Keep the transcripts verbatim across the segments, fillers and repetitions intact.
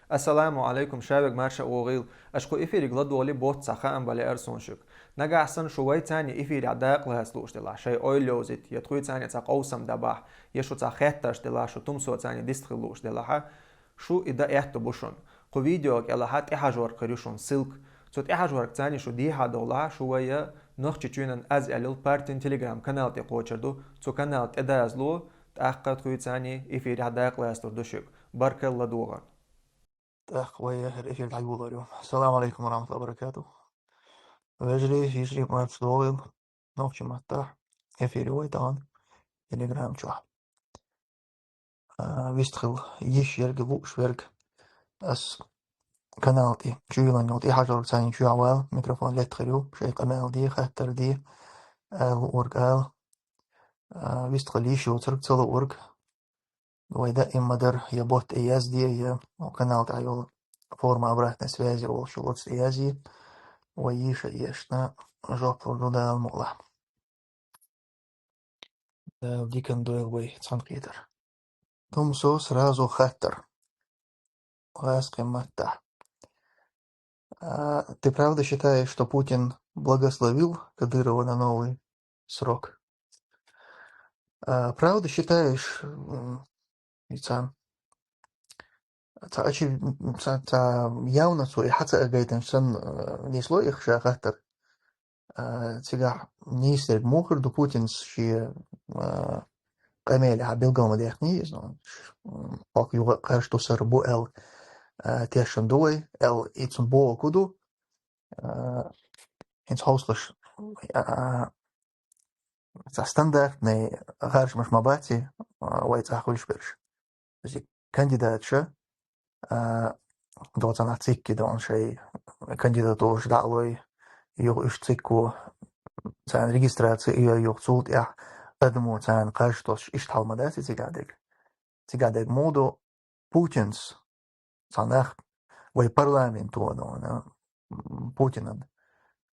Ассаламу Ӏалайкум, шавег марша вогӀийла. Аша кху эфирига ладогӀале, боцца хаам бале ар сон шуьга. Нагахь санна шу вайцани эфирехь дакъа лаца лууш делахь, шайн ойла йовзийта, я тхуьйцани цхьа къовсам дӀабахь, я шу цхьа хеттарш делахь, шу тумсоцани дистхила лууш делахьа, шу и дан аьтто бу шуна. Кху видео кӀелахьа тӀехьажорг хир ю шуна ссылка. Цу тӀехьажоргцани шу дехьа догӀлахьа, шу вай я Нохчийчоьнан аз аьллал партин Telegram канал тӀе кхочур ду, цу канал тӀе дазло, тӀаккха тхуьйцани эфирехь дакъа лацалур ду шуьга. Баркалла ладогӀарна. ТӀаккха вай хӀара эфир дӀайолор ю. Ассаламу Ӏалайкум ва рахьматуллахӀи ва баракатухӀ. Вежарий, йижарий, марша догӀийла. Нохчийн маттахь эфир ю вай тахана Telegram чохь. А, вистхила йиш ерг, лууш верг. Ас канал тӀе чуйилан йолу тӀехьажоргцани чуьхьа вала, микрофон летта хир ю, шайн къамел де, хаттар де, ала луург ала. А, вистхила йиш йоцург, ца луург. Вай даим ма-дарра, я бот тӀе язде, я, ну, канал тӀехь йолу форма обратной связи волуш йолу оцу тӀе язде. Вай йиша ешна, жоп лур ду Дала мукъалахь. Дала диканна дойла вай цхьаьнакхетар. Тумсо сразу хаттар. Гӏазкхийн маттахь. А, ты правда считаешь, что Путин благословил Кадырова на новый срок? А, правда считаешь, м, и цхьа, цхьа очи-, цхьа, цхьа явно цо и хьаца а гайтина санна, э, несло их ша хаттар. А, цигахь нийса дерг муха хир ду Путинс шен, а, къамелехь билгал ма дехний иза, ну, ш-, м, хьох юха кхаж тусар бу аьлла, а, тешна ду вай, аьлла, и цунна бохург ду, а, хӀинца хьовсалаш, а, цхьа стандартный гӀаржамаш ма бац и, а, вай цӀахь хуьлуш берш. Иза кандидатша, а, доцанах цикки дон шай кандидатураш дӀа а лой, юха уьш цикко, царна регистраци а йой, юха цул тӀаьхьа адамо царна кхаж тосуш, иштта хьал ма дац и цигахь дерг. Цигахь дерг муха ду Путинс, цхьа нах вай парламенто дон, а, Путинан,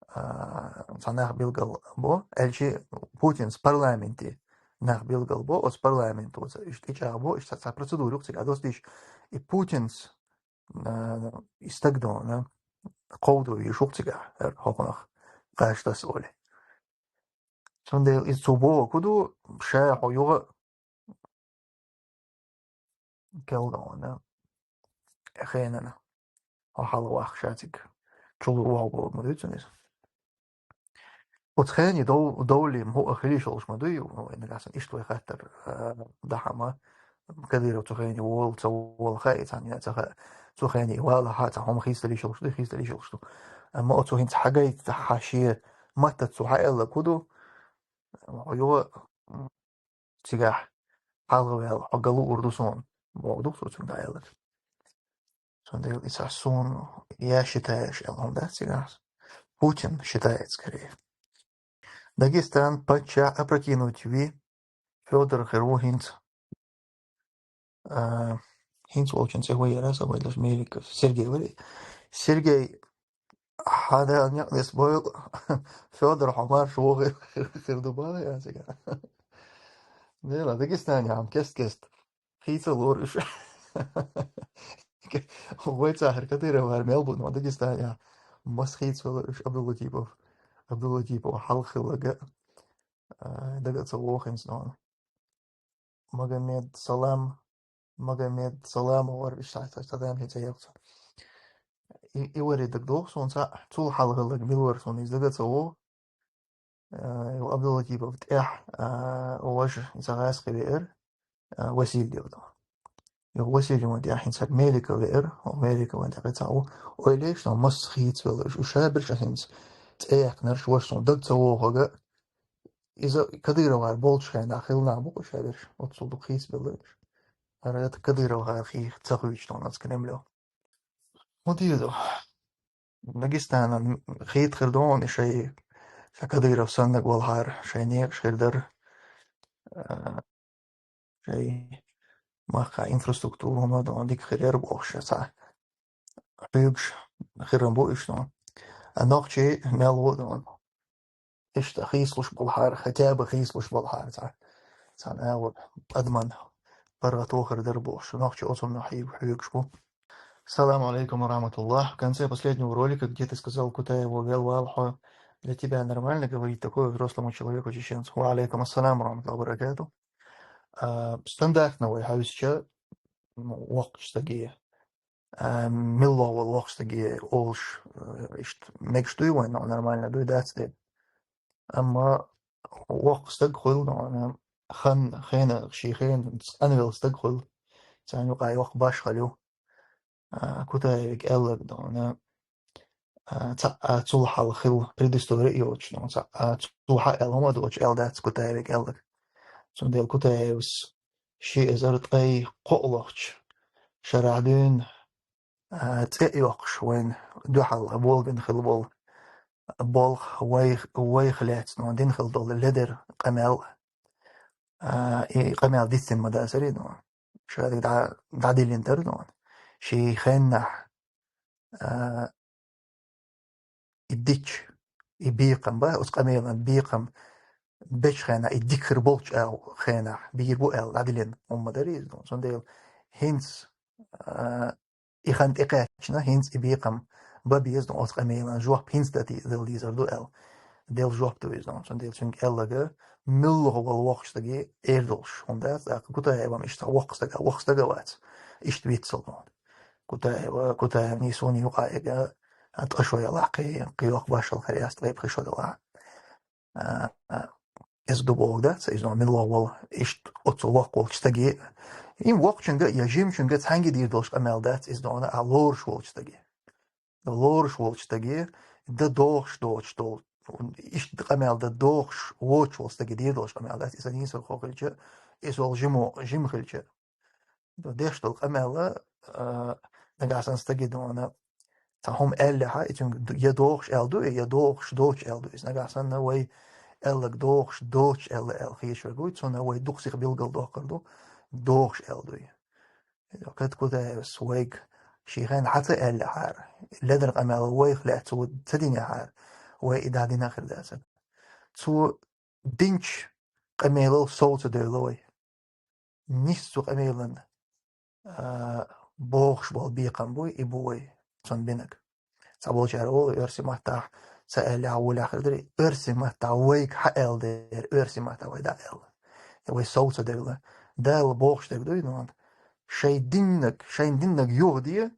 а, цхьа нах билгал бо, аьлчи Путинс парламенте нах билгал бо, оцу парламентоца иштта тӀечӀагӀбо, иштта цхьа процедура юкъа цига досдийш. И Путинс, а, и стаг дона, кховдо вийш ву-кх цигахь, хӀара хӀокхунах кхаж таса олий. Цундела иза цо бохург ду, ша хьо юха Келдона хенана. Хьо хьалавахка ша цига чулур вогӀу бохург ма дуьйцу иза. Оцу хене дов-, довлий ма хӀуъа хила йиш йолуш ма дуй, ну, вай нагахь санна иштта вай хаттар, а, дахьа ма, Кадыров цу хене волу, ца волу хаьа, цхьанна а ца хаьа, цу хене валахьа, цхьа хӀума хийцадала йиш йолуш ду, хийцадала йиш йолуш ду. Амма оцу хӀинца хьагайтахьа шен маттаца цо хьааьлларг хӀун ду, хьо юха, м, цигахь хьалхаваьлла, хьо ган луур ду суна, бохург ду-кх цо цуьнга дӀааьлларг. Цундела иза суна я считаешь аьлла хӀума дац цигахь. Путин считает скорее. Дагестан паччахь опрокинуть ви, Фёдор хир ву хӀинца. А, хӀинца волчун цӀе хӀун яра, аса вай даже Меликов. Сергей вари. Сергей, хьан Дала некъ нисбойла, Фёдор хьо марша вогӀийла хир ду бала ян цига. Нела, Дагестане хьан кест-кест хийцалур уьш. Вай цахьар Кадыров вара мел бу, но Дагестане мас хийцавелла уьш Абдулатипов. Абдулатипов хьалха хилларг, а, дага ца вохинца нона. Магомед Салам, Магомед Салам вара, иштта цхьа, цхьа, цхьа дам хӀинца яхца. И, и вари дага доху суна цхьа, цул хьалхаллаг мила вара суна иза дага ца вогӀу. Э, Абдулатипов тӀехь, а, важа, иза гӀазкхи веара, а, Васильев ду. Юха Васильеван тӀехь хӀинца Меликов веара, Меликован тӀехь цхьа ву. Ойла еш, масса хийцавелла, уьш, уьш шаберш а хӀинца цӀе яьккхинарш, важа суна дага ца вогӀу хьога, иза Кадыровгар болчу хенахь хилла нах бу-кх уьш аьлла, оццул дукха хийцабелла уьш. ХӀара Кадыровгар хийха ца хуьйцуш долу оцу Кремло. ХӀун дийр ду? Дагестанан хийта хир ду хьуна шайн, ша Кадыров саннаг валахьара, шайн некъаш хир дара. А, шайн махкахь инфраструктура хӀума а ду хьуна дика хир яра бохуш, цхьа хьоьгуш хирам бу уьш ду хьуна. А нохчий мел ву а ду хьуна. Иштта хийцалуш болхьара, хотя бы хийцалуш болхьара цхьа, цхьана агӀор адаман паргӀато хир дара бохуш, нохчий оцунна хьоьгуш бу. Салам алейкум ва рахматуллах. В конце последнего ролика, где ты сказал Кутаеву: «Вел валхо, для тебя нормально говорить такое взрослому человеку чеченцу?» Ва алейкум ассалам ва рахматуллах ва баракатух. А, стандартно вай хьавсча, ну, воккхача стаге, а, милла вал воккхача стаге олуш, э, иштта мегаш дуй вайн, ну, нормально дуй, дац де. Амма воккха стаг хуьлу, ну, хан, хена, ший хена цӀанвелла стаг хуьлу. Царна юкъа йоккха башхалла ю. А, Кутаевга аьлларг, ну, а, цхьа, а, цул хьалха хилла предыстория йоцуш, ну, цхьа, а, цул хьалха аьлла хӀума доцуш аьлла дац Кутаевга аьлларг. Цундела Кутаевс ши эзар ткъе кхоалгӀачу шарахь дуьйна, а, цӀе а йоккхуш, вайна дуьхьал болабина хилла болу болх вайх-, вайх лаьцна дина хилла долу ледара къамел, а, и къамел дицдина ма дацара, ну, ша дӀа-, дӀадиллина дара, ну, ший хеннахь, а, и дича, и бекхам ба, оцу къамелан бекхам бечу хенахь, и дика хир болчу агӀор хенахь бийр бу аьлла, дӀадиллина хӀума ма дара иза, ну, цундела хӀинца, а, и хан тӀекхаьчна, хӀинца и бекхам бан беза, ну, оцу къамелан жоп хӀинца дан де-, дала дезар ду аьлла, делла жоп ду иза, ну, цундела цуьнга аьлларг милла вал воккхача стаге эр долуш хӀума дац, тӀаккха Кутаев-м иштта воккха стаг, воккха стаг а вац, иштта виццал, ну. Кутаев, Кутаев нийсонан юкъа яга, а, ткъа шо ялахь, кхин, кхин йоккха башхалла хир яц, ткъе пхи шо делахь. А, а, иза ду бохург дац, иза милла вал, иштта оцу воккха волчу стаге, и воккхачуьнга я жимачуьнга цхьаьнга дийр долуш къамел дац, иза дона а лоруш волчу стаге. Лоруш волчу стаге, дан дохуш доцуш долу, иштта къамел дан дохуш воцуш волу стаге дийр долуш къамел дац, иза нийсархо хилча, иза волу жимо, жима хилча. Деш долу къамел, а, нагахь санна стаге дона цхьа хӀума аьллехьа, и цуьнга д-, я дохуш аьлла ду, я дохуш доцуш аьлла ду. Иза нагахь санна вай аьлларг дохуш доцуш аьлла аьлла хеташ верг ву, цунна вай дукха сиха билгалдоккхур ду, дохуш аьлла ду. Кад Кутаевс вайга ший хенахь хьан ца аьллехьара, ледара къамел вайх лаьцна цо ца динехьара, вай и дӀадина хир дацара. Цо динчу къамелал сов ца девлла вай. Нийса цу къамелан, а, бохуш болу бекхам буй, и бу вай цунна бинарг. Цхьаболчара олу, оьрсийн маттахь ца аьллехь, вулехь хир дара, оьрсийн маттахь вайга хьан аьлла дера, оьрсийн маттахь вай дӀа аьлла. Вай сов ца девлла. Дала бохуш дерг дуй, ну, шайн диннаг, шайн диннаг юха де,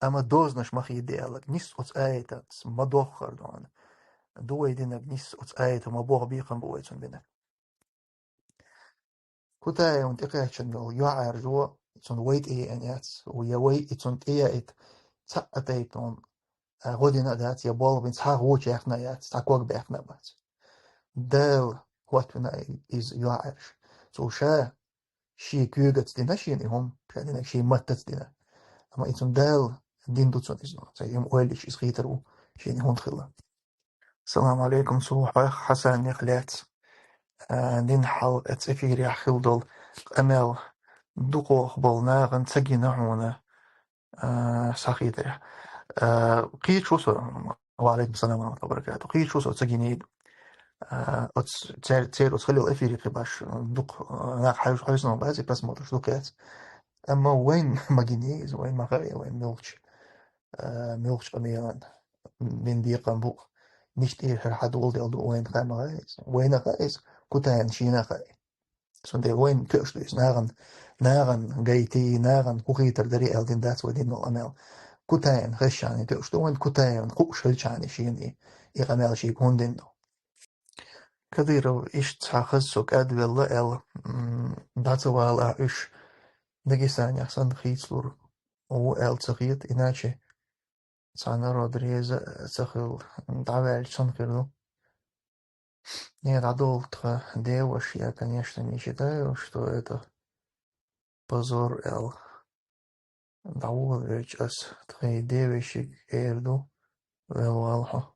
амма дозанаш ма хийда де аьлларг. Нийса оцу аятаца ма доххура, ну, ду вай динарг, нийса оцу аята ма боху бекхам бу вай цунна бинарг. Кутаевна тӀекхаьчна йолу юьхьӀаьржо, цунна вай тӀееана яц, я вай и цунна тӀеяийта цхьа а тайпана, а, гӀо дина а дац, я болх бина цхьа гӀоча яьккхина а яц, цхьа ког баьккхина а бац. Дала хӀоттавина иза юьхьӀаьржа. Цо ша шен куьйгаца дина шена и хӀума, ша динарг шен маттаца дина. Амма и цунна Дала дина ду цунна иза, цхьа и хӀума ойла йича иза хийтар ву шена и хӀунда хилла. Салам алейкум, цу хьох Хьасанех лаьцна, а, дина хьалха оцу эфирехь хилла долу къамел дукхох болу нахана ца гина хьуна, а, схьахетарехь. А, кхеташ ву со, ва алейкум салам ва рахматуллахи ва баракатух. Кхеташ ву со ца гинийла. А, оцу цер-, церан оцу хилла эфире кхин баш дукха, а, нах хьайш-, хьайсанал бац, и просмотраш дукха яц. Амма вайн ма гиний иза, вайн ма хаьа, вайн муьлхачу, а, муьлхачу къамелан дина бекхам бу. Мишта тӀера хӀара хьан доладелла ду, вайна хаьа ма хаьа иза. Вайна хаьа иза, Кутаевна шена хаьа. Цундела вайна тоьуш ду иза, нахана, нахана гайтий, нахана хӀун хийтар дарий аьлла дина дац вай дина долу къамел. Кутаевна хезчарна тоьуш ду вайна, Кутаевна хууш хилчарна шена и, и къамел шега хӀунда дина ду. Кадыров иштта цхьа хаза со кӀадвелла аьлла, м, дӀа ца валахь уьш Дагестанехь санна хийцалур ву аьлла ца хета, иначе цхьа народ реза а ца хилла, дӀаваьлча санна хир ду. Не, дӀадолу тхан деваш, я, конечно, не считаю, что это позор аьлла. ДӀаволавелча ас тхайн девешига эр ду, вел валахь хьо.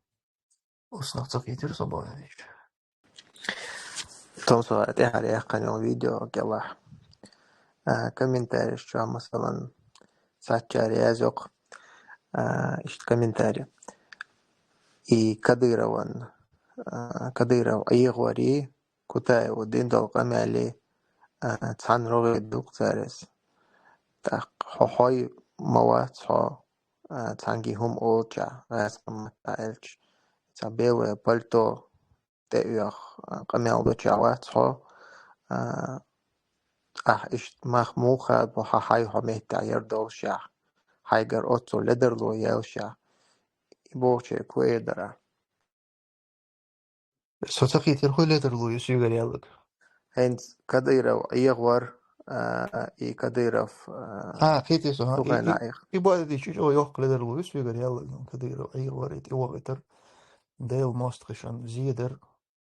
Уснах ца хийтира со бовлийча. Тхо со тӀаьхьара яьккхина йолу видео кӀелахь, а, комментарийш чохь, масалан, цхьаьччара яздоккху, а, иштта комментарий. И Кадырован, а, Кадыров Ӏехорий, Кутаева дина долу къамелий, а, цхьана рогӀе дукха царис. ТӀаккха хьо хьой ма вац хьо, а, цхьанги хӀума олча, гӀаскхаматта аьлча, цхьа белое пальто тӀеоьху, а, къамел доча вац хьо, а, ахь иштта мах муха бу хьа хьай хьо меттехь яр долушехь, хьайгара оццул ледарло яьллашехь, и бохучерг хӀун эр дара? Со ца кхийтира хӀун ледарло ю соьгара яьлларг. ХӀинца Кадыров Ӏехавар, а, и Кадыров, а, А, кхийтира со, хӀа, и, цу хенахь и, Ӏех- и баьдича чӀогӀа йоккха ледарло ю соьгара яьлларг, ну, Кадыров Ӏехавар, и тӀе вахийтар, Делан мостагӀашна зедар,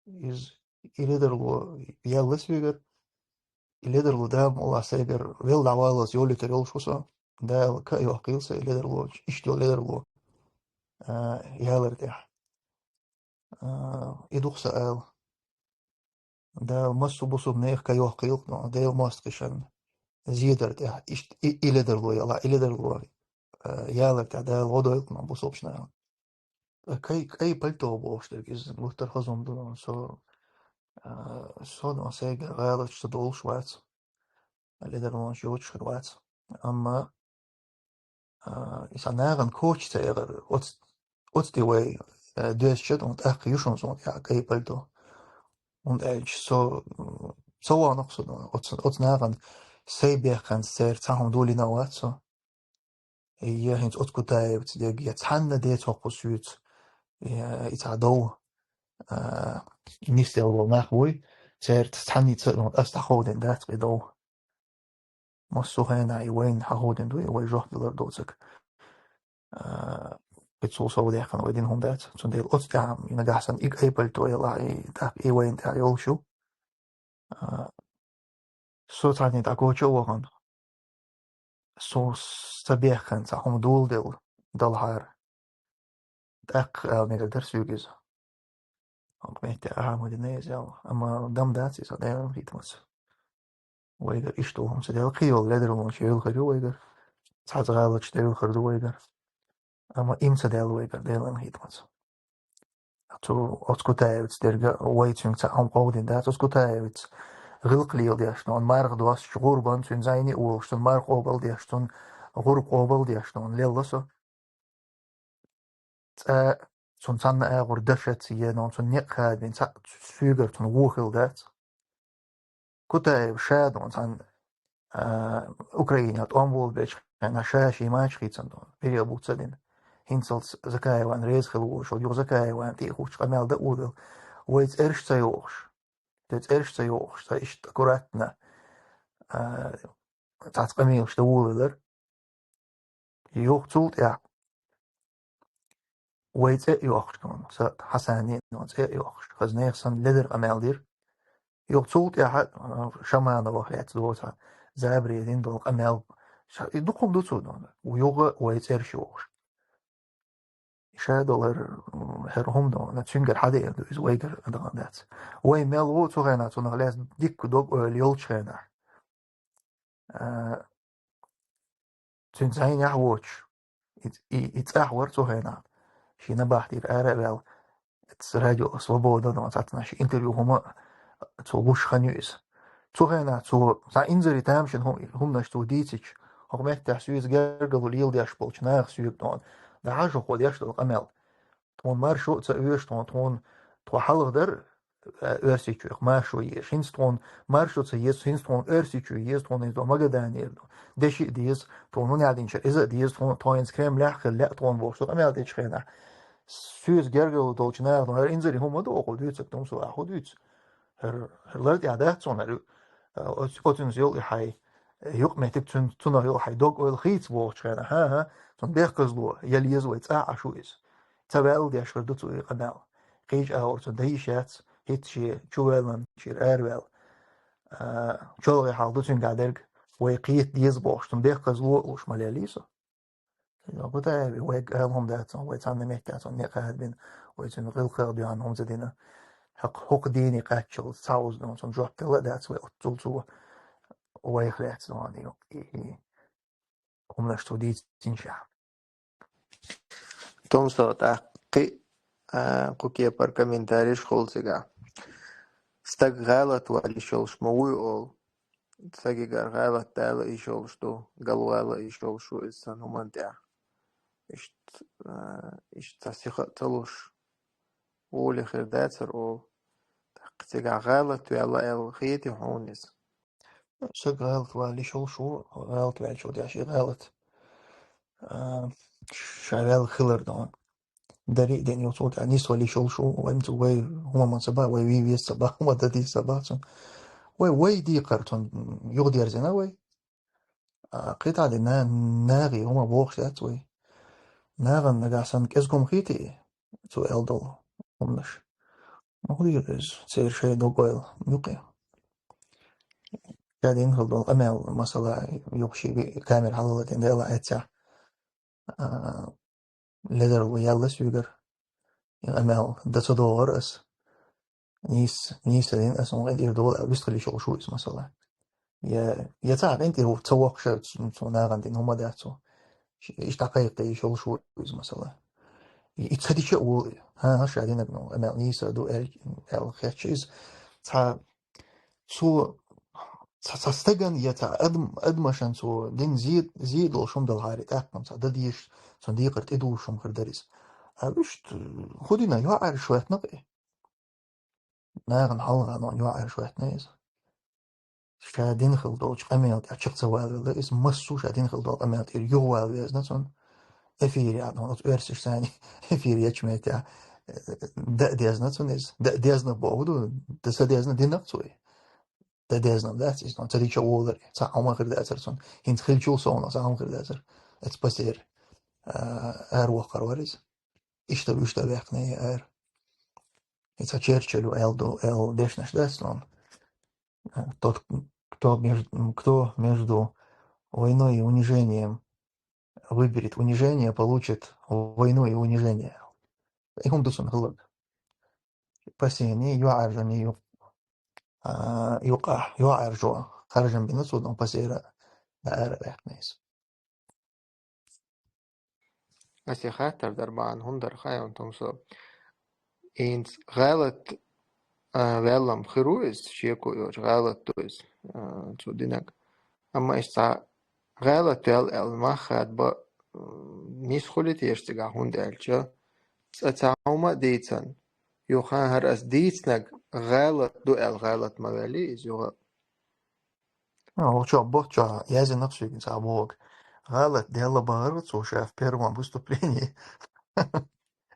иза и ледарло яьлла соьгара, и ледарло Дала мукъ лахь сайгара велла дӀаваллалц йолуьйтур йолуш ву со. Дала ка а йоккхийла сан и ледарло, иштта йолу ледарло, а, ялар тӀехь. А, и ду-кх сан ала. Дала массо а бусулба нехан ка йоккхийла, но Делан мостагӀашна зедар тӀехь, иштта и, и ледарло яла, и ледарло, а, ялар тӀехь Дала гӀо дойла, но бусулбачу нахана. Кай, кай пальто бохуш дерг иза гуттар а хаза хӀума ду, со, а, со, но сайга гӀалаташ ца долуш вац. Ледарлонаш йоцуш хир вац. Амма, а, и сан нахана коча ца эгӀар, оц-, оцу тӀе вай, а, доьзча, ну, тӀаккха ю шуна суна тӀехь кай пальто. ХӀунда аьлча со, м, ца вахана-кх со, ну, оцу, оцу нахана сай бехканца церан цхьа хӀума долийна вац со. Я хӀинца оцу Кутаевца дерг, я цхьанна децо кху соьца, я и цхьа дов, а, нисделла волу нах буй, церца цхьанница а ас дӀаховдина дац кхин дов. Массо а хенахь и вайна хьаховдина ду, и вай жоп далар доцург. А, кхин цул сов даьккхина вай дина хӀума дац. Цундела оцу тӀехь, и нагахь санна и кай пальто ялахь, и тӀаккха и вайна тӀехь йолуш ю. А, со цхьанне дӀакоча а вахана, со сан бехканца хӀума доладелла далахьара. ТӀаккха ала мегар дара соьга иза. Амма метте ахьа ма дина иза аьлла. Амма дам дац иза, Делан хӀитамца. Вайгара иштта ву хӀума ца даьлла, кхин йолу ледарлонаш евлхар ю вайгара. Цхьацца гӀалаташ девлхар ду вайгара. Амма и ма ца даьлла вайгара Делан хӀитамца. Цу оцу Кутаевца дерг а вай цуьнга цхьа хӀума къовдина дац. Оцу Кутаевца гӀиллакх леладеш, нон марха достуш, гӀурбан цуьнан зайни а волуш, цунна марха къобал деш, цунна гӀурба къобал деш, нон лелла со. Цкъа цунна цхьанна агӀор дашаца е, нон цунна некъ хадабина, цхьаъ соьгара цунна вон хилла дац. Кутаев ша дон цхьаьна, а, Украинехь тӀом волабелчу хенахь ша шен мача хийцина дон, период буц ца дина. ХӀинцалц Закаеван реза хила волуш ву, юха Закаеван тӀе а хӀуттуш къамел дан а волавелла. Вай цӀераш ца йохуш, тӀе цӀераш ца йохуш, ца иштта аккуратно, а, цхьацца къамелаш дан волавеллар. Юха цул тӀаьхьа вай цӀе а йоккхуш, сан Хьасанин цӀе а йоккхуш, хаза нехан санна ледара къамел дира. Юха цул тӀаьхьа, а, Шамановах лаьцна доцу забаре дина долу къамел. Ша-, и дукха хӀума ду цо дона. Юха вай цӀераш йохуш. Ша долар, м, хӀара хӀума дона, цуьнгара хьадеана ду иза, вайгара а дахана дац. Вай мел ву цу хенахь, цунах лаьцна дикка дог-ойла йолчу хенахь. А, цуьнан зайнехь воцуш, и, и, и цӀахь вара цу хенахь. Шен набахтера ара а ваьлла, эцу радио Свобода, ну, цхьацца шен интервью хӀума цо луш хан ю иза. Цу хенахь цо цхьа инзаре тамашийна хӀу-, хӀуманаш цо дийцича, хӀокху меттехь соьца гергарло леладеш болчу наха соьга тхуна, дӀахьажа хӀокхо деш долу къамел. Тхуна маршо а ца оьшу, тхуна, тхуна, тхо хьалха дара, а, Оьрсийчоьнах маршо еза. ХӀинца тхуна маршо ца еза, хӀинца тхуна Оьрсийчоь еза, тхуна хӀинца Магаданера деши а деза, тхуна хӀун яздинчара иза а деза, тхуна, тхо хӀинца Кремлехь хила лаьа тхуна бохуш ду къамел дечу хенахь. Соьца гергарло долчу наха, ну, хӀара инзаре хӀума ду, хӀокхо дуьйцург, тумсо ахьа хӀун дуьйцу? ХӀара, хӀара лар тӀехь дац цунна, хӀара, а, оц-, оцуьнца йолу и хьайн юкъаметтиг, цуьнан, цунах йолу хьайн дог-ойла хийца бохучу хенахь, хӀан-хӀа, цунна бехказло яла еза вай, цӀахь Ӏаш ву иза. Ца ваьлла деш хир ду цо и къамел. Кхечу агӀор цунна дан йиш яц, хӀинца шен чу ваьллачуьра араваьлла. А, чолхе хьал ду цуьнгахь дерг, вай кхета деза бохуш, цунна бехказло а луш ма леллий со. Кутаеви вайга ала хӀума дац, вай цхьанна меттехь цунна некъ хадабина, вай цуьнан гӀиллакхех дуьхьал хӀума ца дина. ХӀокху, хӀокху дийне кхаччалц цхьа уза дан цунна жоп делла а дац, вай оццул цо вайх лаьцна ван и, и, и хӀуманаш цо дийцинчехь. Тумсо тӀаккхи, а, кху кепара комментарийш хуьлу цигахь. Стаг гӀалат валийш йолуш ма вуй олу. сагагара гӀалат дала йиш йолуш ду, галвала йиш йолуш ву иза цхьана хӀуманна тӀехь. Иштта, а, иштта цхьа сиха а ца луш, воле хир дацара олу. ТӀаккха цигахь гӀалат ваьлла аьлла хетий хьуна иза? Сага гӀалат вала йиш йолуш ву, гӀалат ваьллачул тӀаьхьа шен гӀалат, а, ша ваьлла хилар ду. Дари а дина, цул тӀаьхьа нисвала йиш йолуш ву, вай, вай хӀума ма ца боху, вай вий веза ца боху, хӀума дан деза ца боху цунна. Вай, вай декхар цунна юхадерзина вай. А, кхин цхьа дина, нагӀе хӀума бохуш дац вай. Нагахь санна кӀезиг хӀума хетий, цо аьлла долу хӀуманаш. Ну, хӀун дийр иза, церан шайн дог-ойла юкъе. Ша дина хила долу къамел, масала, юха шен камера хьалха латийна дела эццехь, а, ледарло яьлла соьгара. И къамел дан ца догӀура ас. Нийса, нийса дина ас хьуна къинтӀера долу аьлла, вистхила йиш йолуш ву иза, масала. Я, я цхьа къинтӀера ца воккхуш цу, цу нахана дина хӀума дац цо. Иштта кхайкхий йиш йолуш ву иза, масала. И, и ца дича а волу и. ХӀан, ша динарг, ну, къамел нийса ду аьлла, аьлла хетча иза. Цхьа цо, цхьа, цхьа стагана я цхьа адам, адамашна цо дина зе, зе долуш хӀума далахьара, тӀаккха цхьа дан дезаш, цунна декхар тӀедужуш хӀума хир дара иза. А вуьшта, хӀун дина, йоӀараш хӀоьттина-кх и. Нахана хьалха нон йоӀараш хӀоьттина иза. Ша дина хила долчу къамел тӀехь чекх ца валавелла, иза массо а ша дина хила долу къамел тӀера юхавала везна цунна. Эфире а, оцу оьрсаша царна эфир ечу меттехь, э, дан а дезна цунна иза. Дан а дезна боху ду, дан ца дезна дина-кх цо и. Дан дезна дац иза, ца дича а волура, цхьа хӀума хир дацара цунна. ХӀинца хиллачул совнаха цхьа хӀума хир дацара. Эцу пасера, а, ара воккхур вара иза. Иштта, иштта ваьккхина и ара. И цхьа Черчилль аьлла ду, аьлла дешнаш дац цунна. Тот, кто между, кто между войной и унижением выберет унижение, получит войну и унижение. И хӀума ду цунна хилларг. Пасене, йоӀаржаме ю-, а, юкъахь, йоӀаржо харжам бина цо, но пасера ара ваьккхина иза. Аса и хаттар дар бахьана хӀунда дара хаьий, Тумсо? ХӀинца гӀалат, а, ваьлла-м хир ву иза, шеко йоцуш гӀалат ду иза, а, цо динарг. Амма иштта гӀалат ваьлла аьлла мах хадабан, м, нисхули теша цигахь, хӀунда аьлча, цкъа цхьа хӀума а дийцина, юха хӀара ас дийцинарг гӀалат ду аьлла, гӀалат ма ваьллий иза юха. А, хӀокху чохь, боху чохь, яздина-кх соьга цхьа бохург. ГӀалат делла бахара цо ша в первом выступлении.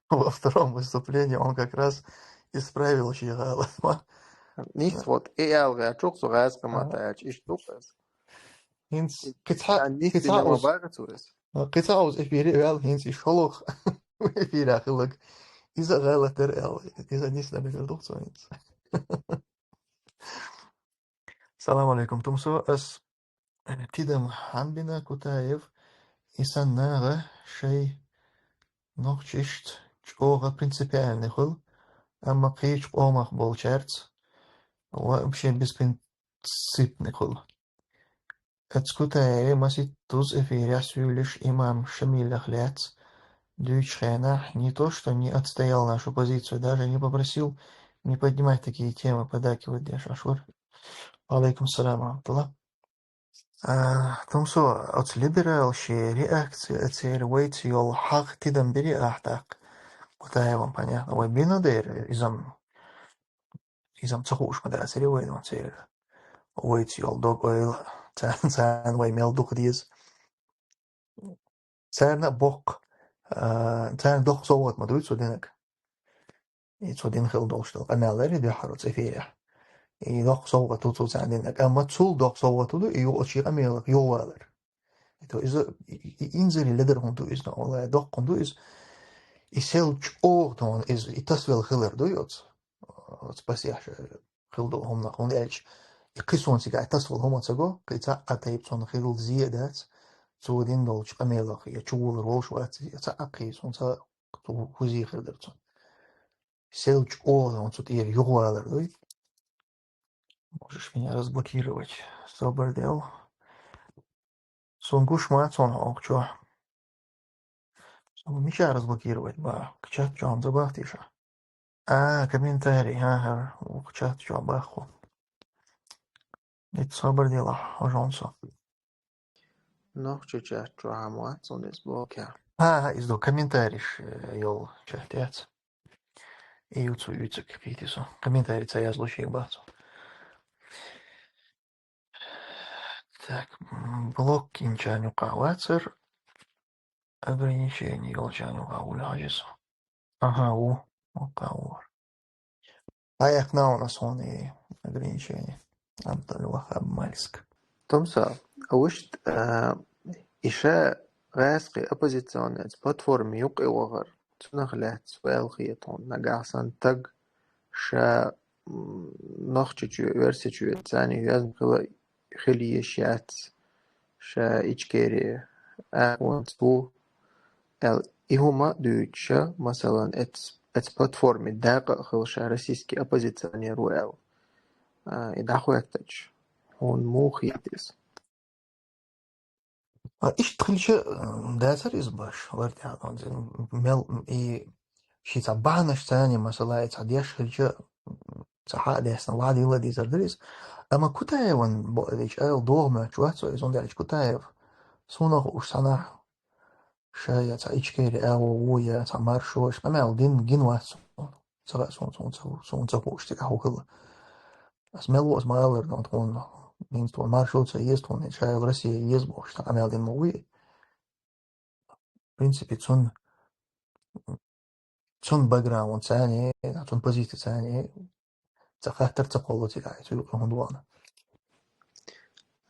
Во втором выступлении он как раз исправил шен гӀалат. Нийса, вот, и аьлла гӀерташ ву-кх цо, гӀазкхи маттахь аьлча, иштта ду-кх иза. ХӀинца кхин цхьа, кхин цхьа уза, кхин цхьа уза эфире а ваьлла, хӀинца и шолгӀа эфирехь хилларг. Иза гӀалат дара аьлла. Иза нийса дан мегар ду-кх цо хӀинца. Салам алейкум, Тумсо. Ас, э, тидам хьан бина Кутаев, и санна наха шайн нохчашца чӀогӀа принципиальный хуьлу, амма кхечу къомах болчаьрца вообще беспринципный хуьлу. Ас Кутаеве масийтта дуза эфирехь суьйлуш имам Шамилах лаьцна дуьйцучу хенахь не то что не отстоял нашу позицию, даже не попросил не поднимать такие темы, поддакивать деш Ӏаш вара. Ва алейкум салам ва рахматуллах. А, Тумсо, оцу либералшийн реакция церан вайца йолу хьагӀ тидам бирий ахь тӀаккха? Кутаевна, понятно, вай бина дера, иза-м, иза-м ца хууш ма дацара вайна церан вайца йолу дог-ойла, царна, царна вай мел дукха деза. Царна а боккха, а, царна доккха совгӀат ма дуй цо динарг. И цо дина хила долуш долу къамел ларий дуьххьара оцу эфирехь. И доккха совгӀат ву цо царна динарг. Амма цул доккха совгӀат ву ду и оцу шен къамелах юхавалар. И то иза, и, и, и инзаре ледара хӀума ду иза, но, валлай, доккха хӀума ду иза. И сел чӀогӀа тхуна иза, и тасавелла хилар дуй оцу, оцу пасехь хила долу хӀуманах, хӀунда аьлча и кхин суна цигахь тасавала хӀума ца го, кхин цхьа а тайпа цунна хилла зе а дац, цо дина долчу къамелах я чувуллур волуш вац, я цхьа а кхин суна ца хӀу-, хӀу зе хир дара цунна. Сел чӀогӀа цу тӀера юхавалар дуй. Можешь меня разблокировать. Собар дел. Суна гуш ма цунна хьокху чохь. Суна мичара разблокировать баха? Чат чохь ца бахтий ша? А, комментарий, ага, вукху чат чохь бахху. Ит собар делахь, хьо жон со. Нохчи чат чу хьамац, он из блокер. Ха, ха, из до комментариш, э, йол чат яц. И юцу юцу кипити со. Комментарий ца яз лучи бацу. Так, м, блок инчаню кавацер. Ограничение йол чаню кавул хажису. Ага, у, у кавул. А як на у нас он и ограничение. Абдул Вахаб Мальск. Томса, а вуш, а, иша гӀаскхи оппозиционная платформа юкъе вагӀар. Цунах лаьц вайл хетон. Нагахь сан таг ша, м, нохчичу, версичу, цани вязн хила, хила еш яц. Ша Ичкери, а, вон цу, эл, и хӀума дуьйцуша, масалан, эц, эц платформе дакъа хила ша российский оппозиционер ву, эл. А, и дӀахоьттач. Хьуна муха хетис? А, иштта хилча, м, дацар из баш, лар тӀехь, мел, и ши цхьа бахьанаш цани, масала, и цхьа деш хилча, м, цхьа хьа а десна, ваьдила дезар дара из. Амма Кутаеван бо-, и чӀал догӀу моьттуш вац со, из он даьлча Кутаев. Суна хууш санахь, ша я цхьа Ичкери агӀо ву, я цхьа маршо, иш къамел дин гин вац суна. Ца хаьа суна, суна ца, суна ца хууш цигахь хӀу хила. Ас мел ву, ас ма аллара, но тхуна, хӀинца тхуна маршо ца еза, тхуна ша йол Россия еза бохуш, цхьа къамел дин ма вуй. В принципе, цун, цун бэкграунд цани, цун позици цани, ца хаттар ца кхолло цигахь, цу юкъа хӀунда вахана.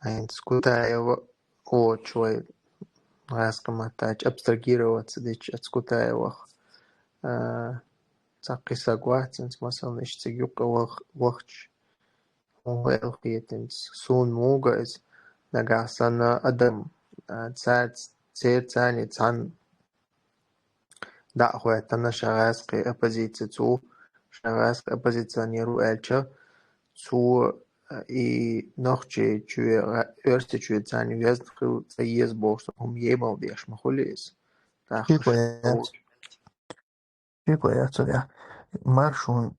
ХӀинца Кутаева оцу вай гӀаскхи маттачу абстрагироваться дича, аца Кутаевах, а, цхьа кхин саг вац, хӀинца, масалан, иштта цига юкъа вах-, вахча, хӀун хӀу эл хетинца, суна муга иза, нагахь санна адам, а, цаьрца, церан цани цхьаьна дӀа а хӀоьттина, ша гӀаскхи оппозици цу, ша гӀаскхи оппозиционер ву аьлча, цо, а, и нохчи чуьра, гӀа-, оьрси чуьра царна везна хила ца еза бохуш, хӀума емал деш ма хуьлу иза. ТӀаккха Шико ша яц. Шико яц цу тӀехь. Маршон,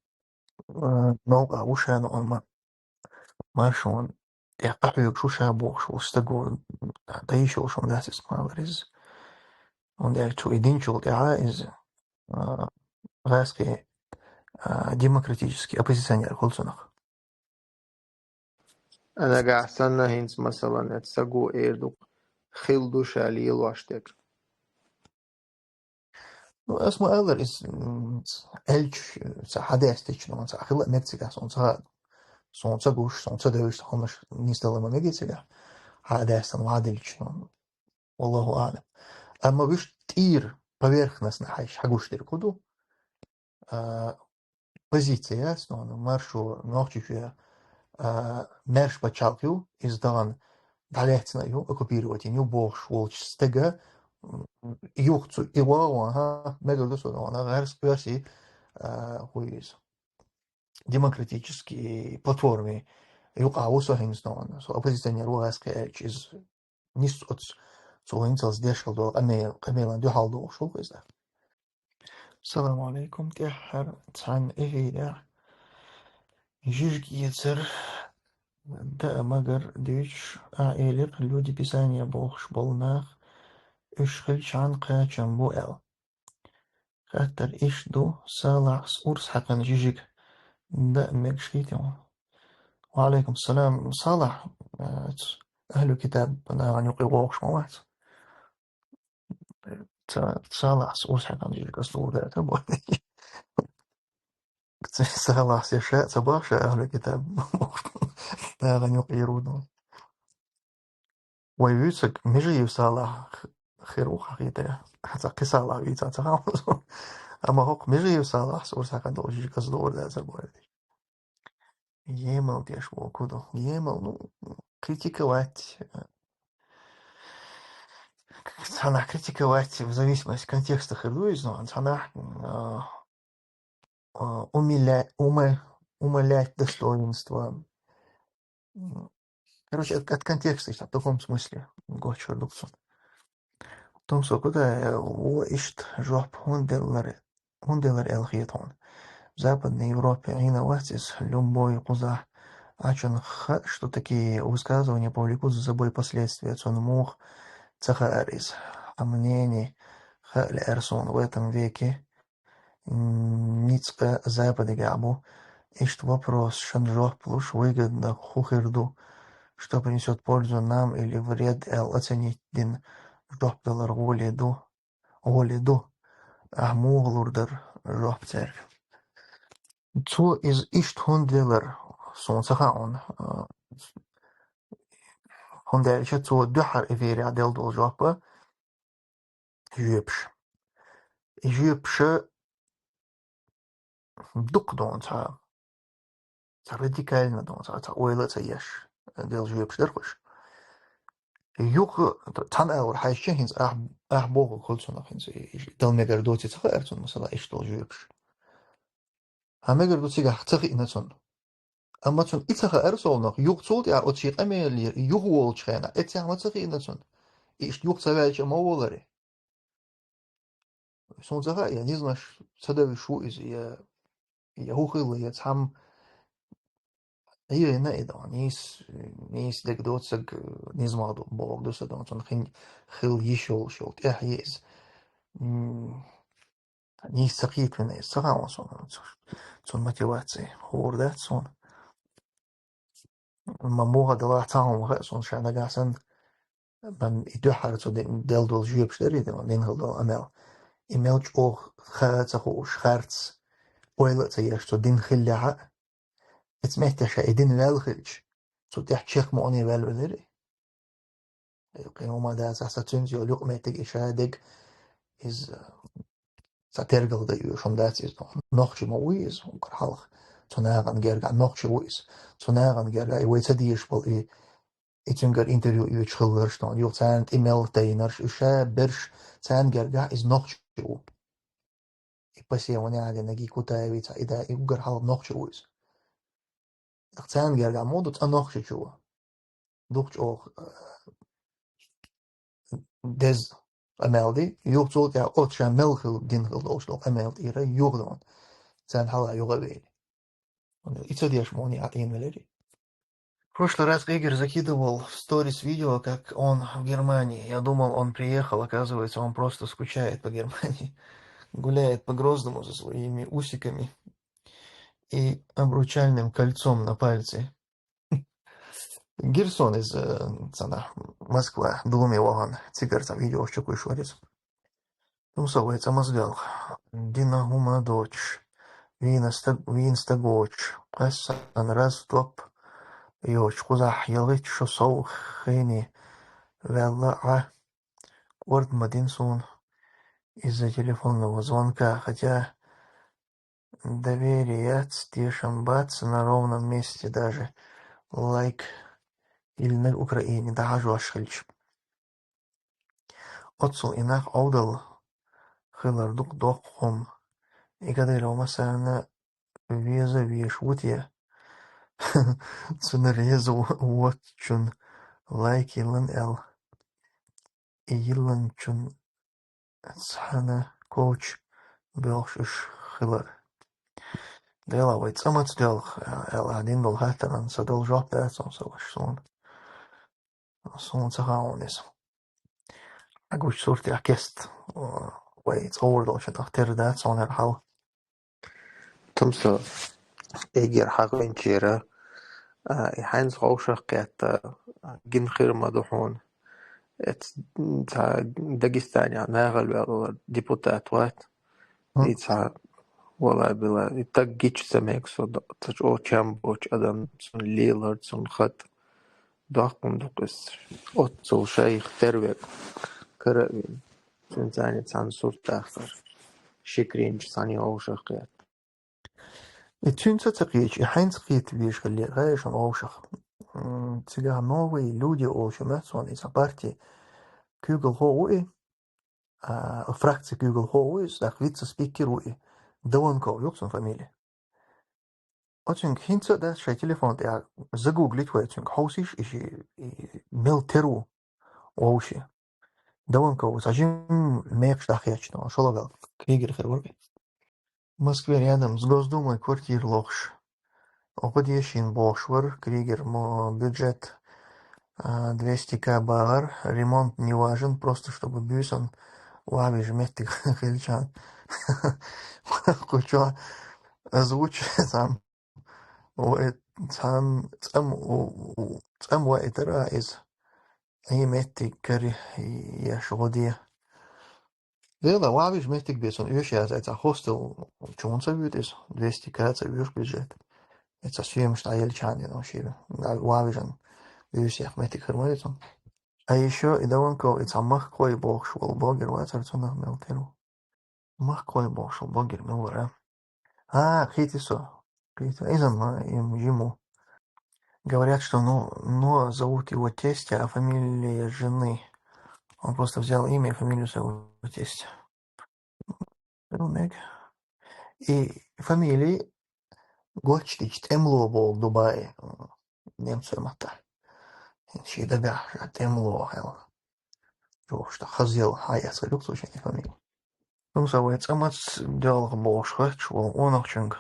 а, новкъа ву ша, но он ма-, маршон тӀехь къахьоьгуш ву ша бохуш ву стаг ву, дайшо шуна дац иза ма аллара иза. ХӀунда аьлча цу и динчул тӀаьхьа иза, а, гӀаскхи, а, демократический оппозиционер хуьлу цунах. А нагахь санна хӀинца, масалан, эцу саго эр ду, хила ду ша лелош дерг. Ну, ас ма аллара, иза, м, аьлча, ца хьадаьстича, ну, ца хила а мега цигахь, суна ца хаьа. Суна ца гуш, суна ца девзаш, хӀуманаш нисдала ма мега цигахь. Хьадаьстина ваьдилча, ну, валлаху аълам. Амма вуьш тӀера поверхностно хьайша хьагуш дерг хӀу ду? А, позици яц, ну, маршо Нохчийчоь, а, маьрша пачхьалкх ю, иза тахана дӀалаьцна ю, оккупировать йина ю бохуш волчу стага, м, юха цу и вогӀу, ха, мегар ду со, ну, гӀаьрс-, оьрси, а, хӀу ю иза, демократический платформе юкъахь ву со хӀинца, ну, со оппозиционер ву гӀаьрс кхин аьлча, иза нис оцу, цо хӀинцалц деш хила долу къамел-, къамелан дуьхьал догӀуш ву иза. Салам алейкум. ТӀаьххьара цхьана эфирехь жижиг эцар, даа магар дуьйцуш, ахь элира, люди Писания бохуш болу нах, уьш хилчхьана кхачам бу аьлла. Хаттар иштта ду, Салахьс урс хьаькхна жижиг даа мегаш хӀиттий хьуна? Ва алейкум салам. Салахь, а, ц-, ахьлу китаб нахана юкъе вогӀуш ма вац. Ца-, Салахьс урс хьаькхна жижиг ас лур дац, бо. Ца-, Салахьс я ша ца боху ша ахьлу китаб. Нахана юкъе йир ву ду. Вай вуьйцург Межиев Салахь х-, хир ву хьан хетарехь. Хьан цхьа кхин Салахь вийца ца хаалла. Амма хӀокху Межиев Салахьс урс хьаькхна долу жижиг ас лур дац, бо. Емал деш волу хӀу ду. Емал, ну, критиковать. Цхьанахь критиковать в зависимости от контекста хир ду иза, но цхьанахь, а, а, умиля-, ума-, умалять достоинство. М, короче, от, от контекста, в таком смысле, гочур дукцун. Томсо, куда, э, ву иштта жоп хӀунда деллар, хӀунда деллар аьлла хета хьуна? В Западной Европе Ӏийна вац иза, любой кхузахь Ӏачун хаьа, что такие высказывания повлекут за собой последствия, цунна муха ца хаар иза. Хьа мнение хаьа лаьара суна в этом веке, м, ницкъ Западагахь бу. Иштта вопрос шун жоп луш, выгодно хӀун хир ду, что принесёт пользу нам или вред, аьлла оценить дина жоп далар гӀоле ду. Гӏоле ду. Ахь муха лур дара жоп цаьрга? Цо иза иштта хӀунда делар, суна ца хаьа хьуна. А, хӀунда аьлча цо дуьххьара эфирехь делла долу жоп а жоьпаш. И жоьпаш дукха ду цхьа, цхьа радикально ду, цхьа, цхьа ойла а ца еш, делла жоьпаш дара уьш. Юха, цхьана агӀор хьаьжча, хӀинца ахь, ахь бохург хуьлу цунах, хӀинца и, и, дала мегар доций ца хаьара цунна, масала, иштта долу жоьпаш. Хьан мегар ду цигахь ца хиъна цунна. Амма цунна и ца хаьара совнах, юха цул тӀаьхьа оцу шен къамелера, и юха волчу хенахь, эццехь ма ца хиъна цунна. И иштта юха ца ваьлча а ма воларе. Суна ца хаьа, я низнаш ца девзаш ву иза, я, я хӀун хилла, я цхьамма Ӏийна и дан, нийса, нийса дерг доцург, низамах ду, бохург ду сан дан, цунна хин-, хила йиш йолуш йолу тӀаьхье иза. М, нийса ца кхетавина иза, ца хаьа суна, цу-, цунна мотиваци хуур дац суна. Ма муха далахь цхьа хӀума хаьа суна ша нагахь санна, бан и дуьххьара цу де-, делла долу жоьпаш дара и, дина хила долу амел. И мел чӀогӀа ха ца хууш, харц, ойла а ца еш, цу дина хиллехь а, Эцу меттехь ша и дина ваьлла хилча, цу тӀехь чекх мукъане ваьлла велира. Кхин хӀума дацахь, сан цуьнца йолу юкъаметтиг и ша дерг, иза, сан тергал дан оьшу хӀума дац иза. Нохчи ма ву иза, хӀума кара хьалха. Цу нахана гергахь нохчи ву иза. Цу нахана гергахь и вай ца дезаш болу и, и цуьнгара интервью оьцуш хилларш, юха царна тӀе мел тайнарш, уьш ша берш, царна гергахь иза нохчи ву. И Пасеван Ӏадина, Гикутаевица, и да, и уггар хьалха нохчи ву иза. Царна гергахь ма ду цкъа нохчичо. Дукха чӀогӀа, э, деза къамел ди, юха цул тӀаьхьа оцу ша мел хила, дина хила долуш долу къамел тӀера юха дан. Царна хьала юха а вели. И ца деш муха а Ӏийна велира. В прошлый раз Игорь закидывал в сторис видео, как он в Германии. Я думал, он приехал, оказывается, он просто скучает по Германии. Гуляет по Грозному за своими усиками и обручальным кольцом на пальце. Гирсон из, э, цана, Москва, Думе вахана, цигара цхьа видео чукхуьйсуш вара иза. Тумсо вай цӀа маза доьлху. Дина хӀума доцуш. Вийна стаг-, вийна стаг воцуш. Кхессан раз топ йоцуш. Кхузахь ялхитта шо сов хене ваьлла Ӏа. КӀорда ма дина суна из-за телефонного звонка, хотя доверие яц, тешам бац на ровном месте даже. Лайк или на Украине, дӀахьажош хилча. Оццул и нах Ӏовдал хилар дукха доккха хӀума. И Кадыров массарна веза веш ву те? Цунна реза во-, воцчун лайк йиллан аьлла. И йилланчун цхьана коуч боьлхуш уьш хилар. Дела вай цӀа маца доьлху, аьлла, дина долу хаттаран сан долу жоп дац хьуна, сан ваша, суна. Суна ца хаьа хьуна иза. Хьан гучу суртех кест, вай цӀа гӀур долчу нах тера дац хьуна хӀара хьал. Тумсо, эггара хьахийнчера, а, и хьайнца вовшах кхетта, а, гина хир ма ду хьуна. Эц-, цхьа Дагестанехь нахала ваьлла депутат вац. Хм. И цхьа, валла била, и таг гича ца мега со, до-, ца чӀогӀа чам боцу адам, цунна лелар, цунна хат. Доккхун ду-кх иза. Оццул шайх тервек кара а вина. Цуьнан царна цхьана сурт дахкар. Ши кринч цхьана йовшах кхетта. И цуьнца ца кхеташ, и хьайнца кхета везаш хиллера, хаьий шуна вовшах. М, цигахь новые люди олуш моьтту суна, иза парти куьйгалхо ву и, а, фракци куьйгалхо ву иза, тӀаккха вице-спикер ву и. Даванков ю-кх цуьнан фамилия. Оцуьнга хӀинца а дац шайн телефон тӀехь загуглить вай оцуьнга, хьовсийша и ши-, и мел тера ву вовши. Даванков цхьа жимма мекхаш дӀахецна, шолгӀа ваьлла кегийра хир вара. Москве рядом с Госдумой квартира лохуш. гӀо де шийна бохуш вара Кригер, мо бюджет, а, двести К багӀар, ремонт не важен, просто чтобы буьйсан вовзаш моттиг хилча. Кху чу озвучивать цхьана, вай цхьана цӀам, у, у, цӀам вайтара иза. И моттиг кара еш гӀо де. Дела, вовзаш моттиг бен, оьшуш яц, цхьа хостел чу ца вуьту иза, двести К ца вуьту бюджет. И цхьа съемаш дӀаелча хьанна, ну, шира. Вовзаш буьйса яха моттиг хир ма ю цунна. А ещё и Даванков, и цхьа Махкхой бохуш волу блогер вацара, цунах мел тера ву. Махкхой бохуш волу блогер мел вара. А, кхийтира со. Кхийтира. Иза ма, им, ему. Говорят, что, ну, Ноа зовут его тестя, а фамилия жены. Он просто взял имя и фамилию своего тестя. Ну, мега. И фамилия гочдича тӀемало боху Дубай, немцойн маттахь. Шен дагахь ша тӀемало аьлла. Чохь ша хазъяла хьан яц хир ю цо шен фамилия. Хьуна сан вай цӀа маца доьлху бохуш хоьттуш волу къонахчуьнга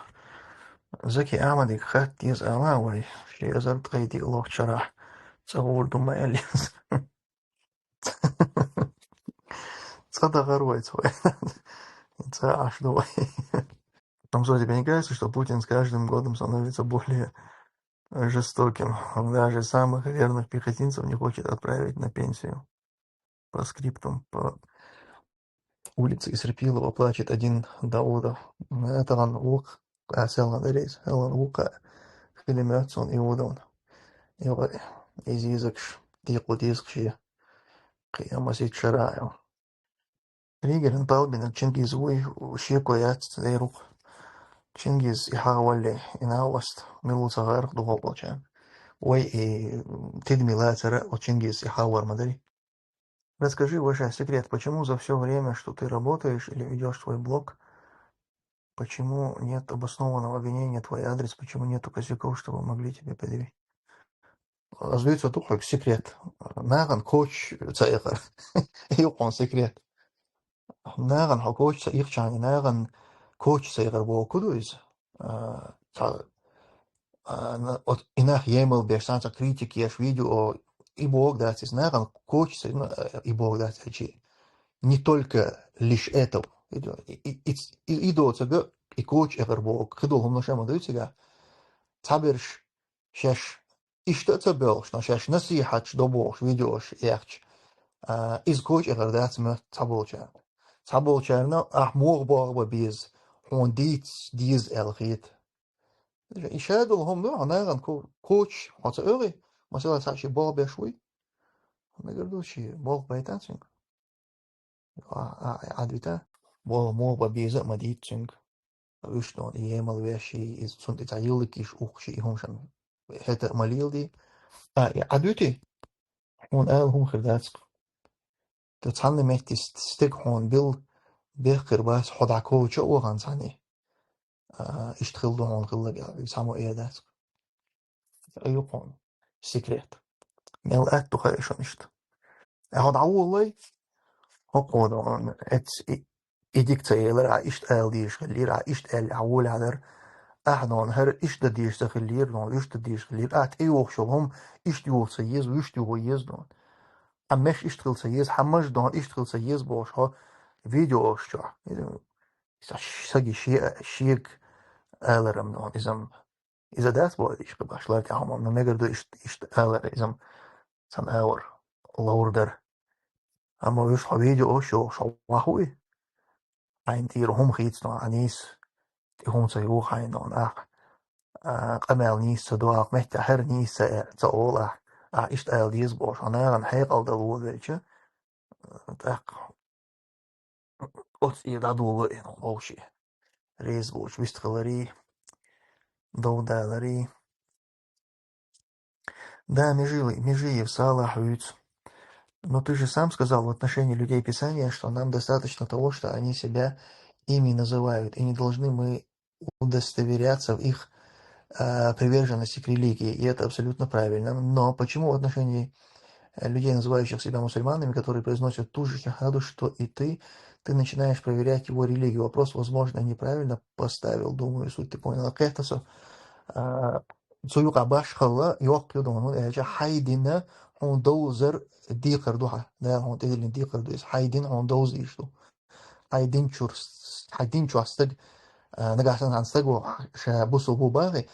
Заки Ахьмадига хатта деза ала вай, ши эзар ткъе диъ лохучу шарахь цӀа гӀур ду ма аьлла иза. ЦӀа дахара вай цо. ЦӀа Ӏаш ду вай. Там, кстати, мне кажется, что Путин с каждым годом становится более жестоким. Он даже самых верных пехотинцев не хочет отправить на пенсию. По скриптум, по улице Исрапилова плачет один Даудов. Ма тахана вукху, а, селхана дерриг, селхана вукху хила моьтту суна и Даудовна. И вай, иза йизакаш, декъо деза шен, кхин а масийтта шарахь. Кригеран Талбинан Чингиз вуй, шеко яц церан вукху. Чингиз и хьагӀ валле, и накъост, мила ву ца гӀерта духар болчарна. Вай и тидаме лацара, оцу Чингиз и хьагӀ вар ма дарий. Расскажи, Ваша, секрет, почему за всё время, что ты работаешь или ведёшь свой блог, почему нет обоснованного обвинения в твой адрес, почему нету косяков, чтобы могли тебе предъявить? Озвучивать ву хьоьга секрет. Нахана коч ца яхар. Юкъон секрет. Нахана хьо коч ца яхча, нахана коч ца яхар боху ду иза. А, цхьа, а, на-, вот и нах емал беш, цхьа критика еш видео, и боху дац иза, нахана коч ца, ну, э, и боху дац аьлчи. Не только лишь это. И, и, и, и, и доцург, и коч яхар боху, кхидолу хӀуманаш а ма дуьйцу цигахь. Цхьаберш шаьш иштта а ца боьлхуш, но шаьш насихьаташ до бохуш видеош яьхча, а, иза коч яхар дац моьтту цхьаболчарна. Цхьаболчарна ахь муха болх бан беза, хьуна дийца деза аьлла хета. И ша долу хӀума ду, хьо нахана ко-, коч хьо ца оьгӀий, масала, цхьа ши болх беш вуй. Хьо мегар ду, ши болх байтан цуьнга. А, а, а, Ӏадвита, болх муха бан беза а ма дийца цуьнга. Уьш дона, и емал веш, и иза цунна тӀе цхьа йиллакиш ухкуш, и хӀума шана хӀета а ма леладе. А, и Ӏадвити, хьуна ала хӀума хир дац-кх. Ту цхьанна метте ст-, стаг хьуна билла бехкхир бац, хьо дӀакоча а вахана цхьаьна. А, иштта хилла ду хьуна хилларг, и цхьаммо эр дац-кх. Ю хьуна секрет. Мел атта ду хаьа шуна иштта. Ахьа дӀаволалой, хӀокхо дона, эц и, и дика ца элира, ахьа иштта ала дезаш хиллера, ахьа иштта аьлла, ахьа волахь дара. Ахьа дона, хӀара иштта дан дезаш ца хиллера, дона, иштта дан дезаш хиллера. Ахьа тӀеюхуш йолу хӀума, иштта юха ца еза, вуьшта юха еза дона. Хьан меш иштта хила ца еза, хьан маж дона иштта хила ца еза бохуш хьо видеош чохь. Иза саги шега, шега аларам дона, иза м-, иза дац боху, иштта баш лар тӀехь хӀума, но мегар ду иштта, иштта алар, иза м-, сан алар ловр дара. Амма уьш хьо видео шо, шо вахуй? Хьайна тӀера хӀума хийца дона, ахьа нийса, тӀе хӀума ца юха хьайна дона, ахьа, а, къамел нийса ца до, ахьа метта хӀара нийса ца, ца олу ахьа. Ахьа иштта ала деза боху, хьо нахана хьекъал дала вон велча, тӀаккха оцу и дӀадоло и вовши. Реза болчу вистхиларий, довдаларий. Да, Межиев, Межиев, Салах вуьйцу. Но ты же сам сказал в отношении людей Писания, что нам достаточно того, что они себя ими называют, и не должны мы удостоверяться в их, э, приверженности к религии. И это абсолютно правильно. Но почему в отношении, э, людей, называющих себя мусульманами, которые произносят ту же шахаду, что и ты, ты начинаешь проверять его религию? Вопрос, возможно, неправильно поставил. Думаю, суть ты понял. Кхетта со, А, цу юкъа башхалла йоккха ю дона, хӀунда аьлча хьай дин хьуна довзар декхар ду хьа. Дала хьуна тӀедиллина декхар ду иза. Хьай дин хьуна довза дезаш ду. Хьай дин чура с-, хьай дин чохь стаг, а, нагахь санна хьан стаг ву ша бусулба ву бахий,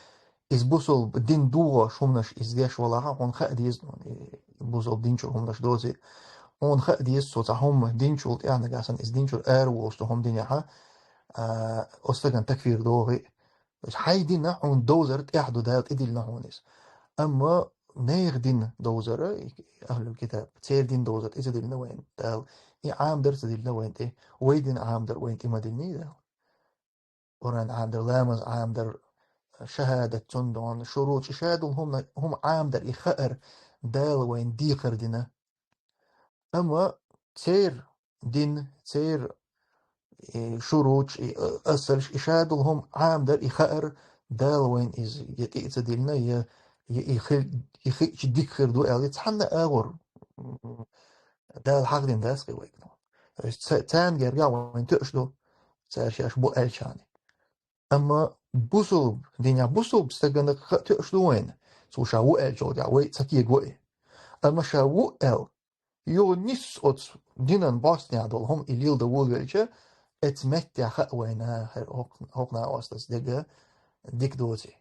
иза бусулба дин духуш хӀуманаш иза деш валахь, хьуна хаа деза, ну, и бусулба дин чура хӀуманаш доций. Хьуна хаа деза, цо цхьа хӀума дин чул тӀехь нагахь санна иза дин чура ара волуш ду хӀума динехь, а, оцу стагана такфир догӀий. Хьай дин хьуна довзар тӀехь ду, Дала тӀедиллина хьуна иза. Амма нехан дин довзар, и ахьлул китаб, церан дин довзар тӀе ца диллина вайна Дала. И Ӏамадар ца диллина вайна тӀе. Вай дин Ӏамадар вайна тӀе ма диллиний Дала. Къуръан Ӏамадар, ламаз Ӏамадар, шахӀадат, цундела шурут, и шадолу хӀума, хӀума Ӏамадар, и хаар Дала вайна декхар дина. Амма церан дин, церан, э, шурут, и, э, асалш, и шадолу хӀума Ӏамадар, и хаар Дала вайна иза я тӀе а ца диллина, я, я и хи-, и хиъча дика хир ду аьлла, цхьанна а агӀор, м, Дала хьахдина дац кхин вайга. То есть ца-, царна гергахь вайна тоьаш ду, цара шаьш бу аьллачарна. Амма бусулба динехь бусулба стагана ха-, тоьаш ду вайна, цо ша ву аьллачул тӀаьхьа вай ца кегавой. Амма ша ву аьлла, юха нисса оцу динан бӀостанехь долу хӀума и лелдан волавелча, оцу меттехь хаьа вайна, хӀара хӀокху-, хӀокху накъостаца дерг дика доций,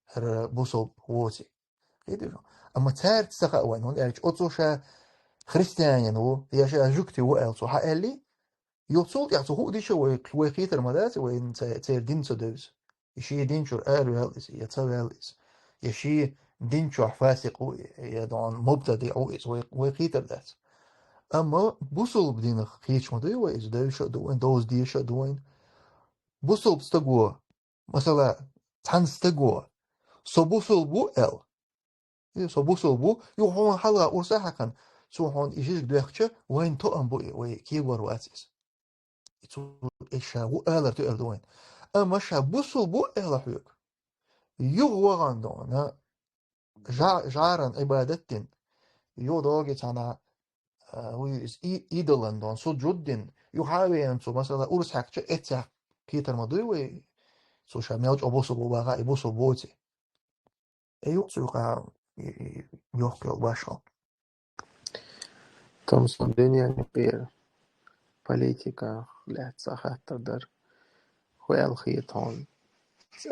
хӀара бусулба воций. Кхетий шу? Амма цаьрца ца хаьа вайна, хӀунда аьлча оцо ша христианин ву, я ша жуьгти ву аьлла цо хьааьллий, юха цул тӀаьхьа цо хӀуъа дича вай, вай кхетар ма дац, вайна ца-, церан дин ца девза. И шен дин чуьра араваьлла иза, я ца ваьлла иза. Я шен дин чохь фасикъ ву, я дон мубтадиъ ву иза, вай, вай кхетар дац. Амма бусулба динах кхеташ ма дуй вай иза, девзаш а ду вайна, довза дезаш а ду вайна. Бусулба стаго, масала, цхьана стаго, со бусулба ву аьлла, И со бусулба ву, юха хьуна хьалха урс а хьаькхна, цо хьуна и жижиг доьхча, вайна тоам бу и, вай кегор вац иза. И цо и ша ву алар тоьар ду вайна. Амма ша бусулба ву аьлла хьоьга, юха вахана дона, жа-, жӀаран Ӏибадат дина, юха догий цхьана, а, вуй иза и-, идолан дона, суджуд дина, юха а веана цо, масала, урс хьаькхча, эццехь кхетар ма дуй вай, цо ша мел чӀогӀа бусулба ву баха, и бусулба воций. Э, юкъа цу юкъа и, и, йоккха йолу башхалла. Томсон, дуьненан юкъера политиках лаьцна хаттар дара. ХӀу аьлла хета хьуна?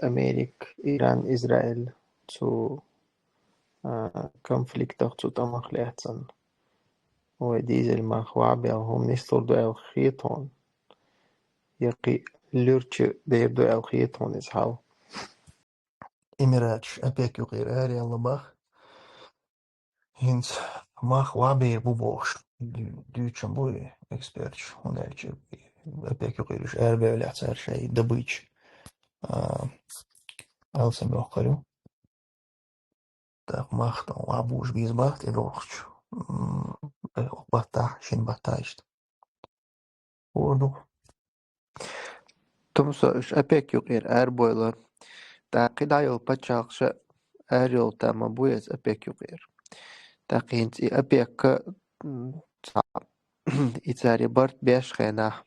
Америка, Иран, Израиль цу, а, конфликтах, цу тӀамах лаьцна вай дизель мах вабел хӀума нислур ду аьлла хета хьуна? Я кхин луьрчу дер ду аьлла хета хьуна иза хьал? Эмираташ ОПЕК юкъера араяьлла мах. ХӀинца мах вабер бу бохуш, ду-, дуьйцуш бу и эксперташ, хӀунда аьлча ОПЕК юкъера уьш арабевллехь цара шайн добыча, а, алсам йоккхур ю. ТӀаккха мах тӀе вабуш беза бах тӀедогӀучу. М, э, баттахь, шина баттахь иштта. ХӀора ду. Томсон, уьш ОПЕК юкъера арабойла. ТӀаккха кхидӀа йолу пачхьалкхаша арайолу тама бу иза ОПЕК юкъера. ТӀаккха хӀинца и ОПЕК, м, цхьа, и цара и барт беш хенахь,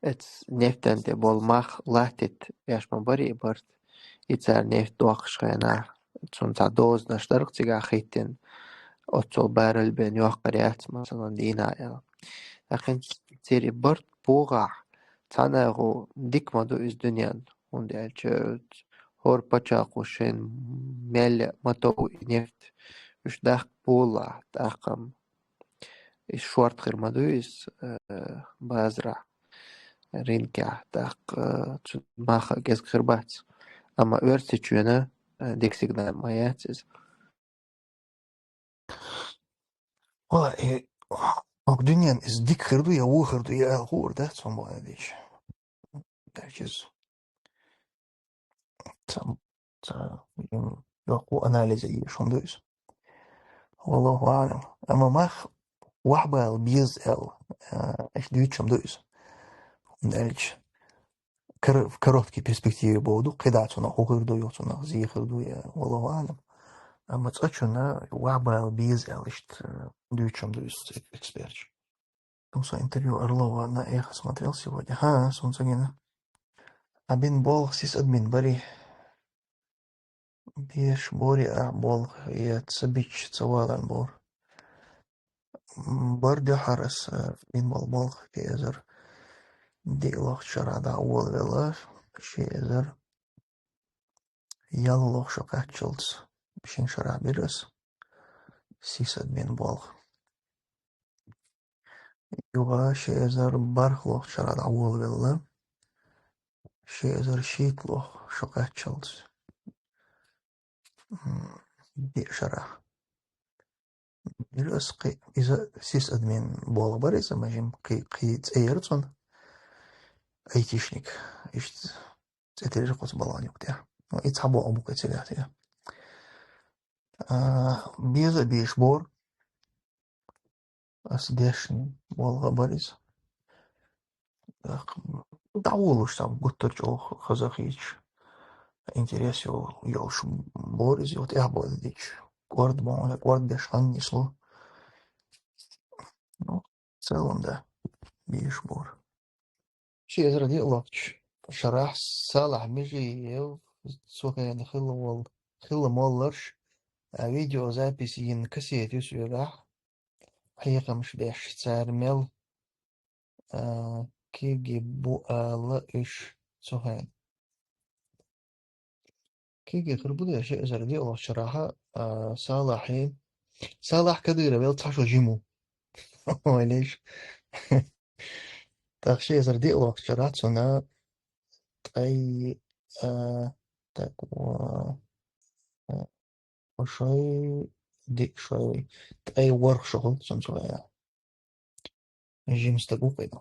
эцу нефтан тӀе болу мах латтийта беш ма бара и барт. И цара нефть доккхуш хенахь, цунна цхьа дозанаш дара-кх цигахь хӀиттина, оццул баррель бен йоккхур яц, масалан, дийнахь аьлла. ТӀаккха хӀинца церан и барт богӀахь, цхьана агӀор дика ма ду иза дуьненна, хӀунда аьлча хӀора пачхьалкхо шайна мелла ма тов и нефть, уьш даккха болалахь, тӀаккха-м иза шорта хир ма дуй иза, э, базарахь, рынкехь, тӀаккха, э, цу маха гезга хир бац. Амма Оьрсийчоьнан, э, дика сигнал ма яц иза. Валла, и, хӀокху дуьненна иза дика хир ду я вон хир ду, я ала хуур дац, цхьа боху аьлча. Дерг иза. Цхьа, цхьа, м, йоккха анализ а еш хӀума ду иза. Валлаху аӀлам. Амма мах вахьбала беза аьлла, а, аша дуьйцуш хӀума ду иза. ХӀунда аьлча кор-, в короткой перспективе боху ду, кхидӀа цунах хӀун хир ду, юха цунах зен хир ду, я, валлаху аӀлам. Амма цкъачунна вахьбала беза аьлла иштта, а, дуьйцуш хӀума ду иза эксперташ. Томсон, интервью Орлова на Эхо смотрел сегодня? ХӀа, суна ца гина. Абин болх сис админ бари. Беш бора ахь болх, я ца бича ца валан бора. М, бара дуьххьара ас, э, бина бола болх ши эзар диълагӀча шарахь дӀа а волавелла, ши эзар ялхлагӀа шо кхаччалц шин шарахь бира ас сисадмин болх. Юха ши эзар бархӀлагӀча шарахь дӀа а волавелла, ши эзар шийтталагӀа шо кхаччалц, м, диъ шарахь. Бира ас кхин, иза сисадмин болх бара иза, ма жим кхин, кхин цӀе яра цунна. Айтишник. Иштта цӀе тиллира кхуза балан юкъа тӀехь. Ну, и цхьа болх бу кхин цигахь тӀехь. А, беза а беш бора. Ас дешна болх бара иза. ДӀаволалуш цхьа гуттар чӀогӀа хаза хийцаш, интерес йол-, йолуш бора иза, юха тӀехь бовла дича. КӀорда боху, кӀорда беш хан нислу. Ну, в целом, да, беш бора. Ши эзар диълагӀча шарахь Салахь Межиев, цу хенахь хилла вол-, хилла молларш, а, видеозапись йина кассета ю соьгахь, хьехамаш беш, цара мел, а, кегий бу ала уьш цу хенахь. Кегий хир бу дера ши эзар диълагӀча шарахь, а, Салахьи, Салахь Кадыровел цхьа шо жима ву. Ойла йиш. ТӀаккха ши эзар диълагӀча шарахь цунна ткъе, а, так, а, а, шо, диъ шо, ткъе ворхӀ шо хилла цунна цу хенахь. Жима стаг ву кхин.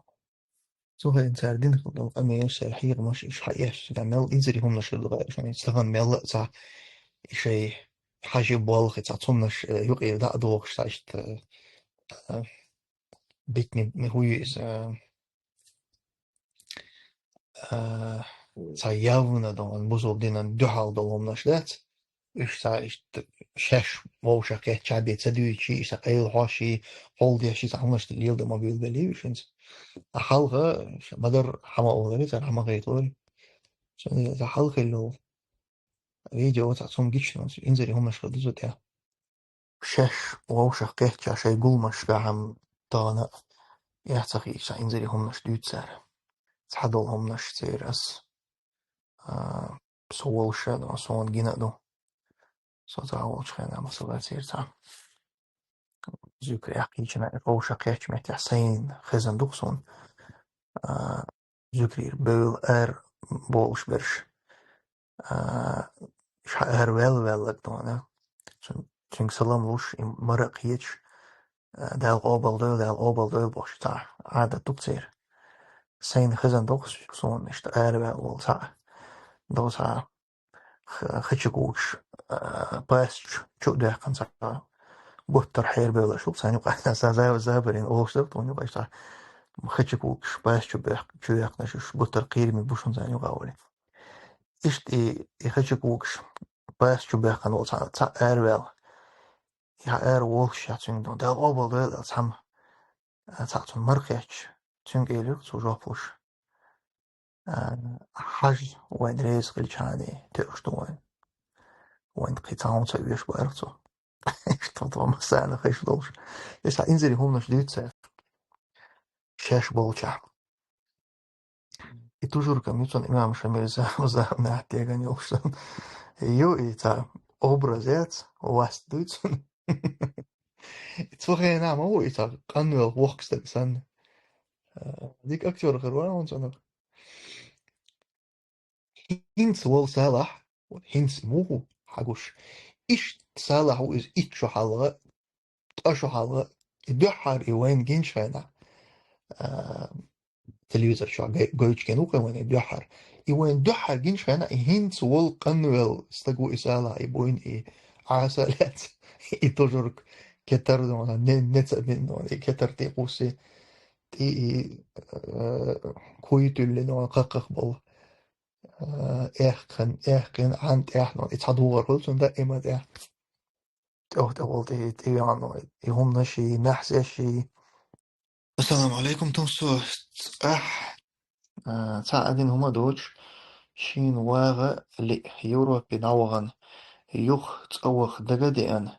Цу хенахь цара дина хилла долу къамелаш, церан хьехамаш, уьш хьаэцча, цигахь мел инзаре хӀуманаш хир ду хаьа шуна, тахана мелла а цхьа и шайн хьажи болх, и цхьа цуннаш, э, юкъера дӀа а дохуш, цхьа иштта, э, битни, хӀун ю иза, э, а, цхьа явна долу, бусалба динан дуьхьал долу хӀуманаш дац. Уьш цхьа иштта шаьш вовшах кхетча бен ца дуьйцуш, и цхьа къайла хьош, и хьол деш, и цхьа хӀуманаш леладан ма буьйлабелли уьш хӀинца. Ткъа хьалха ма-дарра хьан ма олура, цара хьан ма гайталура. Цундела цхьа хьалха хилла йолу видео цхьа цунна гича, инзаре хӀуманаш хир ду цу тӀехь. Шаьш вовшах кхетча шайн гуламашкахь-м тахана а, эхь ца хийча, цхьа инзаре хӀуманаш дуьйцу цара. Цхьадолу хӀуманаш церан ас, а, со волуш а ду, суна гина а ду. Со цхьа волчу хенахь масала церан цхьа зуькар яхкийчина, и вовшах кхетчу меттехь сайна хезна ду-кх суна. А, зуькарера бевлла ара болуш берш. А, ша ара ваьлла-ваьлларг ду хьуна. Цуьнга салам луш, и мара а кхеташ, а, Дала къобалдойла, Дала къобалдойла бохуш, цхьа Ӏадат ду-кх церан. Сайна хезна ду-кх суна иштта ара ваьлла волу цхьаъ. Ду цхьа х-, хи чу кугуш, а, паьсташ чу а доьхкина цхьа гуттар хьерабевлларш бу-кх царна юкъахь, сан за-, забарина олуш дара тхуна юкъахь, цхьа хи чу кугуш, паьсташ чу боьх-, чу йоьхкинарш уьш гуттар кхераме бу шуна царна юкъахь олий. Иштта и, и хи чу кугуш, паьсташ чу боьхкина волу цхьа, цхьаъ ара ваьлла. И хьан ара волуш яц цуьнга ду, Дала къобалдойла аьлла цхьамма, а, цхьаъ цунна мара кхетча, цуьнга элира цо жоп луш. А, хьажа вайна реза хилчахьана тоьуш ду вайна. Вайна кхин цхьа хӀума ца оьшу бара цо. Иштта тхо массарна хезаш долуш. Иза цхьа инзаре хӀуманаш дуьйцу цара. Шаьш болчохь. И тужуркам ю цунна имам Шамил за-, заманахь деган йолуш санна. Ю и цхьа образ яц, васт дуьйцу. Цу хенахь ма ву и цхьа къанвелла воккха стаг санна. А, дика актёр хир вара хьуна цунах. ХӀинца волу Салахь, хӀинца муха ву хьан гуш? Иштта Салахь ву иза итт шо хьалха, ткъа шо хьалха, и дуьххьара и вайна гинчу хенахь, а, телевизор чохь гай-, гойтуш гина ву кхин вайна и дуьххьара. И вайна дуьххьара гинчу хенахь, и хӀинца волу къанвелла стаг ву и Салахь, и буйна, и Ӏаса а лаьцна, и тужург кетар, ну, не, не ца бина, ну, и кетар тӀе кхуссий, тӀе и, э, куй туьллий, ну, кхаккхах болу. Э, аьхкин, аьхкин, Ӏан тӀехь, ну, и цхьа догӀар хуьлу цунна даима тӀехь. ТӀехь, тӀехь волу тӀе, тӀе веана, ну, и хӀуманаш, и маьхзеш, и Ассаламу алейкум, тумсо. Цкъа, а, цхьа а дина хӀума доцуш, шена вагӀа лиъ, Европе дӀавахана. юха цӀа ваха дага а деана,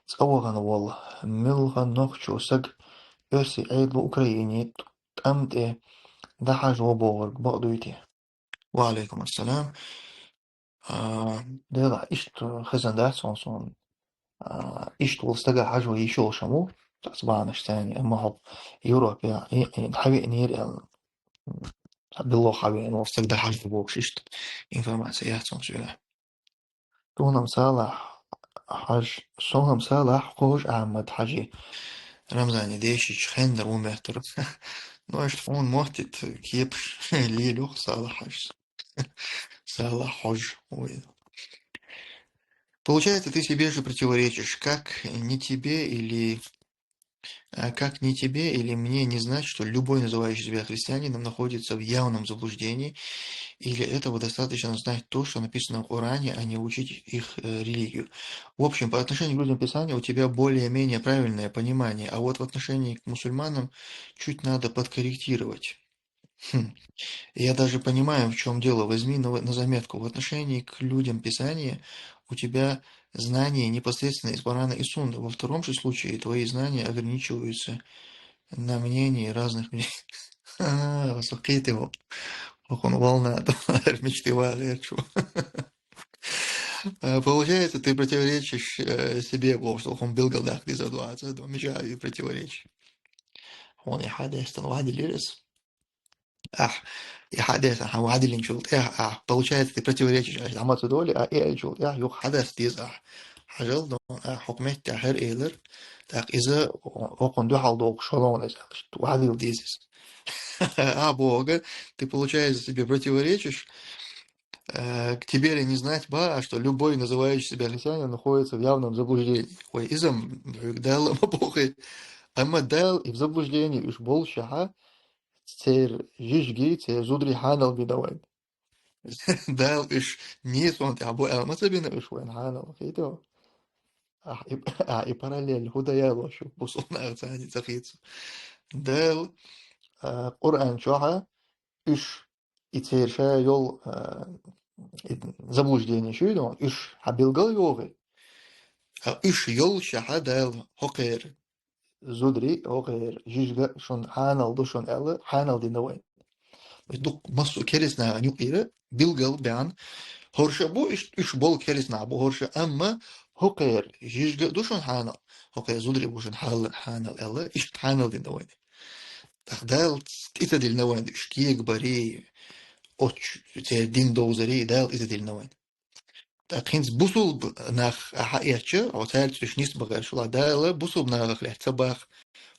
цӀа вахана вола муьлхха нохчо саг оьрсий Ӏедало Украине тӀам тӀе дӀахьажа ва бохург бакъ дуй те? Ва Ӏалайкум ассалам. А, Делахь, иштта хезна дац хьуна суна. А, иштта волу стага хьажа ван йиш йолуш хӀума ву, цхьацца бахьанаш царна, амма хьо Европе и, и, хьавеанера аьлла, цхьа билггал хьавеана волу стаг дӀахьажа ву бохуш, иштта информация яц хьуна суьйра. Суна-м Салахь Хьажа, суна-м Салахь Кхожа-Ахьмад-Хьажи Рамзане дешича хеннара ву моьттура. Ну, аша тхуна моттийта кепаш лелайо Салахь Хьажас. Салахь Хьожа, ой. Получается, ты себе же противоречишь. Как не тебе или, а, как не тебе или мне не знать, что любой, называющий себя христианином, находится в явном заблуждении, и для этого достаточно знать то, что написано в Коране, а не учить их, э, религию. В общем, по отношению к людям Писания у тебя более-менее правильное понимание, а вот в отношении к мусульманам чуть надо подкорректировать. Хм. Я даже понимаю, в чём дело. Возьми на, на заметку. В отношении к людям Писания у тебя знания непосредственно из Корана и Сунны. Во втором же случае твои знания ограничиваются на мнении разных мнений. А, высокий ты, вот. Ох, он волна, мечты вагӀерчу. А, получается, ты противоречишь, э, себе, боху, хӀума билггал даккха деза дуьйцу, ду, мича и противоречи. Хьуна и хьадис тӀе ваьдиллира ас. Ахь, и хьадис ахь ваьдиллинчул тӀехьа, ахь, получается, ты противоречишь, ахь, дӀа ма ца долу, а и аьллачул тӀехьа юха хьадис деза ахь. Хьажал, ду, ахь хӀокху меттехь хӀара элира, тӀаккха иза хӀокхунна дуьхьал дохуш хӀума ду иза, ваьдилла деза иза. А, боху, ты, получается, себе противоречишь, э, к тебе ли не знать, ба, а что любой, называющий себя христианином, находится в явном заблуждении. Вай иза-м Далла ма бохий. Амма Дала и в заблуждении уьш боллушехь, церан жижиги, церан зударий хьанал бина вайн. Дала уьш нийсонна тӀехь бу аьлла ма ца бина уьш вайн хьанал, хетий? Ахь и, ахь и параллель хӀун дан ялош ю, бусулба нах царна ца хийца. Дала, а, Къуръан чохьа уьш и церан ша йолу, а, и заблужденеш ю, уьш хьан билггал йогӀий. А уьш йоллушехь Дала хӀокхеран зударий, хӀокхеран жижига шуна хьанал ду шуна аьлла, хьанал дина вайн. Дукха массо а керста нахана юкъара билггал баьхна, хӀорш а бу, уьш, уьш болу керста нах бу хӀорш а, амма хӀокхеран жижига а ду шуна хьанал, хӀокхеран зударий бу шуна хьал-, хьанал аьлла, иштта хьанал дина вайн. ТӀаккха Дала тӀе ца диллина вайн уьш кегабарий, оцу церан дин довзарий, Дала иза диллина вайн. ТӀаккха хӀинца бусулба нах ахьа эцча, хьо цаьрца уьш нисбахарш ла, Дала бусулба нахах лаьцна ца баха,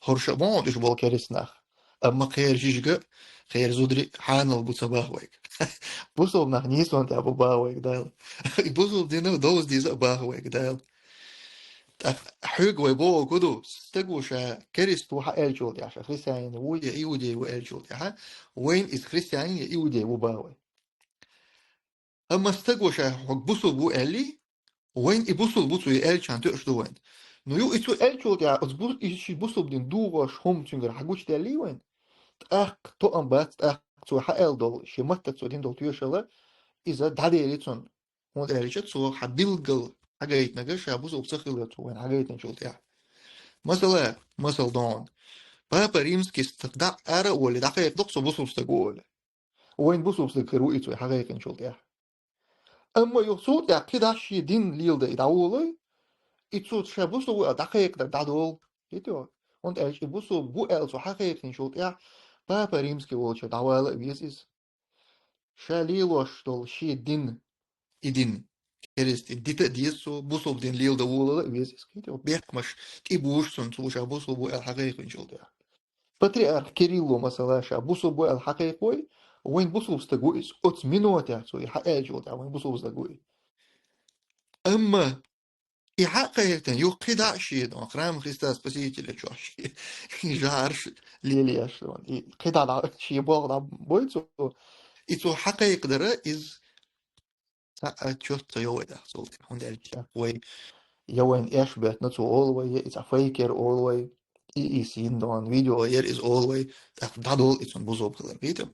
хӀорш а ма бу уьш болу керста нах. Амма кхеран жижига, кхеран зударий хьанал бу ца баха вайга. Бусулба нах нийсонна тӀехь бу баха вайга Дала. И бусулба динах довза деза а баха вайга Дала. ТӀаккха хьоьга вай бохург хӀун ду? Стага ша керста ву хьан аьллачул тӀаьхьа, ша христианин ву я иудей ву аьллачул тӀаьхьа, вайн иза христианин я иудей ву баха вай. Амма стага ша хьо бусулба ву аьллий, вайн и бусулба ву цо и аьллачарна тоьаш ду вайн. Ну, ю и цо аьллачул тӀаьхьа, оцу бу-, и ши бусулба дин духуш хӀума цуьнгара хьан гучудаьллий вайн? ТӀаккха тоам бац, тӀаккха цо хьан аьлла долу, шен маттаца цо дина долу тоьшалла, иза дӀадели цунна. ХӀунда аьлча цо хьан билггал хьагайтинарг ша бусулба ца хилар цо вайн хьагайтинчул тӀаьхьа. Масала, масал догӀун. Папа Римский ст-, дӀа ара а волий, дӀакхайкхадо-кх цо бусулба стаг ву олий. Вайн бусулба стаг хир ву и цо хьагӀайкхинчул тӀаьхьа. Амма юха цул тӀаьхьа кхидӀа шен дин леладан и дӀаволалой, и цо ша бусулба ву аьлла дӀакхайкхадар дӀадолу. Хетий? ХӀунда аьлча и бусулба ву аьлла цо хьагӀайкхинчул тӀаьхьа папа римский волчу дӀавала а веза иза. Ша лелош долу шен дин, и дин, керста дита а деза цо, бусулба дин леладан волала а веза иза. Хетий? Бехкамаш тӀебуш цунна, цо ша бусулба ву аьлла хьагӀайкхинчул тӀаьхьа. Патриарх Кирилло, масала, ша бусулба ву аьлла хьакхайкхой, вайн бусулба стаг ву иза. Оцу минотехь цо и хьааьллачул тӀаьхьа вайн бусулба стаг ву и. Амма и хьакхайкхина юха кхидӀа а шен, храм Христа Спасителя чохь шен жӀараш лелаеш, и кхидӀа дӀа шен болх дӀабой цо, и цо хьакхайкхадара иза цхьа а чот ца йо вай даха цул тӀе. ХӀунда аьлча вай, я вайн эш беттина цо олу вай, я и цхьа фейкер олу вай, и, и син дон, видео яр иза олу вай, тӀаккха дӀадолу и цунна бусулба хилар, витам.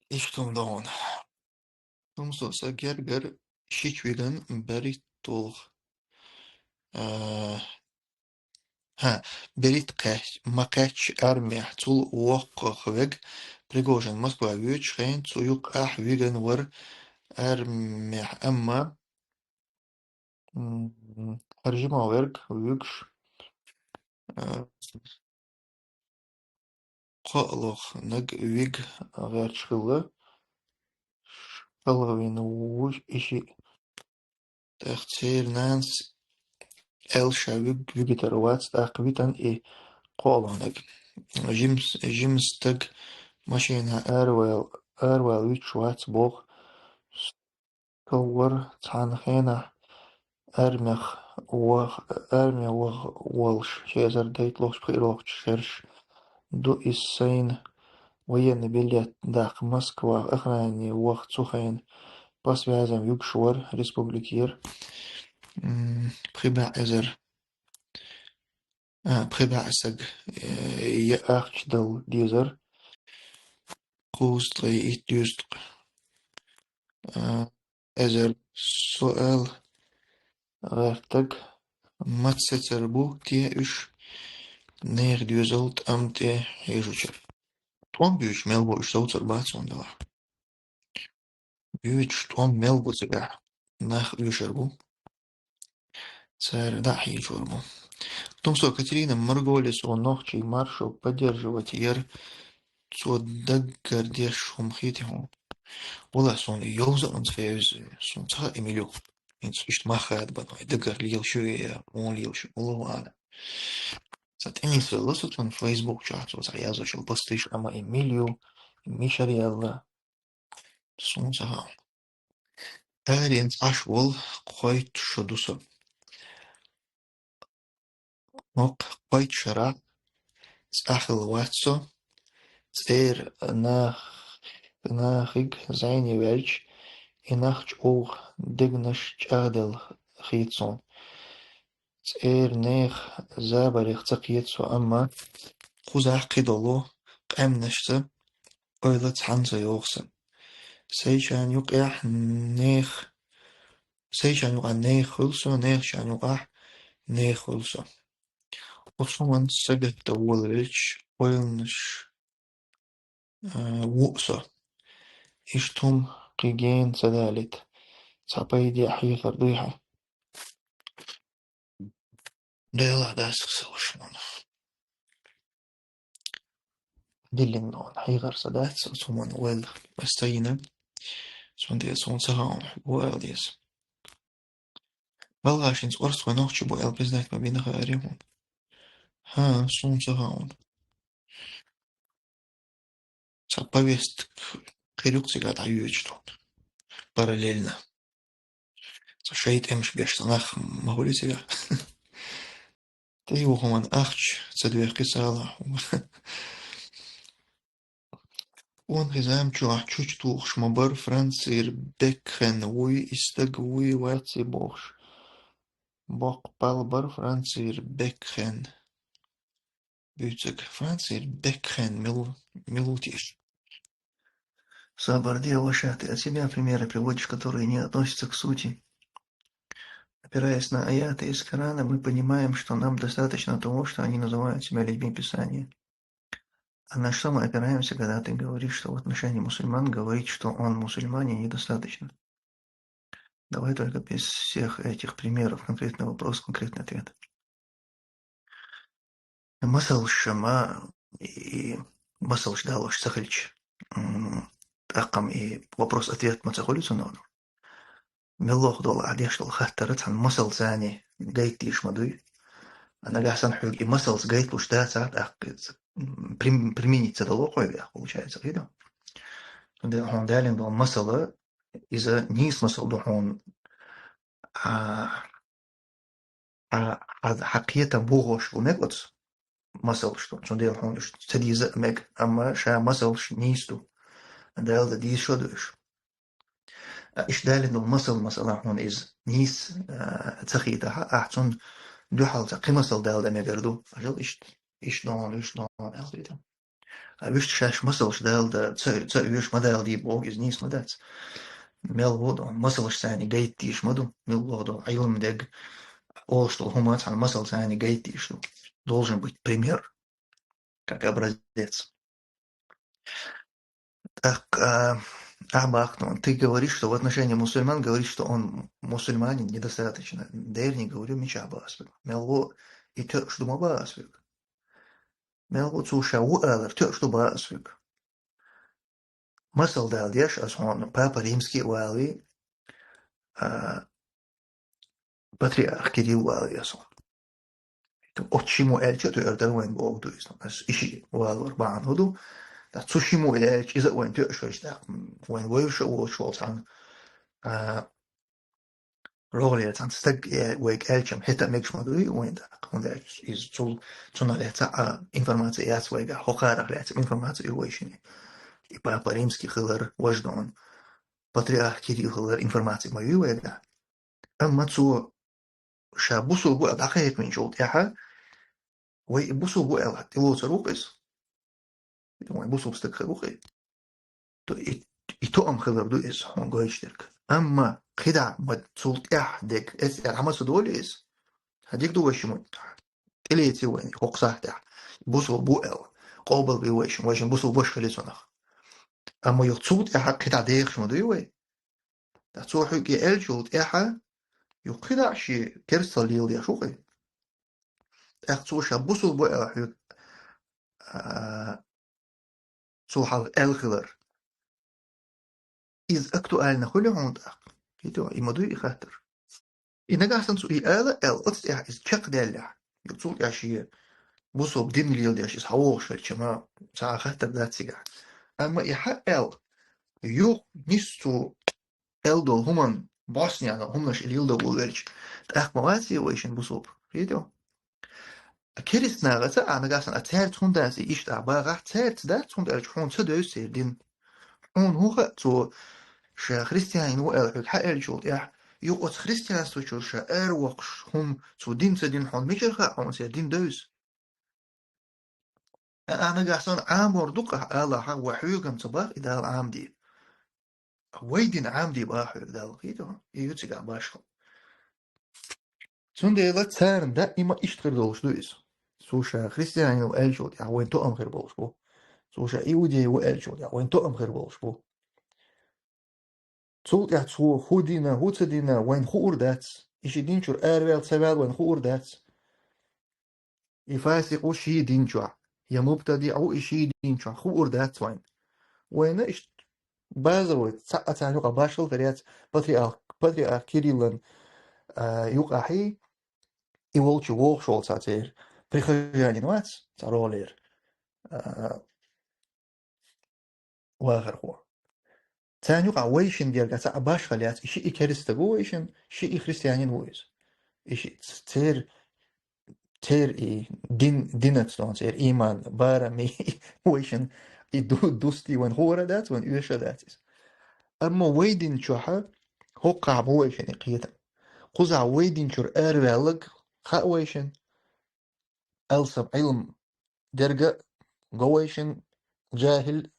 Иштта хӀума догӀун. Хьумсо сан гергара шича виган берригаш долх. А, хӀа, берригаш кхаьч-, ма кхаьчча армехь цул воккхагӀа вега Пригожин Москва воьдучу хенахь цу юккъехь виган вара армехь, амма, м, хӀара жима верг вуьгуш, а, кхоалгӀаниг вига гӀерташ хилла, шалгӀвина вуьгуш и шиъ. ТӀаккха церан нанас аьлла ша вуьг-, вуьгуьйтур вац, тӀаккха витина и кхоалгӀаниг. Жимс-, жима стаг машенахь аравала, аравала вуьтуш вац боху. Со вара цхьана хенахь армех вах-, арме ваха волуш, ши эзар дейтталгӀачу, пхиъ лохучу шераш ду иза сайна, военный билет даккха Москвах охране ваха цу хенахь, по связям вуьгуш вара республикера. М, пхи бӀе эзар, а, пхи бӀе саг, э, я ахча дала дезара, кхузткъе итт, дуьзткъе, а, эзар. Со аьлла гӀертарг, маца сецар бу те уьш нехан доьзал тӀам тӀе хьежачуьра. ТӀом боьдуш мел бу уьш, совцар бац хьуна делахь. Боьдуш тӀом мел бу цигахь, нах оьшур бу. Цара дӀа а хьийжор бу. Тумсо Катерина Марголис, нохчий маршо поддерживать яр, цо даггара деш хӀума хетий хьуна? Валлахь, суна йовза а ца хеза, суна ца хаьа и мила ю. ХӀинца иштта мах хадабан, вай даггара лелаш ю я, муха лелаш ю, Аллаху аӀлам. Сан тӀе нисвелла со цунна Facebook чохь, цо цхьа яздеш йолу посташ, амма и мила ю, и мичара яьлла, суна ца хаьа. Аренца Ӏаш волу кхойтта шо ду со. ХӀокху кхойтта шарахь цӀахь хилла вац со, цӀера нах-, нахиг зӀене ваьлча, и нах чӀогӀа дегнаш чӀагӀделла хета суна. ЦӀера нехан забарех ца кхета со, амма кхузахь кхидолу къаьмнашца ойла цхьаьна ца йогӀу сан. Сайчарна юкъахь нехан, сайчарна юкъахь нехан хуьлу со, нехачарна юкъахь нехан хуьлу со. Оцу хӀуманна сагатта волавелча, ойланаш, а, ву со. Иштта хӀума кхин гена ца далийта. Цхьа пайде хьехар дуй хьан? Делахь дац аса ваша нана. Диллина нана, хьехар сан дац, оцу хӀуманна ойла аса ца йина. Цундела суна ца хаьа хьуна хӀун аьлла деза. Балхашинца орстхой нохчий бу аьлла признать ма бина хаьарий хьуна? ХӀан, суна ца хаьа хьуна. Цхьа повестка кхин юкъа цигахь дӀайоьдуш ду. Параллельно. Цхьа шайтӀемаш беш ца нах ма хуьлий цигахь. ТӀе юхаман ахча ца доьхкий сала. Вон хизам чохь чучу тухуш ма бара Францера Бекхен вуй, и стаг вуй ваций бохуш. Боккха пал бара Францера Бекхен. Буьйцург Францера Бекхен мил-, мила ву теша? Сабар де, ваша, ты от себя примеры приводишь, которые не относятся к сути. Опираясь на аяты из Корана, мы понимаем, что нам достаточно того, что они называют себя людьми Писания. А на что мы опираемся, когда ты говоришь, что в отношении мусульман говорить, что он мусульманин, недостаточно? Давай только без всех этих примеров, конкретный вопрос, конкретный ответ. Масалш ма, и масалш далош ца хилча, м, тӀаккха-м и вопрос-ответ ма ца хуьлу цунах. Меллох долу ахь деш долу хаттар цхьана масалца гайтдеш ма дуй. А нагахь санна хьоьга и масалца гайтлуш дацахь, тӀаккха иза, м, прим-, применить ца дало хьоьга, получается, хӀида? Цундела хьуна далийна долу масала, иза нийса масал ду хьуна, а, хьан, хьан, хьан кхетам бохош бу мега оцу масалш ду. Цундела хьуна уьш ца деза а мега, амма ша масалш нийса ду. Дала дан дийша ду уьш. А, иштта далийна долу масал, масала, хьуна иза нийса, а, ца хетахь, ахь цунна дуьхьал цхьа кхин масал дала дан мегар ду. Ажал иштта, иштта ногӀан, уьш ногӀан аьлла хетам. А вуьшта шаьш масалш дала дан ца, ца оьшу, ма дала дийр боху, иза нийса ма дац. Мел ву ду, масалаш царна гайта дезаш ма ду, мел ву ду, Ӏилма дег, олуш долу хӀума цхьана масал царна гайта дезаш ду. Должен быть пример, как образец. Так, а, а, Бахтун, ты говоришь, что в отношении мусульман говоришь, что он мусульманин недостаточно. Да я не говорю, мича баасвиг. Мел ву и тоьуш ду ма баасвиг. Мел ву цу ша ву алар тоьуш ду баасвиг. Масал дала деш, ас хьуна папа римский валви, а, патриарх Кирилл валви ас хьуна. Оцу шиммо аьлча, ту эр дара вайн богу ду иза. Ас иши валор бахьана хӀу ду. Да цу шиммо аьлча, иза а вайн тоьуш хилча, да, вайн вевзаш а воцуш волу цхьана, а, рогӀалера цхьана стаг, э, вайга аьлча-м хӀета мегаш ма дуй вайн дакъа. ХӀунда аьлча иза цул, цунах лаьцна а информация яц вайга, хӀокхарах лаьцна информация ю вайшинна. И папа римский хилар важа ду, патриарх Кирилл хилар информация ма ю вайга. Амма цо ша бусулба ву аьлла дӀакхайкхинчул тӀаьхьа, вай и бусулба ву аьлла тӀелоцур ву-кх иза. Вай бусулба стаг хир ву-кх и. То и, и тоам хилар ду иза, хьуна гойтуш дерг. Амма кхидӀа ма цул тӀаьхьа дерг, эццахь хьан ма ца долу иза. Хьан дика ду вайшимма? ТӀелеци вайна, хӀокху сахьтехь. Бусулба ву аьлла. Къобалбе вайшимма, вайшимма бусулба ваша хили цунах. Амма юха цул тӀаьхьа кхидӀа дехаш ма дуй вай. Ткъа цо хьоьга и аьллачул тӀаьхьа, юха кхидӀа а шен керстал леладеш ву-кх и. ТӀаккха цо ша бусулба ву аьлла хьоьга, а, цо хьалха аьлла хилар. Иза актуальна хуьлу хьуна тӀаккха? Хетий, и ма дуй и хаттар. И нагахь санна цо и ала аьлла, оцу тӀехь иза чекхдаьллехь, юха цул тӀаьхьа шен бусулба дин леладеш иза хьан вогӀуш хилча ма, цхьа а хаттар дац цигахь. Амма и хьан аьлла, юха нис цо аьлла долу хӀуманна, бӀостанехьа долу хӀуманаш и леладо волавелча, тӀаккха ма вац и вайшинна бусулба. Хетий? Керист нахаца а нагахь санна, а цаьрца хӀунда дац и иштта а бахахь, цаьрца дац, хӀунда аьлча хьуна ца девза церан дин. Хьуна хӀун хаьа цо ша христианин ву аьлла хьоьга хьан аьллачул тӀаьхьа, юха оцу христианство чуьра ша аравоккхуш хӀума, цо дин ца дина хьуна мичара хаьа хьуна церан дин девза? А, а нагахь санна Ӏамор ду-кх ахь алахьа, ва хьоьга-м ца боху и Дала Ӏамаде. Вай дин Ӏамаде боху хьоьга Дала, хетий хьуна? И ю цигахь башхалла. Цундела царна даима иштта хир долуш ду иза. Цо ша христианин ву аьллачул тӀаьхьа вайн тоам хир болуш бу. Цо ша иудей ву аьллачул тӀаьхьа вайн тоам хир болуш бу. Цул тӀаьхьа цо хӀу дина, хӀу ца дина, вайн хуур дац. И ши дин чуьра араваьлла, ца ваьлла, вайн хуур дац. И фасикъ ву ший дин чохь, я мубтадиӀ ву и ший дин чохь, хуур дац вайн. Вайна иштта база вай, цхьаъ а царна юкъа башхалла хир яц патриарх, патриарх Кириллан, а, юкъахьий, и волчу вогӀуш волу цхьа церан прихожанин вац, цхьа ролер, а, вахархо. Царна юкъахь вайшин гергахь цхьа а башхалла яц, и шиъ и керстаг ву вайшин, шиъ и христианин ву иза. И шиъ ц-, цер-, цер и дин, динаца дон, цер иман, барам и вайшин и ду-, дустий вайн хуур а дац, вайн оьшуш а дац иза. Амма вай дин чохьа хӀокхахь бу вайшин и кхетам. Кхузахь вай дин чуьра араваьлларг хаьа вайшин, алсам Ӏилма дерг а го вайшин, жахӀил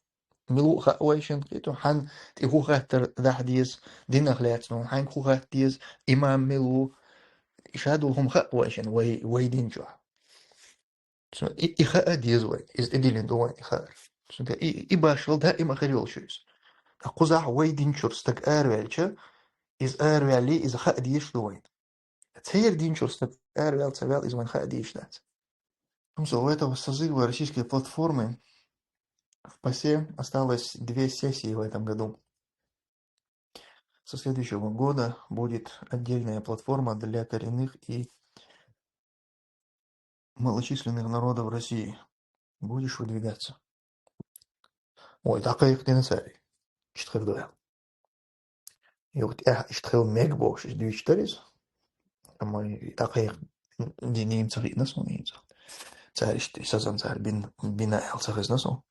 мила ву хаьа вайшин, хетий хьуна, хьан тӀе хӀун хаттар дахьа деза, динах лаьцна хьаьнга хӀун хатта деза, имам мила ву, ша долу хӀума хаьа вайшин, вай, вай дин чохь. Цу-, и, и хаа деза вайн, иза тӀедиллина ду вайн и хаар. Цундела и, и башхалла даима хир йолуш ю иза. Ткъа кхузахь вай дин чуьра стаг араваьлча, иза араваьллий, иза хаа дезаш ду вайн. Церан дин чуьра стаг араваьлла, ца ваьлла, иза вайн хаа дезаш дац. Хьамза, у этого созыва российской платформы в ПАСЕ осталось две сессии в этом году. Со следующего года будет отдельная платформа для коренных и малочисленных народов России. Будешь выдвигаться? Ой, дӀакхайкхина цара. Иштта хир ду аьлла. Юха тӀехь иштта хила мега бохуш, иштта дуьйцуш дара иза. Амма и дӀакхайкха динийн ца хиъна суна иза. Цара иштта и сазам цара бин-, бина аьлла ца хезна суна.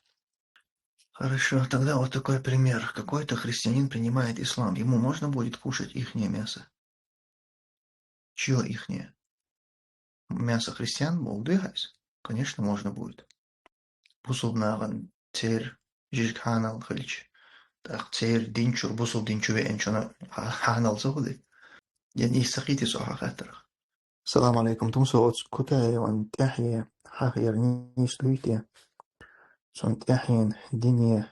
Хорошо, тогда вот такой пример. Какой-то христианин принимает ислам. Ему можно будет кушать ихнее мясо? Чьё ихнее? Мясо христиан боху дуй хьайса? Конечно, можно будет. Бусулба нахана церан жижиг хьанал хилча, тӀаккха церан динчуьра бусалба дин чу веанчунна хьа-, хьанал ца хуьлий? Я нийса ца хийтий цо хьан хаттарах? Салам алейкум, тумсо, оцу Кутаеван тӀаьхье хьахаяр нийса дуй те? Цунна тӀаьхьенна дине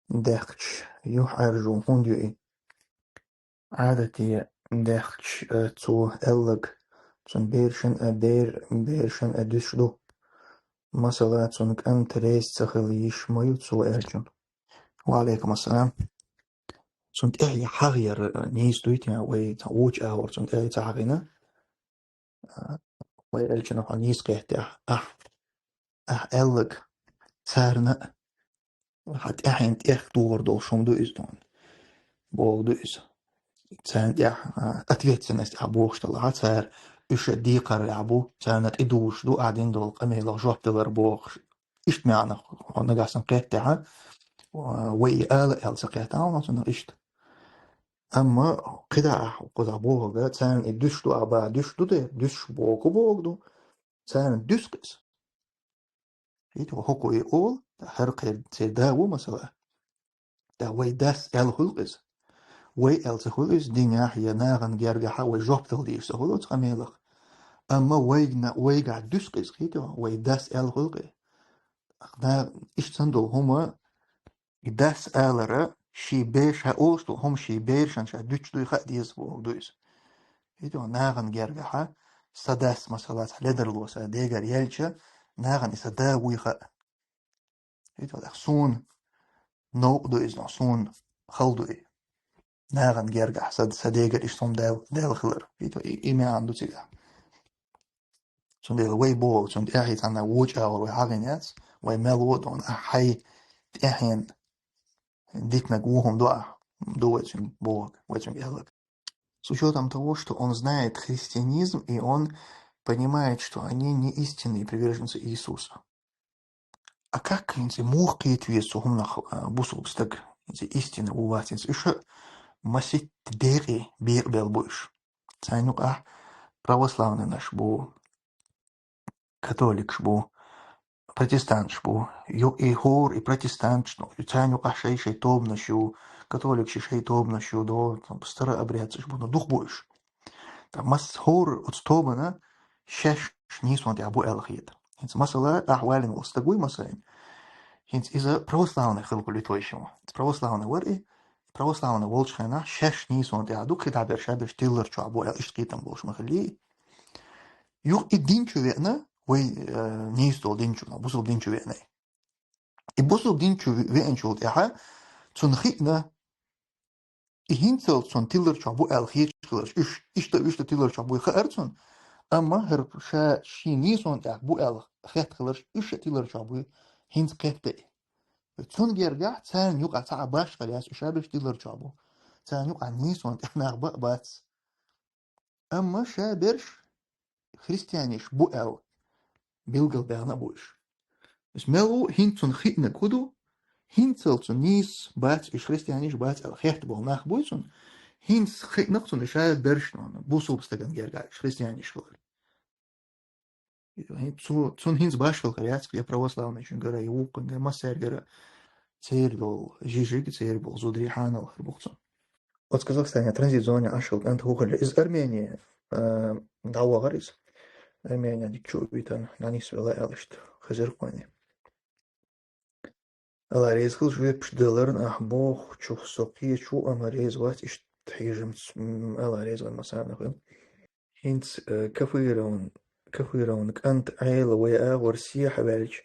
даьккхача юхьӀаьржо хӀунда ю и? Ӏадате даьккхача, э, цо аьлларг цун берашна а, бер-, берашна а дуьсуш ду. Масала, цун кӀант реза ца хила йиш ма ю цо аьллачун. Ва алейкум ассалам. Цун тӀаьхье хьахаяр, э, нийса дуй те, вай цхьа вочу агӀор цун тӀаьхье ца хьахийна? А, вай аьллачунна хьо нийса кхетта ахь. Ахь, ахь аьлларг царна а хьан тӀаьхьенна тӀех тухур долуш хӀума ду иза тхуна. Боху ду иза. Царна тӀехь, а, ответственность ахь бохуш делахь, цара уьш а декхар ахь бу, царна тӀедужуш ду ахь дина долу къамелах жоп далар бохуш. Иштта маьӀнах хьо нагахь санна кхеттехь, а, вай и ала аьлла ца кхетта хьуна цунах иштта. Амма кхидӀа ахь кхузахь бохург, царна и дуьсуш ду ахь баха, дуьсуш ду те, дуьсуш боху бохург ду, царна дуьсу-кх иза. Хьийта, хӀокхо и олу, хӀара кхеран церан да ву, масала. ТӀаккха вай дас аьлла хуьлу-кх иза. Вай аьлла ца хуьлу иза, динехь я нахана гергахь вай жоп дала дезаш ца хуьлу оцу къамелах. Амма вайгна-, вайгахь дуьсу-кх иза, хьийта, вай дас аьлла хуьлу-кх иза. На-, иштта санна долу хӀума, и дас алара, шен бераш хьан олуш долу хӀума шен берашна ша дуьтуш дуй хаа деза бохург ду иза. Хьийта, нахана гергахь, сан дас, масала, цхьа ледарло сан дегара яьлча, нахана и сан да вуй хаа. Хьийта, суна новкъа ду иза, суна хала ду и. Нахана гергахь сан, сан дегара иштта хӀума даьлла, даьлла хилар. Хьийта, и, и маьӀна ду цигахь. Цундела вай боху, цунна тӀаьхье цхьанна вочу агӀор вай хьахийна яц, вай мел ву а тхуна, ахь хьайн тӀаьхьенна дитинарг ву хӀума ду ахь, ду вай цуьнга бохург, вай цуьнга аьлларг. С учётом того, что он знает христианизм, и он понимает, что они не истинные приверженцы Иисуса. А как хӀинца муха кхета веза цу хӀуманах, а, бусулба стаг? ХӀинца истина ву вац, хӀинца уьш а масийтта декъе бекъабелла бу уьш. Царна юкъахь православнанаш бу, католикаш бу, протестанташ бу. Ю-, и хӀора, и протестанташ, ну, царна юкъахь шай-шай тобанаш ю, католикаш шай тобанаш ю, до, там, старообрядцаш бу, ну, дукха бу уьш. Ткъа масса хӀора оцу тобанна шаьш нийсонан тӀехь бу аьлла хета. ХӀинца масала, ахь валлина волу стаг вуй масална. ХӀинца иза православный хилла хуьлу и тойшима. Православный вара и, православный волчу хенахь шаьш нийсонан тӀехь ду, кхидӀа берш, ша берш тиллар чохь бу аьлла, иштта кхетам болуш ма хиллий. Юха и дин чу веана, вай, э, нийса долу дин чу, бусулба дин чу веана. И бусулба дин чу ве-, веанчул тӀаьхьа цунна хиъна, и хӀинццалц цунна тиллар чохь бу аьлла хеташ хиларш, уьш иштта, иштта тиллар чохь буй хаьара цунна, амма хӀара ша шен нийсонан тӀехь бу аьлла хетта хиларш, уьш а тиллар чохь буй хӀинца кхетта и. Цунна гергахь царна юкъахь цхьа а башхалла яц, уьш а берш тиллар чохь бу. Царна юкъахь нийсонан тӀехь нах бан а бац. Амма ша берш христианаш бу аьлла билгалбаьхна а бу уьш. Иза мел ву хӀинца цунна хиънарг хӀун ду? ХӀинццалц цунна нийса бац, уьш христианаш бац аьлла хетта болу нах буй цунна. ХӀинца хиънарг цунна ша берш, ну, бусулба стагана гергахь уьш христианаш хилар. Цу-, цунна хӀинца башхалла хир яц, я православныйчуьнгара, я вукхуьнгара, массаьргара церан болу жижиг, церан болу зударий хьанал хир бу-кх цунна. Оцу Казахстане транзит зоне Ӏаш йолу кӀант хӀун хилла? Иза Армени, а, дӀавахара иза. Армени дика чу а витана, дӀанисвелла аьлла иштта хезира-кх вайна. Ала реза хила жоьпаш даларна ахь бохучух со кхечу, амма реза вац иштта хьежамца, м, ала реза ван масарна хуьлу. ХӀинца, э, Кафировн, Кафировн кӀант Ӏела вай агӀор сехьаваьлча,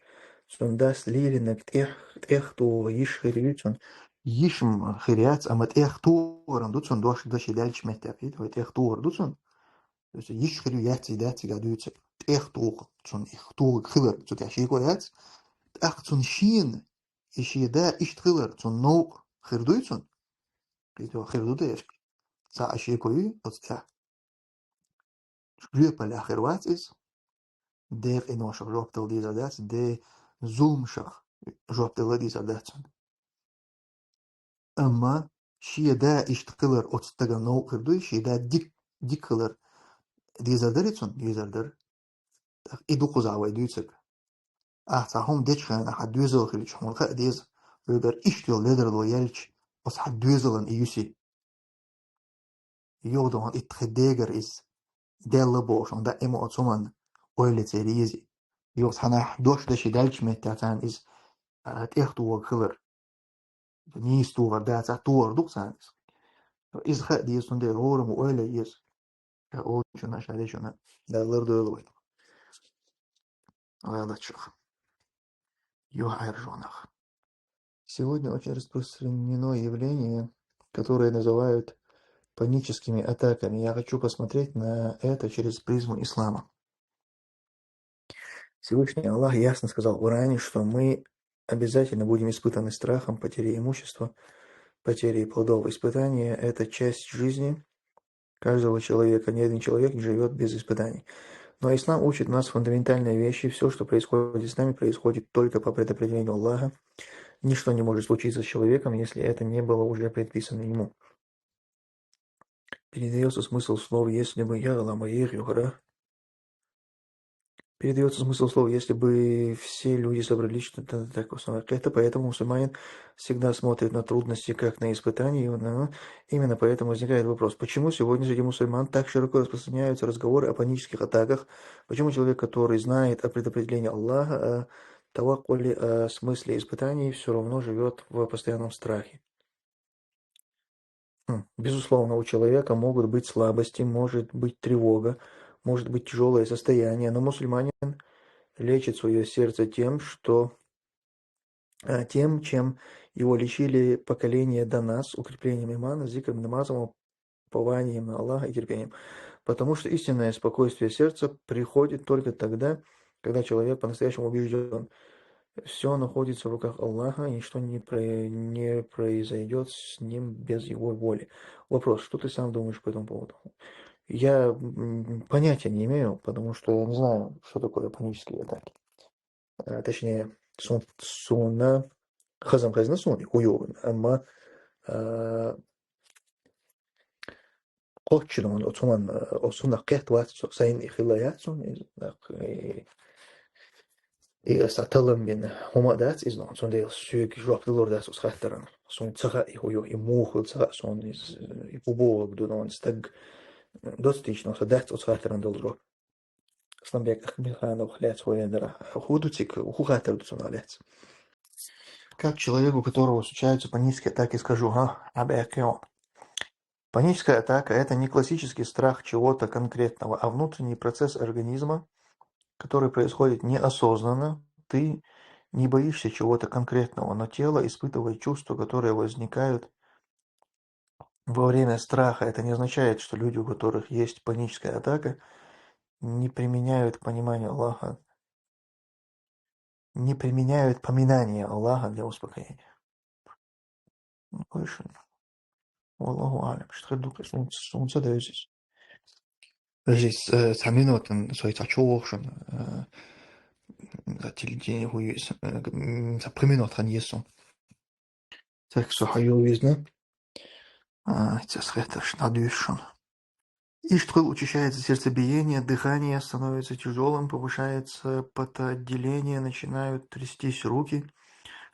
цуьнан дас лелийнарг тӀех-, тӀех тухуш йиш хир ю цуьнан. Йиш-м хир яц, амма тӀех тухур ду цуьнан, дош дан ши даьллачу меттехь, хӀинца вай тӀех тухур ду цуьнан. Иза йиш хир ю яц, и дац цигахь дуьйцург. ТӀех туху цуьнан, и тухург хилар цу тӀехь шеко яц. ТӀаккха цуьнан шена, и шен да иштта хилар цуьнан новкъа хир дуй цуьнан? Кхетий, хир ду дерг. Цхьа а шеко юй оцу тӀехь? Жоьпаллехь хир вац иза. Декъиношах жоп дала дезар дац, де зуламашах жоп дала дезар дац цунна. Амма шен да иштта хилар оцу стагана новкъа хир дуй, шен да дик-, дика хилар дезар дарий цунна? Дезар дара. ТӀаккха и ду кхузахь вай дуьйцург. Ахьа цхьа хӀума дечу хенахь, ахьа доьзал хилча, хьуна хаа деза, хьоьгара иштта йолу ледарло яьлча, оцу хьан доьзалан и юси. Юха ду хьуна итт хи дегара иза. Делла бохуш хьуна даима оцу хӀуманна ойла ца еза. Юха цхьанхьа дош даши даьллачу меттехь царна иза, а, тӀех тухург хилар. Нийса тухур дацахь, тухур ду-кх царна иза. Иза хаа деза, цундела хӀораммо ойла еза. Ша олучунна, ша дечунна, Дала лардойла вай. Ладачух. Юха Ӏаьржонах. Сегодня очень распространено явление, которое называют паническими атаками. Я хочу посмотреть на это через призму ислама. Всевышний Аллах ясно сказал в Коране, что мы обязательно будем испытаны страхом потери имущества, потери плодов. Испытание — это часть жизни каждого человека. Ни один человек не живет без испытаний. Но ислам учит нас фундаментальной вещи. Все, что происходит с нами, происходит только по предопределению Аллаха. Ничто не может случиться с человеком, если это не было уже предписано ему. Передаётся смысл слов: «Если бы я лама их югра». Передаётся смысл слов: «Если бы все люди собрались», что-то так, это поэтому мусульманин всегда смотрит на трудности как на испытание. И он, ну, именно поэтому возникает вопрос, почему сегодня среди мусульман так широко распространяются разговоры о панических атаках, почему человек, который знает о предопределении Аллаха, о таваккуле, о смысле испытаний, все равно живет в постоянном страхе. М, безусловно, у человека могут быть слабости, может быть тревога, может быть тяжёлое состояние, но мусульманин лечит своё сердце тем, что, а, тем, чем его лечили поколения до нас, укреплением имана, зикром, намазом, упованием на Аллаха и терпением. Потому что истинное спокойствие сердца приходит только тогда, когда человек по-настоящему убеждён: всё находится в руках Аллаха, ничто не про-, не произойдёт с ним без его воли. Вопрос: что ты сам думаешь по этому поводу? Я, м, понятия не имею, потому что я не знаю, что такое панические атаки. Э, точнее, сун-, суна хазам хезна суна и хӀун ю, амма, э, кхоччуш ду оцу хӀуманна, оцу хӀуманах кхетта вац со, сайна и хилла яц суна иза, нах, и, и аса таллам бина хӀума а дац иза, но цундела соьга жоп далур дац оцу хаттаран. Суна ца хаьа и хӀун ю, и муха хилла ца хаьа суна иза, и хӀун бохург ду, но стаг доцу тийча, но сан дац оцу хаттаран дала жоп. Асланбек Ахмедхановх лаьцна хӀун ю дара? ХӀун ду цига, хӀун хаттар ду цунах лаьцна? Как человеку, у которого случаются панические атаки, скажу, ха, а бехке он. Паническая атака — это не классический страх чего-то конкретного, а внутренний процесс организма, который происходит неосознанно. Ты не боишься чего-то конкретного, но тело испытывает чувства, которые возникают во время страха. Это не означает, что люди, у которых есть паническая атака, не применяют к пониманию Аллаха, не применяют поминание Аллаха для успокоения. Ну, больше. Валлаху алям. Что такое? Солнце, солнце даётся. Здесь, э, цхьа минута, м, сой цхьа чу вохушан, э, за телевидение хуюс, э, м, цхьа пхи минут хан есу. Так, со хьайо визна. А, сейчас это ж надуешь он. Иштта хуьлу, учащается сердцебиение, дыхание становится тяжёлым, повышается потоотделение, начинают трястись руки,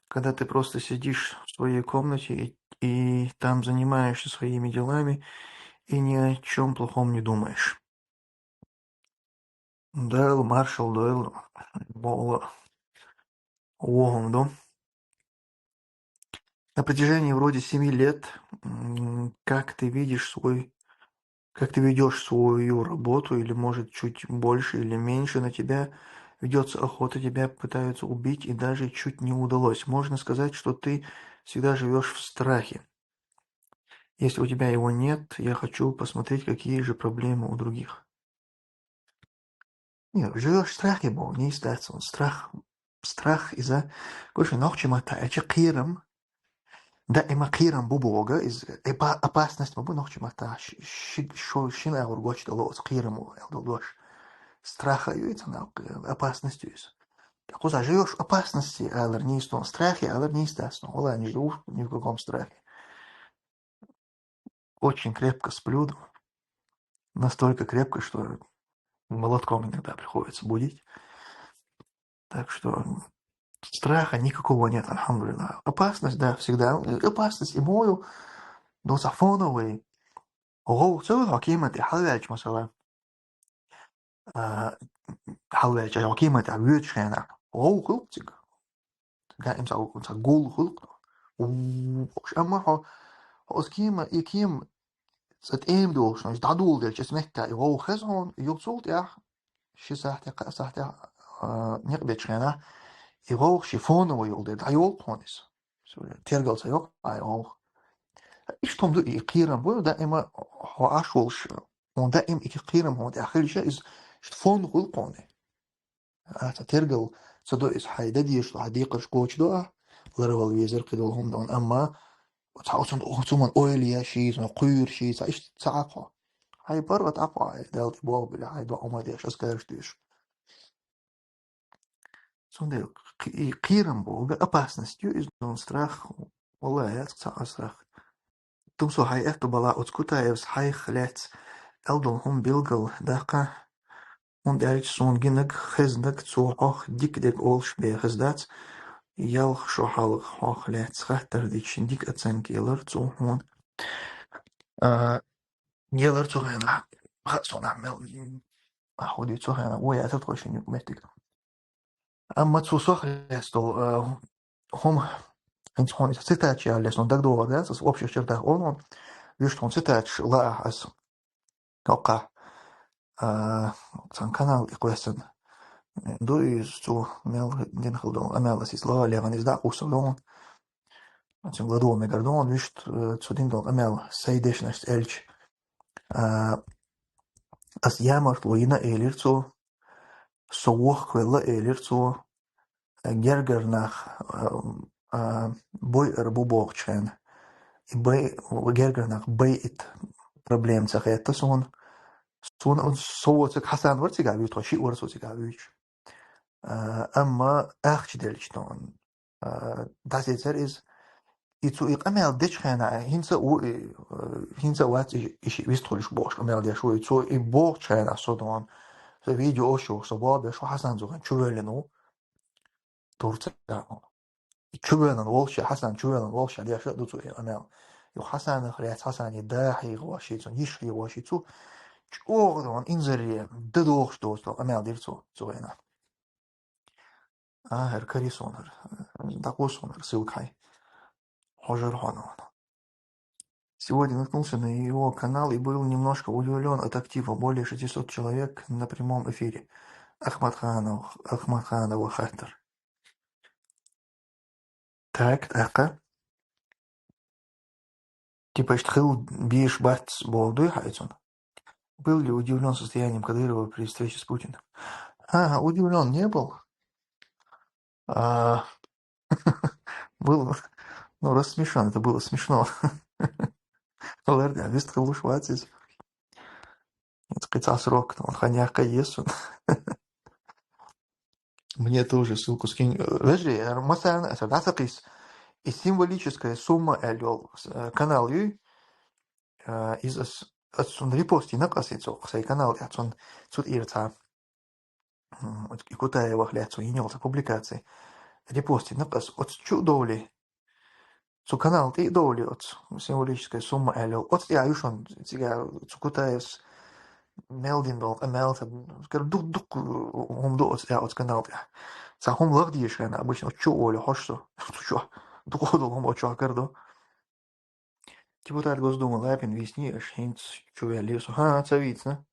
когда ты просто сидишь в своей комнате и, и там занимаешься своими делами и ни о чём плохом не думаешь. Дала маршалла дойла, боху, вохуна ду. На протяжении вроде семи лет, м, как ты видишь свой, как ты ведёшь свою работу, или, может, чуть больше или меньше, на тебя ведётся охота, тебя пытаются убить, и даже чуть не удалось. Можно сказать, что ты всегда живёшь в страхе. Если у тебя его нет, я хочу посмотреть, какие же проблемы у других. Не, живёшь в страхе, бо, не из страха. Страх, страх из-за, короче, нохчийн маттахь аьлча кхерам, даима кхерам бу боху, из опа-, опасность ма бу нохчийн маттахь, ши-, ши-, шо-, шина агӀор гочдало оцу кхерамо аьлла долу дош. Страха ю иза, нах, опасность ю иза. Кхузахь живёшь в опасности алар нийса ду, страхе алар нийса дац, но валлахӀи, не живу ни в каком страхе. Очень крепко сплю, да. Настолько крепко, что молотком иногда приходится будить. Так что, м, Страха никакого нет, альхамдулиллах. Опасность, да, всегда. Опасность и мою, ну, са фоновый. ГӀовгӀа ца хуьлу хьо кеман тӀе хьалаваьлча, масала. А, хьалаваьлча, хьо кеман тӀе воьдучу хенахь. ГӀовгӀа хуьлу цига. Даим ца, ца гул хуьлу. У, амма хьо, хьо оцу кема, и кема цӀа тӀема долуш, дӀадоладелча, оцу меттехь и гӀовгӀа хеза хьуна, юха цул тӀаьхьа ши сахьтехь, кхаа сахьтехь, а, некъ бечу хенахь, и гӀовгӀа ши фоновый йолу дела, дӀайолу хьуна иза. Тергал ца йоккху, а, и гӀовгӀа. Иштта хӀума ду и кхерам бу, даима хьо Ӏаш волуш, хьуна даим и кхерам хьуна тӀехь хилча, иза иштта фон хуьлу хьуна. А, ца тергал ца до иза, хьайн дан дезаш ду, хьайн декхарш коча до а, ларвала везар кхидолу хӀума ду, амма цхьа оцунна, оцунна ойла еш, иза кхуьйруш, иза иштта ца Ӏа кхо. Хьайн паргӀат Ӏа кхо, хьайн Далла тӀе болх била, хьайн доӀа ма деш, азкарш деш. Цундела кхи-, и кхерам боху, опасность ю иза, ну, страх, валлахӀи, яц цхьа а страх. Тумсо, хьайн аьтту бала оцу Кутаевс хьайх лаьцна аьлла долу хӀума билггал даккха, хӀунда аьлча суна гинарг, хезнарг цо хьох дика дерг олуш бен хезна дац, ялх шо хьалха хьох лаьцна хаттар дича дика оценка елира цо хьуна. А, елира цу хенахь, хаьа суна мел, а, хӀун ду цу хенахь, вон яцара тхойшинна юкъаметтиг. Амма цо сох лаьцна долу, а, хӀума, хӀинца хьуна иза цитаташ яла лаьцна, хьуна дагадогӀур дац, аса общих чертах олу хьуна, вуьшта хьуна цитаташ лаахь аса. Оккхахь, а, цхьана канал тӀе кхоьссина ду иза, цо мел дина хила долу къамел, аса иза лаха лехана иза дӀакъуссур ду хьуна. Цуьнга ладогӀа мегар ду хьуна, вуьшта, э, цо дина долу къамел сайн дешнашца аьлча, а, аса ямартло йина, элира цо, со вохкавелла, элира цо, гергара нах, а, а, бойъур бу бохучу хенахь, и бай-, гергара нах байъийта проблема ца хетта суна. Суна со воцург Хьасан вара цигахь вуьйту, тхо шиъ вара цо цигахь вуьйтуш. А, амма ахча делча тхуна, а, дӀасецара иза. И цо и къамел дечу хенахь, хӀинца а ву и, э, хӀинца а вац и, и шиъ вистхуьлуш бохуш къамел деш ву и. Цо и бохучу хенахь со тхуна, со видео ошух, со боху беш ву Хьасан цу хенахь чувоьллина ву. Турция. И чувоьллина волуш, Хьасан чувоьллина волуш деш а ду цо и къамел. Юха Хьасанах лаьцна, Хьасане да хьехош, цуьнан йиш хьехош, цу чӀогӀа тхуна инзаре дан дохуш доцу тхо къамел дира цо цу хенахь. А, хӀара карий суна хӀара. ДӀакхо суна хӀара ссылка хьайн. Хьожура хьуна. Сегодня наткнулся на его канал и был немножко удивлён от актива. Более шестисот человек на прямом эфире. Ахматханов, Ахматханова хаттар. Так, тӀаккха. Типа, иштта хила безаш бац боху дуй хьайцун? Был ли удивлён состоянием Кадырова при встрече с Путиным? Ага, удивлён не был. А, было, ну, рассмешён, это было смешно. Ларда, вистхуьлуш вац иза. Кхин цхьа срок, он ханьяхка есун. Мне тоже ссылку скинь. Вежарий, масарна аса дӀасакхийса. И символическая сумма аьлла йолу, э, канал юй. Э, иза ас, ас цунна репост йина, аса и цо, сайн канал тӀехь цунна цу тӀера цхьа, м, и Кутаевах лаьцна цо йина йолу цхьа публикаци. Репост йина, аса оцу чу а довли. Цу канал тӀе а довли оцу символическая сумма аьлла йолу. Оцу тӀехь ю шуна цигахь цу Кутаевс мел дина долу къамел, ца, кара дукха-дукха хӀума ду оцу тӀехь, оцу канал тӀехь. Цхьа хӀума лаха дезаш хенахь, обычно оцу чу а волу хьожу со. Цу чохь дукха долу хӀума оцу чохь кара ду. Депутат Госдумы Лапин вийцинний аша, хӀинца чу ваьллера со? ХӀан, ца вийцина.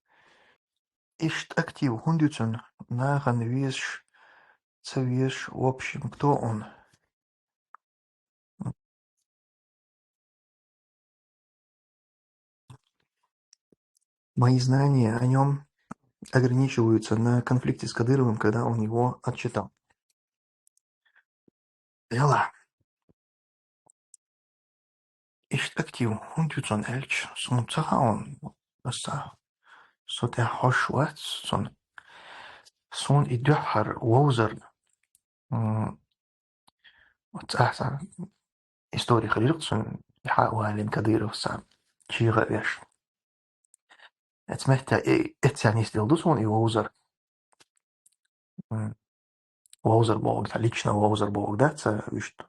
Иштта актив хӀунда ю цуьнан, нахана везаш, ца везаш, в общем, кто он? Мои знания о нём ограничиваются на конфликте с Кадыровым, когда он его отчитал. Яла. Иштта актив хӀунда ю цуьнан аьлча, суна ца хаьа, аса со тӀехь хьожуш вац цунна. Суна и дуьххьара вовзар, м, оцу ахьа истори хилира цуьнан, и хьа а валийна Кадыровс цхьа чӀогӀа а веш. Эцу меттехь и эццехь нисделла ду суна и вовзар. М. вовзар бохург, лично вовзар бохург дац, а, вуьшта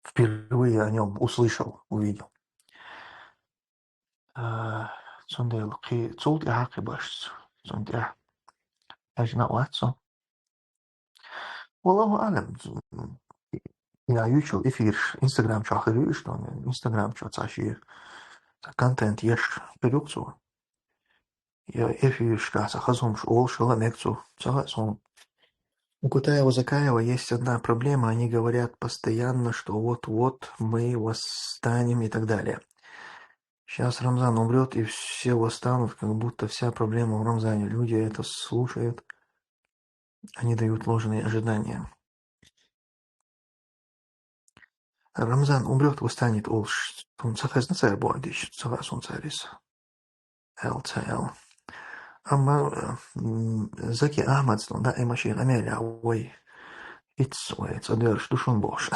впервые о нём услышал, увидел. А, цундела кхи-, цул тӀаьхьа кхин башца, цунна тӀаьхьа аьжна а вац со. Валлаху аълам, я ючул эфирш Instagram чу хир ю уьш, Instagram чу цхьа шен, цхьа контент еш хир ю цо. Я эфиршкахь цхьа хаза хӀумаш олуш хила мега цо, ца хаьа суна. У Кутаева-Закаева есть одна проблема. Они говорят постоянно, что вот-вот мы восстанем и так далее. Сейчас Рамзан умрёт, и все восстанут, как будто вся проблема в Рамзане. Люди это слушают, они дают ложные ожидания. Рамзан умрёт, восстанет олуш, суна ца хезна цара бохург дийцича, ца хаьа суна цара иза. Л Ц Л. Амма, м, Заки Ахьмадс даима шен къамел яц вай. Итс вай цӀа доьрзуш ду шуна бохуш.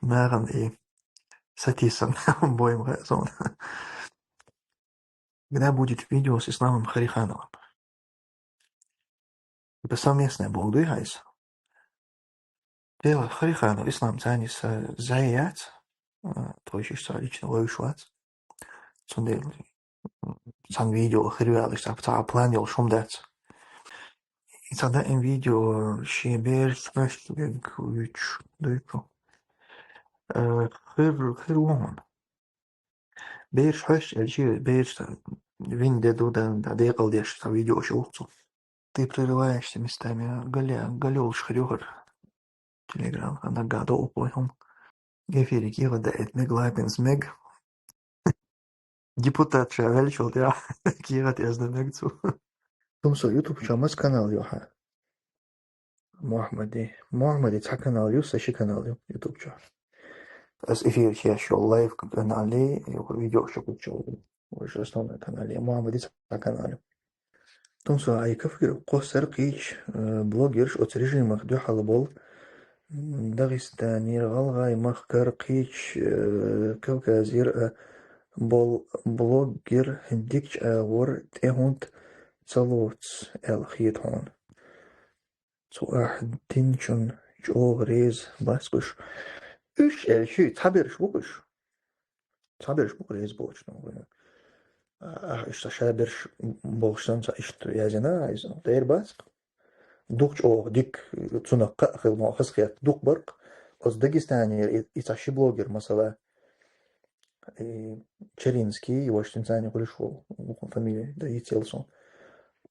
Нахана и сатийсам бой ма хаьа суна. Когда будет видео с Исламом Харихановым? Типа совместное бохург дуй хьайса? Тела Хариханов Ислам царнис зӀе яц, а, тхойшиша цхьа лично вевзаш вац. Цундела, м, цхьана видео хир ваьлла, цхьа, цхьа план йолуш хӀума дац. И цхьа даим видео шен бераш хьоьстуш вуьйцуш дуй цо. Э, хир, хир ву хьуна. Бераш хьоьстуш аьлча, бераш вина де ду, дан, дан декъал деш, цхьа видео шу ву цо. Ты прерываешься местами, а? Гале, гале олуш хир ю хӀара. Телеграм, а наггахь до упой хӀума. Эфире кехат даийта мега, Лапинс мега. Депутат ша веллачул тӀаьхьа кехат эзна мега цо. Тумсо, YouTube чохь маса канал ю хьан? Мухаммади. Мухаммади цхьа канал ю, сан ши канал ю YouTube чохь. Ас эфир чу еш йолу лайв канале, видео шу куччал. Уже основной канале. Мухаммади цхьа канал ю. Тумсо, ай кафир кхоссар кхийча, э, блогерш оцу режимах дуьхьал болу, м, Дагестанера, ГӀалгӀай махкара кхийча, э, Кавказера, э, болу блогер дикачу агӀор тӀе хӀунда ца лоцу аьлла хета хьуна? Цу ахь динчун чӀогӀа реза бац уьш. Уьш аьлчи, цхьаберш бу уьш. Цхьаберш бу реза боцуш, ну, а, ахь уьш ца шаберш болуш санна, ца иштта язйина, иза дера бац. Дукха чӀогӀа дика, цунах кхаъ хила мо хазахетта дукха бара. Оцу Дагестанера и, и цхьа ши блогер, масала, и Черинский, и ваша цуьнан царна гӀуьрш волу, вукхун фамилия дан йицъелла суна.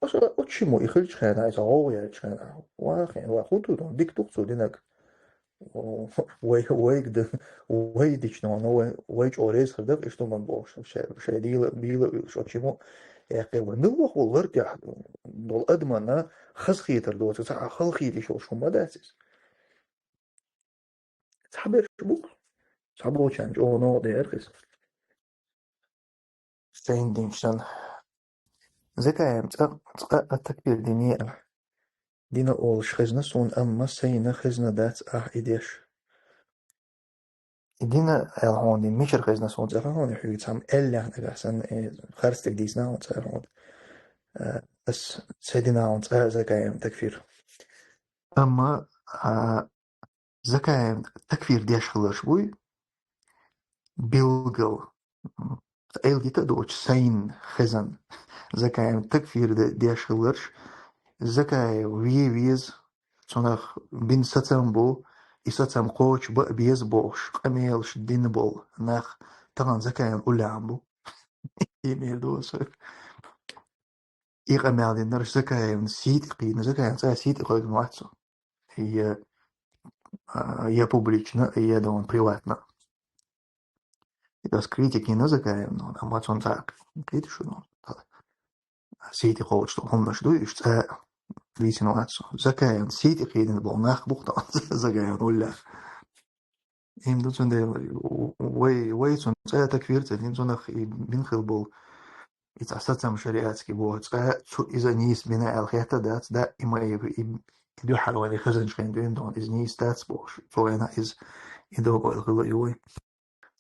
Аса, оцу шиммо и хилчу хенахь, иза гӀовгӀа яьллачу хенахь, вахе, ва хӀун ду, дика ду-кх цо динарг. Вай, вайга дан, вай дича, но, но вай, вай чӀогӀа реза хир дара, иштта хӀуманна бохуш, шай, шай дийла, бийла а уьллуш, оцу шиммо яьккхира вай. Мила ваха волу лар тӀехь долу адамна хазахетар доцург, цхьа а халахета йиш йолуш хӀума ма дац иза. Цхьаберш бу, цхьаболчарна чӀогӀа новкъа дерг иза. Шайна динчу санна. Закаевна цкъа, цкъа а такфир дине ахь. Дина олуш хезна суна, амма сайна хезна дац ахь и деш. И дина аьлла хьуна, дина мичара хезна суна цкъа хьуна, хьоьга цхьамма аьллехь нагахь санна, э, харцдерг дийцина хьуна цкъа хьуна. Э, ас ца дина хьуна цкъа а Закаевна такфир. Амма, а, Закаевна такфир деш хиларш буй, билггал, м, Ӏилдита а доцуш, сайна хезна. Закаевна такфир де-, деш хиларш, Закаев ве веза, цунах бина сацам бу, и сацам кхочуш бан а беза бохуш, къамелаш дина болу нах тахана Закаевна уллехь бу. И мел ду аса. И къамел динарш Закаевна сий тӀе кхийдина, Закаевна цкъа сий тӀе кхойкхина вац цо. Я, а, я публично, я дон приватно. И ас критика йина Закаевна, амма цунна цхьа кхета шу, ну, сий тӀе кхочуш долу хӀуманаш ду, уьш цкъа а дийцина вац цо. Закаевна сий тӀе кхийдина болу нах бу-кх тахана Закаевна уллехь. Им ду цундела, вай, вай цунна цкъа а такфир ца дина, цунах и бина хила болу и цхьа сацам шариатский боху, цкъа а цу иза нийса бина аьлла хетта дац, да, и ма и, и, и дуьххьара вайна хезначу хенахь дуьйна дон, иза нийса дац бохуш, цу вайна иза и догӀойла хила ю вай.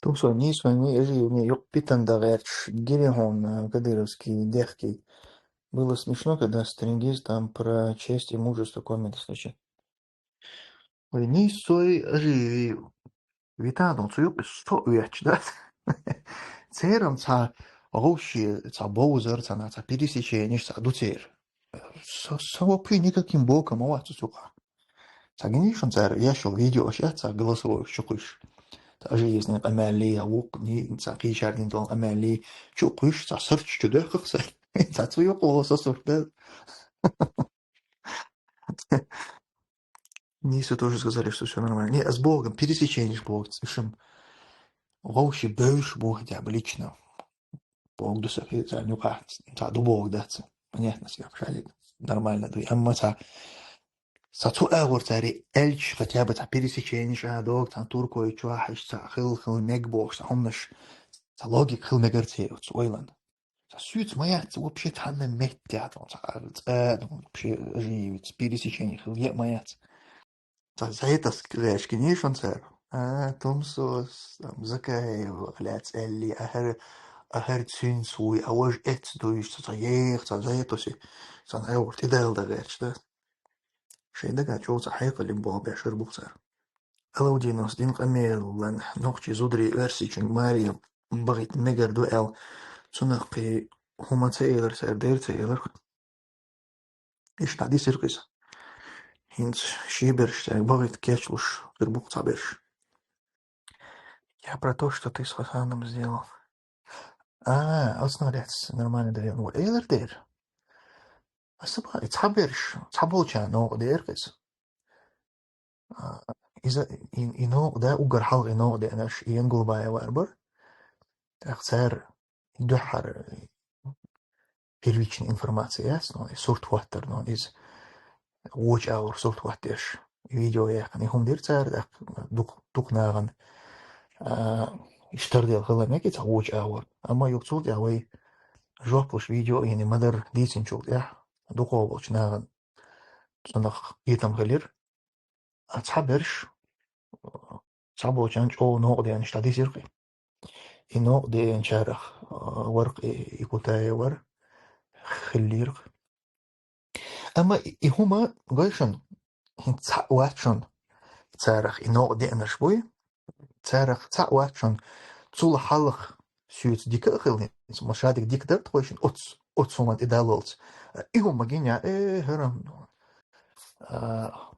Тумсо, нийса вайна, эжи вайна, юкъ питана дан гӀерташ гири хьуна, кадыровский дехкий. Было смешно, когда стрингист там про честь и мужество комменты случай. Вай нийсой ажи витадон цу юкъе со оьцуш дац. Церам цхьа гӀовши, цхьа бовзар, цхьа на, цхьа пересеченеш цхьа ду цер. Со, со вообще никаким боком ма вац цу юкъа. Цхьа гинишан цар яшал видео аш яц, цхьа голосовой чукхуш. Цхьа ажи езни къамаьли, а вукъ ни, цхьа кхийчар дин тон къамаьли, чукхуш, цхьа сарч чу дехках са. Цхьа цу юкъа со сурт да. Нийсо тоже сказали, что всё нормально. Не, а с Богом, пересечение с Богом, слышим. Вовши бевш Бог хотя бы лично. Бог ду сахи, за нюха, за ду Бог дац. Понятно, с шалик. Нормально ду. Амма ца, ца цу агур цари эльч, хотя бы ца пересечение ша дог, ца туркой чуахаш, ца хил, хил мег бог, ца хомнаш, ца логик хил мегар ца, ца ойлан. Ца суьц ма яц, вообще цхьанна метте а, ца, ца, вообще оживец, пересечение хил е ма яц. Ца, ца это скреш, конечно, ца. А, Томсос, там, Закаев, блядь, Элли, ахер, ахер цюнц уй, а вож эц дуйш, ца, ца, ех, ца, за это си. Ца, на, вот, и дал да, блядь, да. Шейдага чё, ца, хайка лим бо, бешер бух, ца. Алаудинос дин къамеллан, нохчи зудри версичун Мария багит мегар дуэл. Цунах пи хума ца элар, ца, дер ца элар. Ишта дисир къиза. Хинц шиберш ца багит кечлуш, къирбук ца берш. Я про то, что ты с Хасаном сделал. А, основляться нормально, да, ну, элер дер. Асаба, цхьа берш, цхьа болча ногъ дер къиза. А, иза, и, и ногъ да, угар халкъ и ногъ да, наш, и Янгулбаева арбар. Так, цар, и духар, первичная информация, ясно, и сурт хуаттар, но из вуч аур сурт хуаттеш. Видео яхни хум дир цар, так, дук, дук наган, а, иштар дел хала меки ца вуч аур. Амма юк цулт я вай жоплуш видео, яни мадар дицин чулт я, дукъо болч наган. Цунах итам халир. А цхьа берш, цхьа болчан чӀо ногъ деян ишта дисир къи. И ногъ деян чарах, а, варх и, и Кутаевар хиллир. Амма и, и хума гойшан, хин цхьа вачун, царах и ногъ деянаш буй, царах цхьа вачун, цул халах сюц дика хилин, машадик дик дарт хойшин, оц, оц хуман и далолц. И хума гиня, э, херам. А,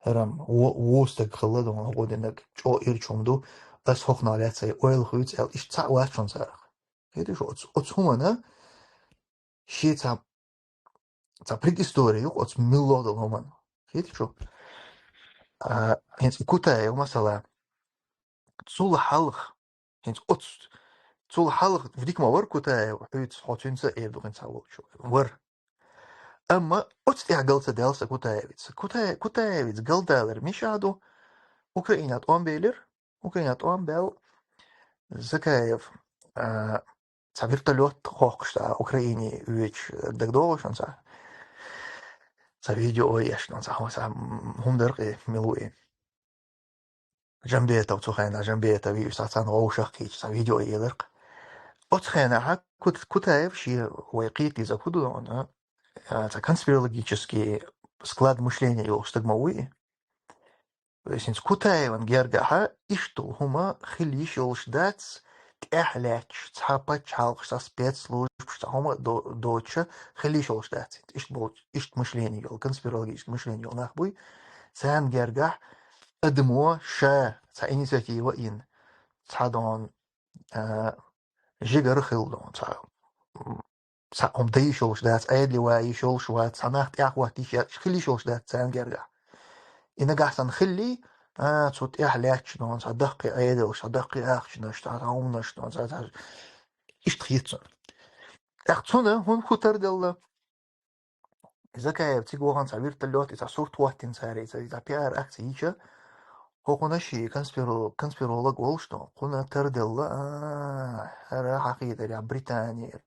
Хьарам, во-, вустаг хала дон, гӀодинаг, чӀо ирчум ду, ас хохна лецай, ойл хуйц эл, иш цхьа вачун царах. Хети шу, оц, оц хумана, ши ца, ца предыстория юк, оц милло дал хуман. Хети шу. А, хинц и Кутаев, масала, цул халх, хинц оц, цул халх, вдик ма вар Кутаев, хуйц, хоцинца, эвдухин ца волчу. Вар. Амма оцтӀехь галца даьлла сан Кутаевица. Кута-, Кутаевиц галдалар миша ду, Украина тӀом белир, Украина тӀом бел Закаев, а, ца вертолёт хохкуш ца Украине уьйч дагдогӀушан ца. Ца видео ешнан ца, ца, м, хӀундар къе милуи. Жамбетов цу хенахь, Жамбетов, и уьш цхьа царна вовшах кхийча, цхьа видео еларх. Оцу хенахьа Кут-, Кутаев шен вай кхетийза хӀу ду дона, а, цхьа конспирологический склад мышления йолуш стаг ма вуй. То есть, хӀинца Кутаеван гергахьа иштта хӀума хила йиш йолуш дац, тӀаьхьа лаьтташ, цхьа пачхьалкхаш, цхьа спецслужбаш, цхьа хӀума до-, доцуша хила йиш йолуш дац. Иштта болчу, иштта мышление йолу, конспирологический мышление йолу нах буй. Царна гергахь адамо ша цхьа инициатива йина, цхьа дон, а, жигара хила дон, цхьа, м, цхьа хӀума дан йиш йолуш дац, Ӏедале ван йиш йолуш вац, цхьа нах тӀаьхьахӀотта йиш яц, хила йиш йолуш дац царна гергахь. И нагахь санна хилли, а, цу тӀаьхьа лаьтташ дон, цхьа даккхий Ӏедалш, цхьа даккхий ахчанаш, цхьа хӀуманаш дон, цхьа, цхьа, иштта хета цунна. ТӀаккха цунна хӀун хӀу тарделла? Закаев цига вахана цхьа вертолёт, и цхьа сурт хӀоттина цара, и цхьа, и цхьа пиар акция йича, хӀокхуна ши конспиро-, конспиролог волуш ду, кхуна тарделла, а, хӀара хьахийдарехь Британера,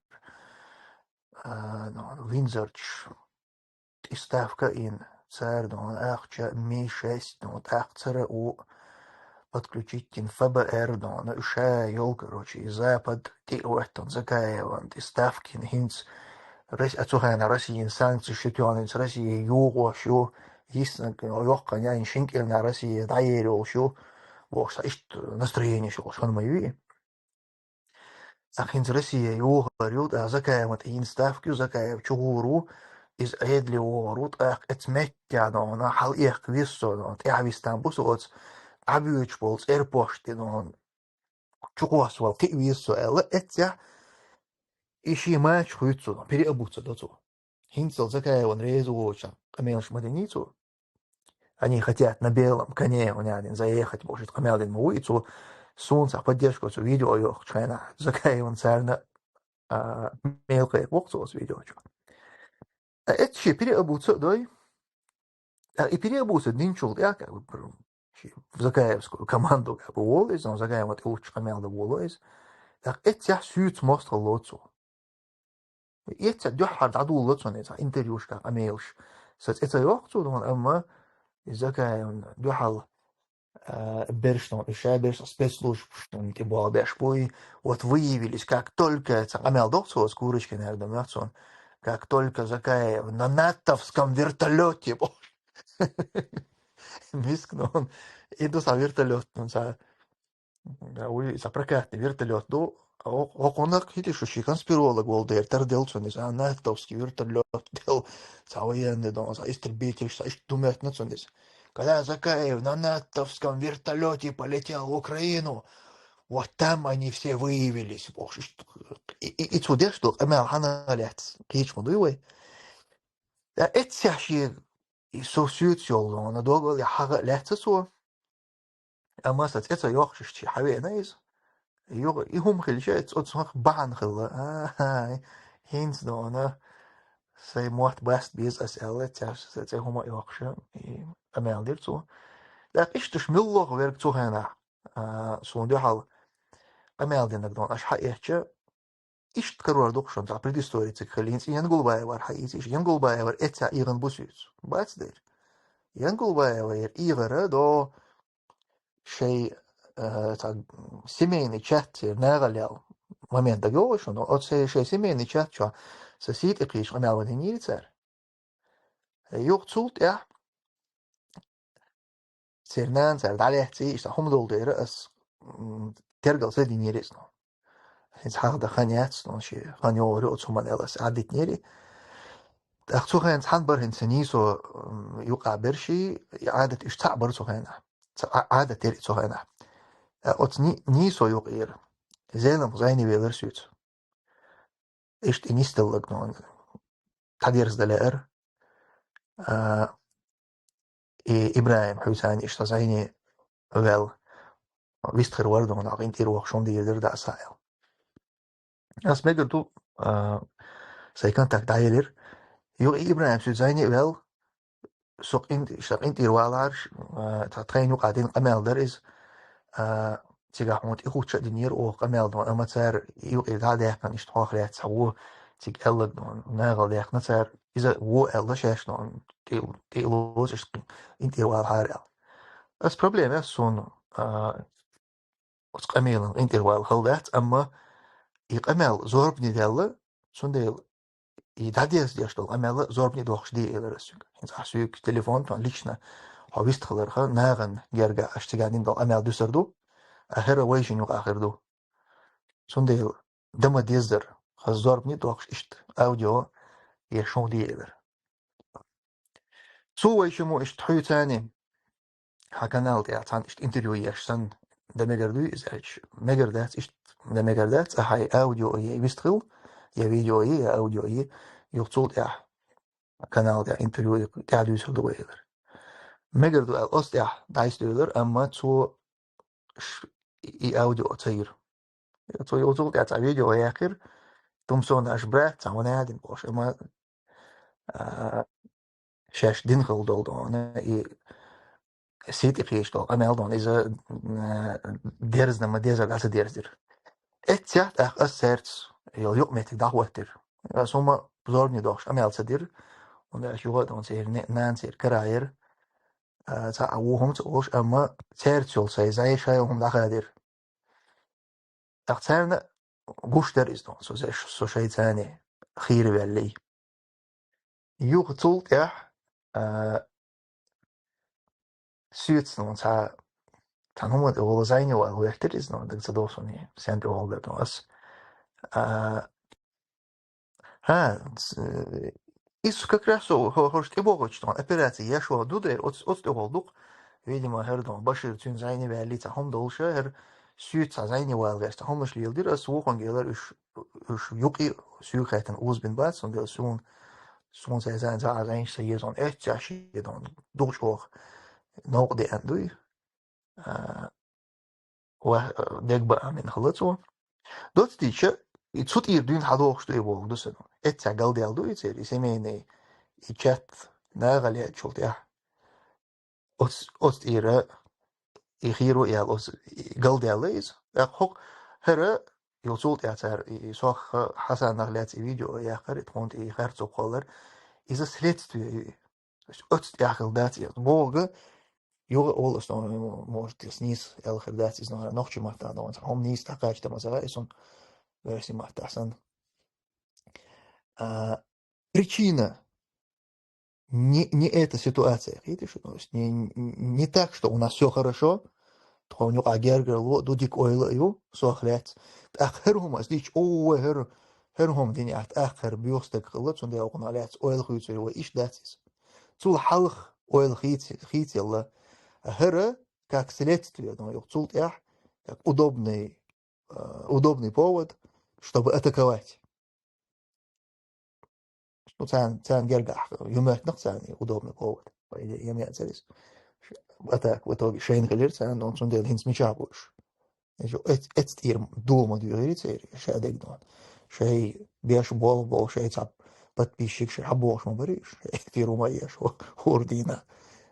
а, ну, Виндзорчу тӀе ставка ин, цара ду, ахча Ми шесть ду, тӀаккха цара у подключить дина ФБР ду, ша йол, короче, и Запад тӀе а веттан Закаеван тӀе ставка ин, хӀинца Рос-, а цу хенахь Россиян санкцеш шу тоьхна, хӀинца Россия юхош ю, йиснаг йоккха яйна шинкӀелна Россия дӀаер йолуш ю, бохуш, цхьа иштта настроенеш йолуш хӀума ма ю и. ТӀаккха хӀинца Россия йохар ю, тӀаккха Закаевна тӀе йина ставка ю, Закаев чугӀур ву, иза Ӏедале вогӀур ву, тӀаккха эцу меттехь дона хьалаэккха веза со, дона тӀаьхьа вистам бу со оцу дӀабоьдуш болу цӀерпошта дона чукхоссавала кхиа веза со аьлла, эццехь и шен мачаш хуьйцу цо, переобуться до цо. ХӀинццалц Закаевна реза воцучу къамелаш ма динийцу. Они хотят на белом коне, у меня один заехать может, къамел дина ма ву и цо, суна цхьа поддержка цу видео йохучу хенахь, Закаевна царна, а, мел кхайкха воккху цо оцу видео чу. А эццахь шен переобуться а дой, а и переобуться динчул тӀаьхьа, как бы, шен в Закаевскую команду, как бы, волу иза, Закаевна тӀе луччу къамел дан волу иза. ТӀаккха эццехь суьйца мостагӀалла лоцу цо. Эццехь дуьххьара дӀадулло цунна иза интервьюшкахь къамелаш. Сан цӀе ца йоккху цо дона, амма Закаевна дуьхьал, а, берш дона, уьш ша берш спецслужбашна тӀе болх беш бу и, вот выявились, как только цхьа къамел доху цо оцу Курочкинера, дона моьтту цунна, как только Закаев на натовском вертолёте боху. Миска дона, и ду цхьа вертолёт, дона цхьа Да, вуй, иза прокатный вертолёт ду. О-, окхунах хӀитта шу ши конспиролог волу дера, тардел цунна иза, а, натовский вертолёт дел, цхьа военный дон, цхьа истребитель, цхьа иштта ду моьттина цунна иза. Когда Закаев на натовском вертолёте полетел в Украину, вот там они все выявились. Бохуш, иштта, и, и, и цу деш ду, къамел хьанна лаьцна, кхечу ма дуй вай. Да, эццехь шен и со суьйца йолу, вана догал я хьагӀа а лаьцна цо. Амма сан цӀе ца йоккхуш, ши хьавеана иза. Юха и хӀума хилча, оцу хӀокху бахьана хилла. Ахьа, хӀинца дона, сайн мотт баста беза ас аьлла, цаьрша сан цӀе хӀума а йоккхуш, и къамел дира цо. ТӀаккха иштта уьш милла верг цу хенахь, а, суна дуьхьал къамел динарг дона, аша хьаэцча, иштта карор ду-кх шуна, цхьа предыстория цига хилла. ХӀинца Янгулбаевара хьаийца, иштта Янгулбаевара эццехь ийгӀина бу суьйца. Бац дера. Янгулбаевара ийгӀира до шайн, э, цхьа семейный чат, церан нахала ял момент дагайогӀий шуна? Оцу шайн, шайн семейный чат чохь сан сий тӀе кхийча къамел ма динийра цара. Юха цул тӀаьхьа церан нана цара дӀалаьцций, иштта хӀума долу дера ас, м, тергал ца динера иза. ХӀинца хьахдан хан яц, но ши хан йогӀур ю оцу хӀуманна аьлла ас Ӏадитнера. ТӀаккха цу хенахь цхьаьна бара хӀинца нийсо, м, юкъахь берш, и Ӏадат уьш цхьаъ бара цу хенахь. Ца Ӏа-, Ӏадат яра и цу хенахь. Э, оцу ни-, нийсо юкъера Зеламха зӀене велира суьйца. Иштта и нисделларг, ну, тхьадерза дан лаьара. А, и ИбрахӀим Хьуьйсани иштта зӀене ваьлла. Вистхир вара, ну, нах къинтӀера вахча хӀума дийр дара дӀа а схьа аьлла. Ас мегар ду, а, сайн контакт дӀаелира. Юха и ИбрахӀим суьйца зӀене а ваьлла, со къинт-, ша къинтӀера валахьара, ш-, а, тха-, тхайна юкъахь дина къамел дара иза. А, цигахь хьуна тӀехӀуттуш а динера оха къамел дона, амма цара юкъера дӀа а даьккхина, иштта хьох лаьцна цхьа вон цига аьлларг дона, нахала даьккхина цара, иза вон аьлла шаьш дона, тӀе-, тӀе а лоцуш, иштта къинтӀера валахьара аьлла. Ас проблема яц суна, а, оцу къамелан къинтӀера вала хала дац, амма и къамел зорбане даьлла, цундела и дӀадерзадеш долу къамел зорбане дохуш де элира ас цуьнга. ХӀинца ахь соьга телефон тон лично хьо вистхиларха, нахана герга аша цигахь дина долу къамел дуьсур ду, а хӀара вайшинна юкъахь хир ду. Цундела дан ма дезара, хаза зорбане дохуш иштта аудио еш хӀума де элира. Цо вайшиммо иштта Хьуьйсани хьан канал тӀехь цхьаьна иштта интервью еш санна, дан мегар дуй иза аьлча? Мегар дац, иштта дан мегар дац, цкъа хьайн аудио е вистхила, я видео е, я аудио е, юха цул тӀаьхьа канал тӀехь интервью тӀаьхьа дуьйцур ду вай элира. Мегар ду аьлла, оцу тӀехь дӀасадевлира, амма цо ш-, и аудио ца йира. Цо юха цул тӀаьхьа цхьа видео яьккхира, тумсона аша брат, цхьа ванадин бохуш, амма, а, шаьш дина хила долу дона, и сий тӀе кхийча долу къамел дона, иза, а, дерзна ма дезара, дӀа ца дерзира. Эццехь тӀаккха ас цаьрца йолу юкъаметтиг дӀахӀоттира. Ас хӀума зорбане дохуш къамел ца дира, хӀунда аьлча юха а дона церан не-, нана церан карахь яра, а, цхьа а вон хӀума ца олуш, амма цаьрца йолу сайн зӀе шайн хӀума дӀахадира. ТӀаккха царна гуш дара иза дона, со, со шайца хийра ваьллий. Юха цул тӀаьхьа, а, суьйцу, ну, цхьа, цхьа хӀума тӀе гӀолла зайне вала вехкира иза, ну, дага ца догӀу суна, сен тӀе гӀолла дара, ну, ас. А, хӀа, ц-, иза как раз со, хо-, хӀорш тӀебогӀучу, ну, операци еш ваха ду дера, оц-, оцу тӀе гӀолла ду-кх, видимо, хӀара, ну, Башир цуьнан зайне ваьлли цхьа хӀума долуша, хӀара суьйцу цхьа зайне вала веш, цхьа хӀуманаш леладира, ас вукхунга элира, уьш, уьш юкъе суьйга хаьттина узбина бац, цундела суна, суна цхьа зайн, цхьа а зайнаш ца еза, ну, эццехь шен, ну, дукха чӀогӀа новкъа деана дуй. А, ва-, дегабаам хилла цо. Доцца дийцича, и цу тӀера дуьйна хьадогӀуш ду и бохург ду сан. Эццехь галдаьлла ду и церан, и семейный, и чат нахала яьллачул тӀаьхьа. Оц-, оцу тӀера и хийро а яьлла, оцу и галдаьлла иза. ТӀаккха хӀокху хӀара, юха цул тӀаьхьа цара и, и сох Хьасанах лаьцна и видео яьккхира, и тхуна тӀе и харцо кхоллар. Иза следствие ю и. То есть оцу тӀехь хилла дац иза. Бохург, юха а олу ас, ну, может, ас нийса аьлла хир дац иза, ну, нохчийн маттахь, ну, цхьа хӀума нийса дӀакхача тема сагӀа, и суна версий маттахь санна. А, причина не, не эта ситуация, кхетий шу, то есть не, не так, что у нас всё хорошо, тхуна юкъахь гергарло а ду, дика ойла а ю, сох лаьцна. ТӀаккха хӀара хӀума ас дийцича, о, вай хӀара, хӀара хӀума динехь, тӀаккха хӀара боьха стаг хилла, цундела вай кхунах лаьцна ойла хуьйцур ю вай, иштта дац иза. Цул хьалха ойла хийца-, хийцаелла, а хӀара, как следствие, ну, юха цул тӀаьхьа, как удобный, э, удобный повод, чтобы атаковать. Ну, царна, царна гергахь ю моьттина-кх царна и удобный повод. По идее, ем яцара иза. Ш-, атака в итоге шайна хилира царна, но цундела хӀинца мичахь бу уьш? Эцу, эцу тӀера дуо ма дуьйгӀира церан, ша дегнон. Шай беш болх бо, шай цхьа подписчик, шай хьабохуш ма барий уьш, шай эфир ма еш, хӀора дийнахь.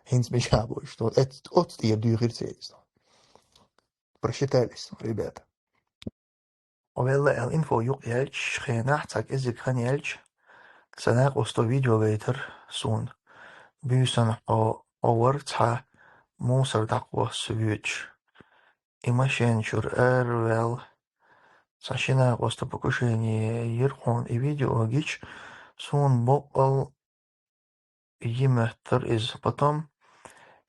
ХӀинца мичахь бу уьш? Ну, эц-, оцу тӀера дуьйгӀира церан иза. Просчитались, ребята. Валла аьлла, инфо юкъ яьлча, хенахь цхьа кӀезиг хан яьлча, сан накъосто видео гайтар суна. Буьйсанна хьо, хьо вара цхьа мусор дӀакхоссу воьдуш. И машен чуьра араваьлла, цхьа ши накъоста покушение йира хьуна и видео гича, суна боккъал йи моьттура иза. Потом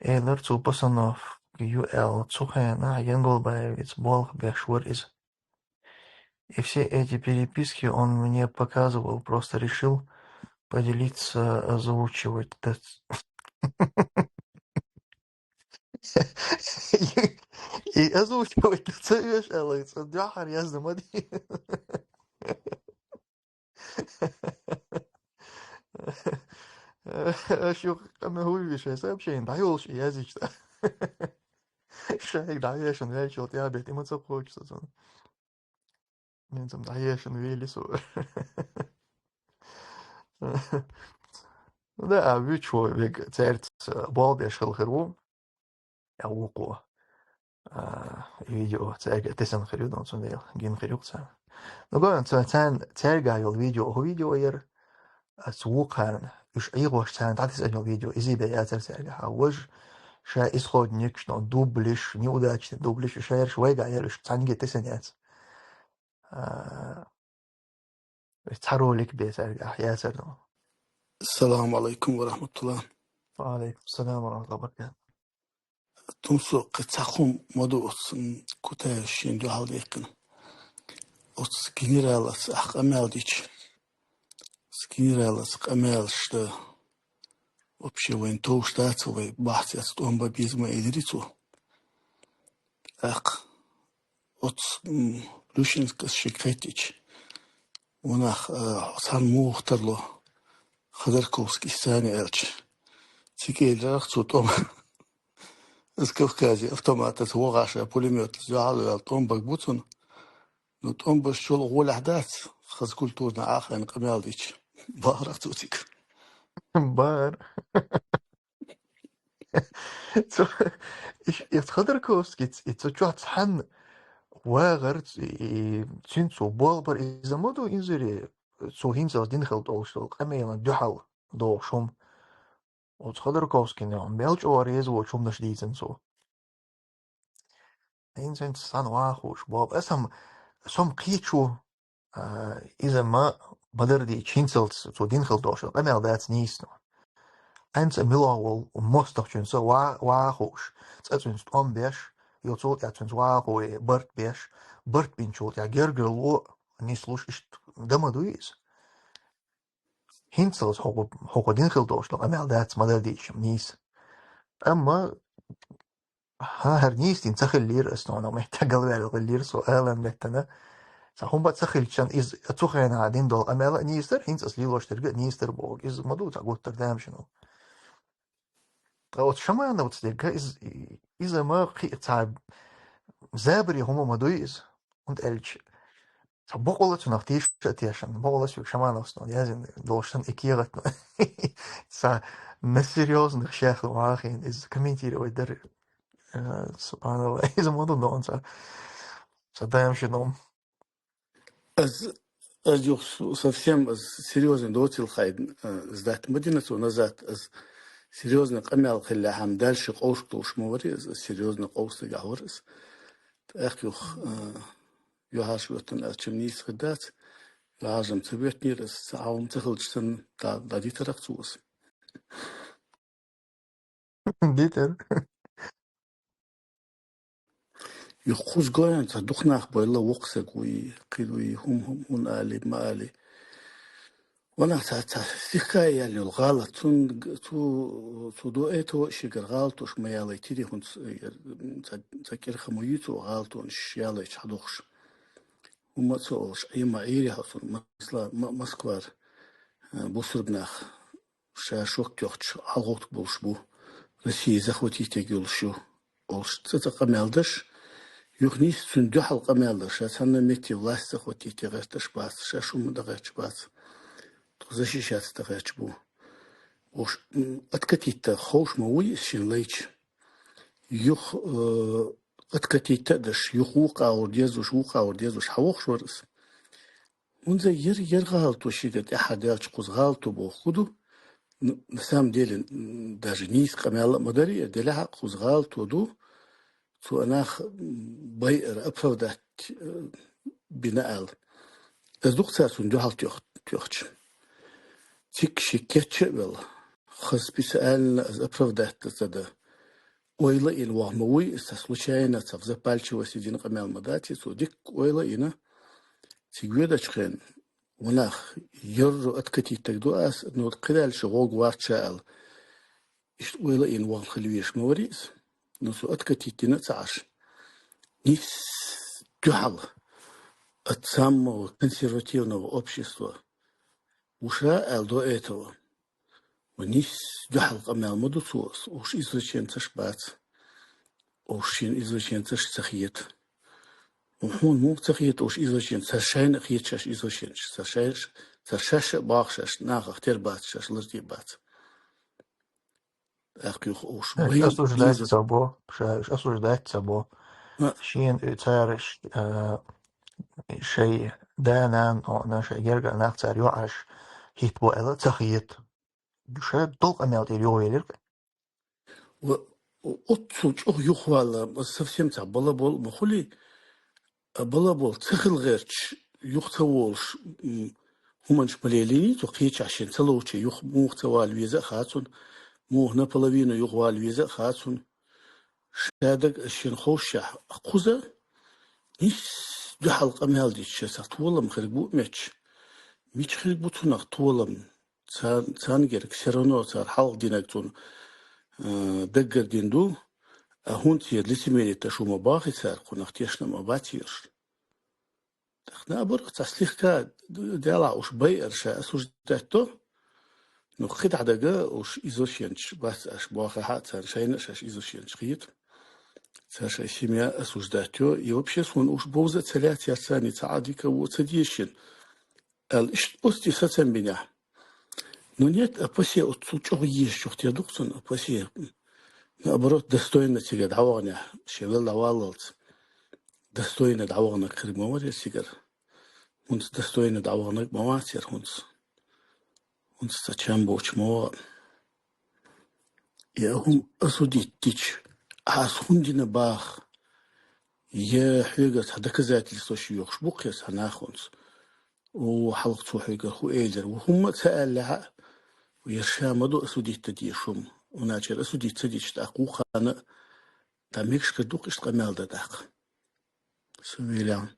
элира цо постановка ю аьлла, цу хенахь Янголбаевица болх беш вара иза. И все эти переписки он мне показывал, просто решил поделиться, озвучивать. Да ц-, и озвучивать ца оьшу аьлла, цкъа дуьххьара яздан ма дий. Аша юха къамел хӀуьйвий шайн сообщение дӀайолуш и язйича. Шайга дӀаешан ваьлчул тӀаьхьа бетта и ма ца кхочу со цунна. Мин цунна дӀаешан вели со. Ну да, а вуьйцуш ву вега цаьрца болх беш хила хир ву. Я вукхо. А, и видео цаьрга тесна хир ю, ну, цундела гина хир ю-кх царна. Ну, гой, ца-, царна, цаьрга йолу видео, хӀун видео яра? Ас вукхарна, уьш Ӏехош царна дӀатесна йолу видео, изий бен яцара цаьрга. Хьан важа ша исходникаш, ну, дублиш, неудачный дублиш, уьш ерш вайга яра, уьш цхьаьнгге тесна яц. А, Цхьа ролик бен цаьрга яцара, ну. Ассаламу алайкум ва рахматуллах. Ва алайкум салам ва рахматуллахи ва баракатух. Тумсо, кхин цхьа хӀума ма ду оцу, м, Кутаевс шена дуьхьал даьккхина. Оцу генералаца ахь къамел дича. Оцу генералаца къамелаш дан. Вообще вайн товш дац вай, бахьца эца тӀом бан беза ма элира цо. ТӀаккха оцу, м, Плющенскас шига хеттича, ванах, а, хьо цхьанна муха тарло, Ходорковскийс царна аьлча, цига элира-кх цо тӀом. Из Кавказе автоматаца вогӀуш, пулемётаца дуьхьал а ваьлла, тӀом бан бу цунна. Ну, тӀом беш чул гӀолехь дац, хаза культурно Ӏахайна къамел дича. Бахара-кх цо цига. Бахара. Цо, и, и Ходорковскийс, и цу чохь цхьанна вагӀар, и, цуьнца цо болх бар иза ма ду, инзаре, цо хӀинцалц дина хила долуш долу къамелан дуьхьал догӀуш хӀума. Оцу Ходорковскийна мел чӀогӀа реза воцу хӀуманаш дийцина цо. ХӀинца, хӀинца сан ван хууш боху. Аса-м, со-м кхечу, а, иза ма, ма-дарра дийцича, хӀинцалц цо дина хила долуш долу къамел дац нийса. ХӀанз а мила волу мостагӀчуьнца ваха, ваха хууш, цӀа цуьнца тӀом беш, йо цул тӀаьхьа цуьнца ваха хууш, барт беш, барт бинчул тӀаьхьа гергарло нислуш иштта дан ма дуй иза. ХӀинцалц хӀокху, хӀокху дина хила долуш ду къамел дац ма-дарра дийцича нийса. Амма хӀара нийса дина ца хиллера ас, нохана меттехь галваьлла хиллера со алан меттана. Цхьа хӀума ца хилчан, иза цу хенахь дина долу къамел а нийса дара, хӀинца ас лелош дерг а нийса дара бохург. Иза ма ду цхьа гуттар а тамашийна. Ткъа оцу Шамановца дерг а иза, иза ма кхин а цхьа забаре хӀума ма дуй иза. ХӀунда аьлча, цхьа бакъалла цунах тийша а тешна, бакъалла соьга Шамановс яздина долуш санна и кехат. Цхьа на серьёзных шех вахийна иза комментировать дара. Э, субханалла, иза ма ду нохана цхьа, цхьа тамашийна хӀума. Аз, аз юха совсем аз серьёзно доцийла хьайна, э, сдать ма дина цо назад, аз серьёзно къамел хиллехьама дальше къовсуш долуш ма вара, аз, аз серьёзно къовсург ахь вара аз. ТӀаккха юха, э, юьхьӀаьржа хӀоьттина, аз чам нийса хир дац, юьхьӀаьржа-м ца хӀоьттинера, аса Ӏалам ца хилча санна, дӀа-, дӀадитарх цо аса. Дитар. Юха кхуза гоьн цхьа дукха нах бойла, воккха саг вуй, кхин вуй, хӀума, хӀума, хӀума али, ма али. Ванах цхьа, цхьа сихха яьлла йолу гӀалат, цунна г-, цу, цу до этого шегара гӀалатош ма ялайтирий, хӀунца, э, ца, ца кӀира хӀума юй цо гӀалатонаш ялайча хьадохуш. ХӀумма а ца олуш, Ӏема Ӏийрехь оцунна, масала, Ма-, Москвара, э, бусург нах ша шок тоьхча, хьалгӀовттур болуш бу, Россия захватить йолуш ю, олуш цӀа-цӀа къамел даш, юха нийса цуьнан дуьхьал къамел даш, ша цхьанна метте власть захватить ян гӀерташ бац, ша шуна дан гӀерташ бац, тхо защищаться дан гӀерташ бу. Ош, м, откатить дан ховш ма вуй иза шен лайча. Юха, э, откатить а даш, юха вукху агӀор дезуш, вукху агӀор дезуш, хьан вохуш вара иза? ХӀунда яр, яр гӀалато шига тӀаьхьа даьлча кхуза гӀалато боху хӀун ду? Н-, на самом деле, м, даже нийса къамел а ма дарий, делахь а кхуза гӀалато ду, цо а нах, м, байар, оправдать, э, бина аьлла. Аса дукха цара цунна дуьхьал тоьх-, тоьхча. Цигга ши кечча а велла, хаза специально аса оправдать дан ца дан. Ойла а йина ваха ма вуй, иза случайно, цхьа в запальчивости дина къамел ма дац, цо дикка ойла а йина, цига воьдучу хенахь, ванах, ярро откатить даг ду аса, но кхидӀа аьлча гӀоргвац ша аьлла. Иштта ойла а йина ваха хила везаш ма варий иза. Но цо откатить дина а ца Ӏаш. Нийса дуьхьал от самого консервативного общества ву ша аьлла до этого. Ва нийса дуьхьал къамел ма ду цо, уьш извращенцаш бац. Уьш шена извращенцаш ца хета. Ва хьуна муха ца хета уьш извращенцаш? Цара шайна а хета шаьш извращенцаш. Цара шаьш, цара шаьш а боху шаьш, нахах тера бац шаьш, лартӀе бац. ТӀаккха юха уьш Э, байна осуждать деза. Ца бо, ша уьш осуждать ца бо. Ма. Шена, э, цара ш-, э, шайн да-нана, о, на шайн гергара нах цара юьхьӀаьржа хӀиттабо аьлла ца хета. Ша долу къамел тӀера юхавелира. Ва, оццул чӀогӀа юхавала, совсем цхьа балабол а ма хуьлий, а балабол ца хила гӀерташ, юха ца волуш, м, хӀуманаш ма лелийний цо кхечахь шен ца ловчий, юха муха ца вала веза а хац цунна, муха наполовину юха вала веза а хац цунна. Ша даг а шен ховшшехь кхуза, нийса дуьхьал къамел дича, цхьа толам хирг бу а метташ. Мича хирг бу цунах толам? Царна, царна герга, все равно цара хьалха динарг цунна, э, даггара дина ду, а хӀунда церан лицемерие тӀе шу ма бохий цара, кхунах тешна ма бац ерш. ТӀаккха наоборот, цхьа слегка делахь уьш байар ша осуждать до, но кхидӀа дага уьш извращенцаш бац аьлла бохахь а, царна шайна а шаьш извращенцаш хета. Цара шайн семья осуждать йо, и вообще суна уьш бовза а ца лаьцна, царна цхьа а дика а вон ца деза шена. Аьлла, иштта оццу сацам бинехь. Ну нет, а ПАСЕ оццул чӀогӀа езачух тера ду-кх цунна, а ПАСЕ. Наоборот, достойно цигара дӀаваханехь, шен велла дӀаваллалц. Достойно дӀаваханарг хир ма вара иза цигара. ХӀунца достойно дӀаваханарг ма вац яра хӀунца. ХӀунца цхьа чам боцуш ма ваха. Я хӀума осудить дича, ас хӀунда дина баха? Я хьоьгара цхьа доказательстваш йохуш бу-кх я цхьа нах хӀунца? О, хьалха цо хьоьгара хӀун элира? Ва хӀумма а ца аьллехь а, Ер ша ма ду осудить дан дезаш хӀума. ХӀана аьлча осудить ца дича тӀаккха вукхарна а, тӀаккха мегаш хир ду-кх иштта къамаьл дан тӀаккха. Со велахь.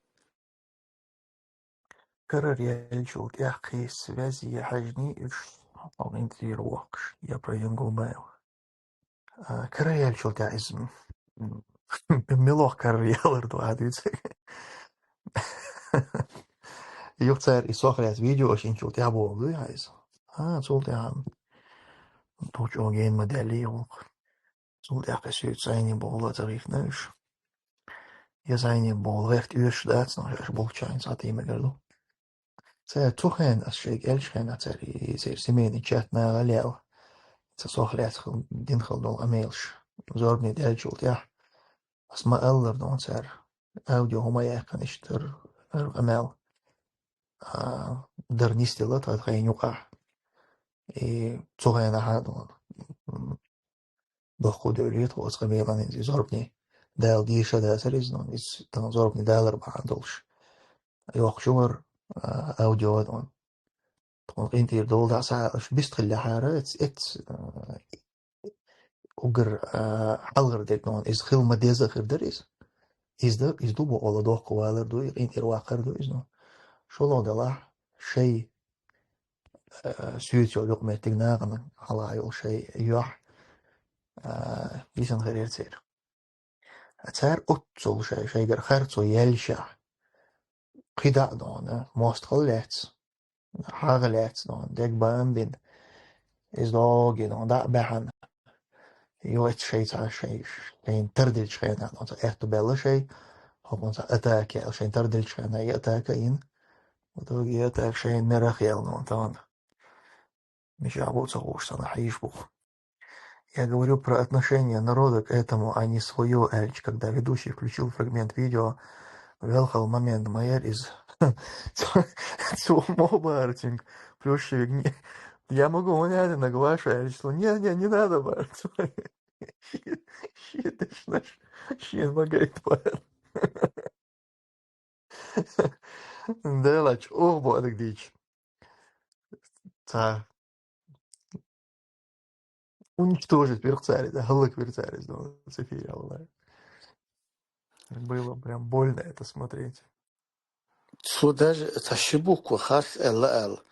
Карара яьллачул тӀехьа кхы связи хьежний уьш, хьалха интервью воккхуш, я про Янгулбаев. А, карара яьллачул тӀехьа иза, м, мелох карара ялар ду, а, дуьйцург. Юха цара и сох лаьцна видео шинчул тӀехьа боху дуй хьан иза? А, цул тӀехьа. Тухучу гена ма даьллий гӀуллакх. Цул тӀаьхьа кхин суьйца зӀене бохула ца гӀиртина уьш. Я зӀене бохула гӀерта оьшуш дац, но шаьш болчарна цхьа тӀе мегар ду. Цара цу хенахь, ас шайга аьллачу хенахь, цара и, церан семейный чат нахала яьлла. Ца сох лаьцна хила, дина хила долу къамелаш. Зорбане даьллачул тӀаьхьа. Ас ма-аллара, дуьйна цара. Аудио хӀума яьккхина иштта дар, дар къамел. А, дар нисделла тхан тхайна юкъахь. И цу хенахь а, дуьйна, м, дохко девлла тхо оцу къамелан иза зорбане. Дала дийша дацара иза, дуьйна, иза тхан зорбане далар бахьана долуш. Йоккхуш вара, а, аудио, дуьйна. Тхуна къинтӀера дола дӀа схьаалуш бистхиллехьара, эц-, эц-, а, уггар, а, хьалхара дерг, дуьйна, иза хила ма-дезза хир дара иза. Иза ду, иза ду бохула дохко валар ду, и къинтӀера ваккхар ду иза, дуьйна. ШолгӀа делахь, шай, а, суьйца йолу юкъаметтиг нахана хьалха йолу шай юьхь, а, дисина хир яра церан. Цара оццул шай-, шайгара харцо яьллашехь, кхидӀа а, дуьйна, мостагӀалла лаьцна, хьагӀ лаьцна, дуьйна, дегабан бина, иза догий, дуьйна, дӀа а баьхьана, йойту шайца, шай-, шайна тардиллачу хенахь, дуьйна, цхьа аьтту баьлла шай, хӀокхунца атака яьлла, шайна тардиллачу хенахь и атака а йина, в итоге и атака шайна мерах яьлла, дуьйна, тахана. Мичахь бу ца хууш санна, хьийзаш бу. Я говорю про отношение народа к этому, а не своё, аьлча, когда ведущий включил фрагмент видео, велхал момент ма яра иза. Цо, цо ма боху цуьнга, Плющевик, не, я могу, не надо, Глаша, аьлча, цо, не, не, не надо, боху цо. Шен, шен дешнаш, шена ма гайта, боху. Делач, оха бу адиг дийча. Ца уничтожить вира цара иза, хӀаллаквира цара иза, ну, цу эфире, валлахӀи. Было прям больно это смотреть. Цо даже ца ши буква харц аьлла аьлла.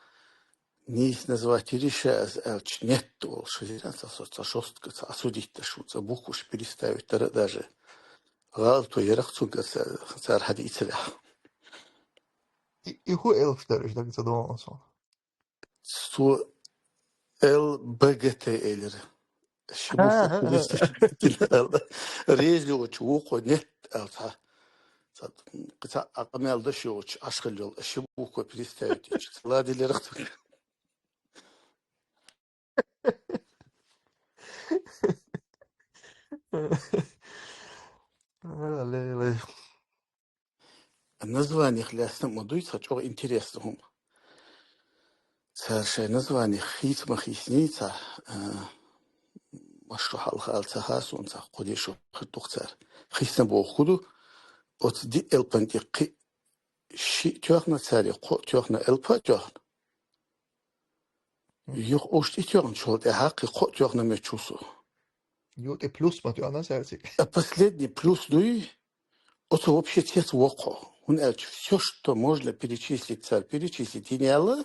Нийса назвать йира ша аса аьлча, нет олуш, ша ца, ца, ца жёстко, ца осудить даш ву, ца букваш переставить дара даже. ГӀалато яра-кх цуьнга ца, цара хьадийцарехь. И, и хӀун элпаш дара уьш, дага ца догӀу суна? Цо Л Б Г Т элира. Ши буква переставить аьлла. Реза йоцуш вукхо нет аьлла цхьа. Цхьа, цхьа а къамел даш йоцуш, Ӏаш хила йолу, ши буква переставить йича. Ладилира-кх цуьнга. Ай, ле, ле. Названиех лаьцна а ма дуй цхьа чӀогӀа интересно хӀума. Цара шайн названиех хийца ма хийцний цхьа, а, маша хьалха ала ца хаьа суна цхьа кхо дешо хир ду-кх цара. Хийцна боху хӀун ду, оцу диъ элпан тӀе кхин шиъ тоьхна цара, кхоъ тоьхна, элпа а тоьхна. Юха уьш тӀе тоьхначул тӀаьхьа кхин кхоъ тоьхна моьттуш ву со. Ю тӀе плюс ма тоьхна цара цига. А последний плюс дуй, оцу вообще цец воккху. ХӀунда аьлча всё, что можно перечислить, цара перечислить йина яьлла,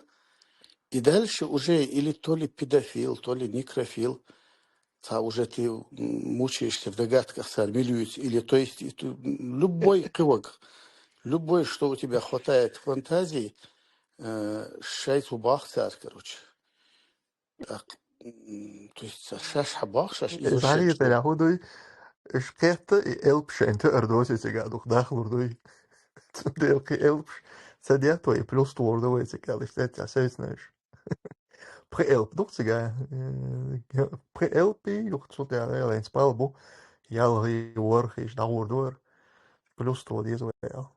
и дальше уже или то ли педофил, то ли некрофил, цхьа уже ты, м, мучаешься в догадках, цара мила юьйцу, или то есть и ту, м, любой кивок, любой, что у тебя хватает фантазии, э, шайца боху цара, короче. Так, м, то есть ша-, шаьш хьан боху, шаьш иза шаьш. Иза хьан хӀун дуй? Уьш кхетта и элпаш шайна тоьар доций цига дукха дахлур дуй. Цундела кхин элпаш ца детта вай, плюс тхур ду вай цига, аьлла, иштта цхьа севцна уьш. Пхи элп ду-кх цига. Э, пхи элпий юха цу тӀе вайца пал бу. ЯлхӀий, ворхӀий, иштта дӀагӀур ду вара. Плюс тхо деза вай аьлла.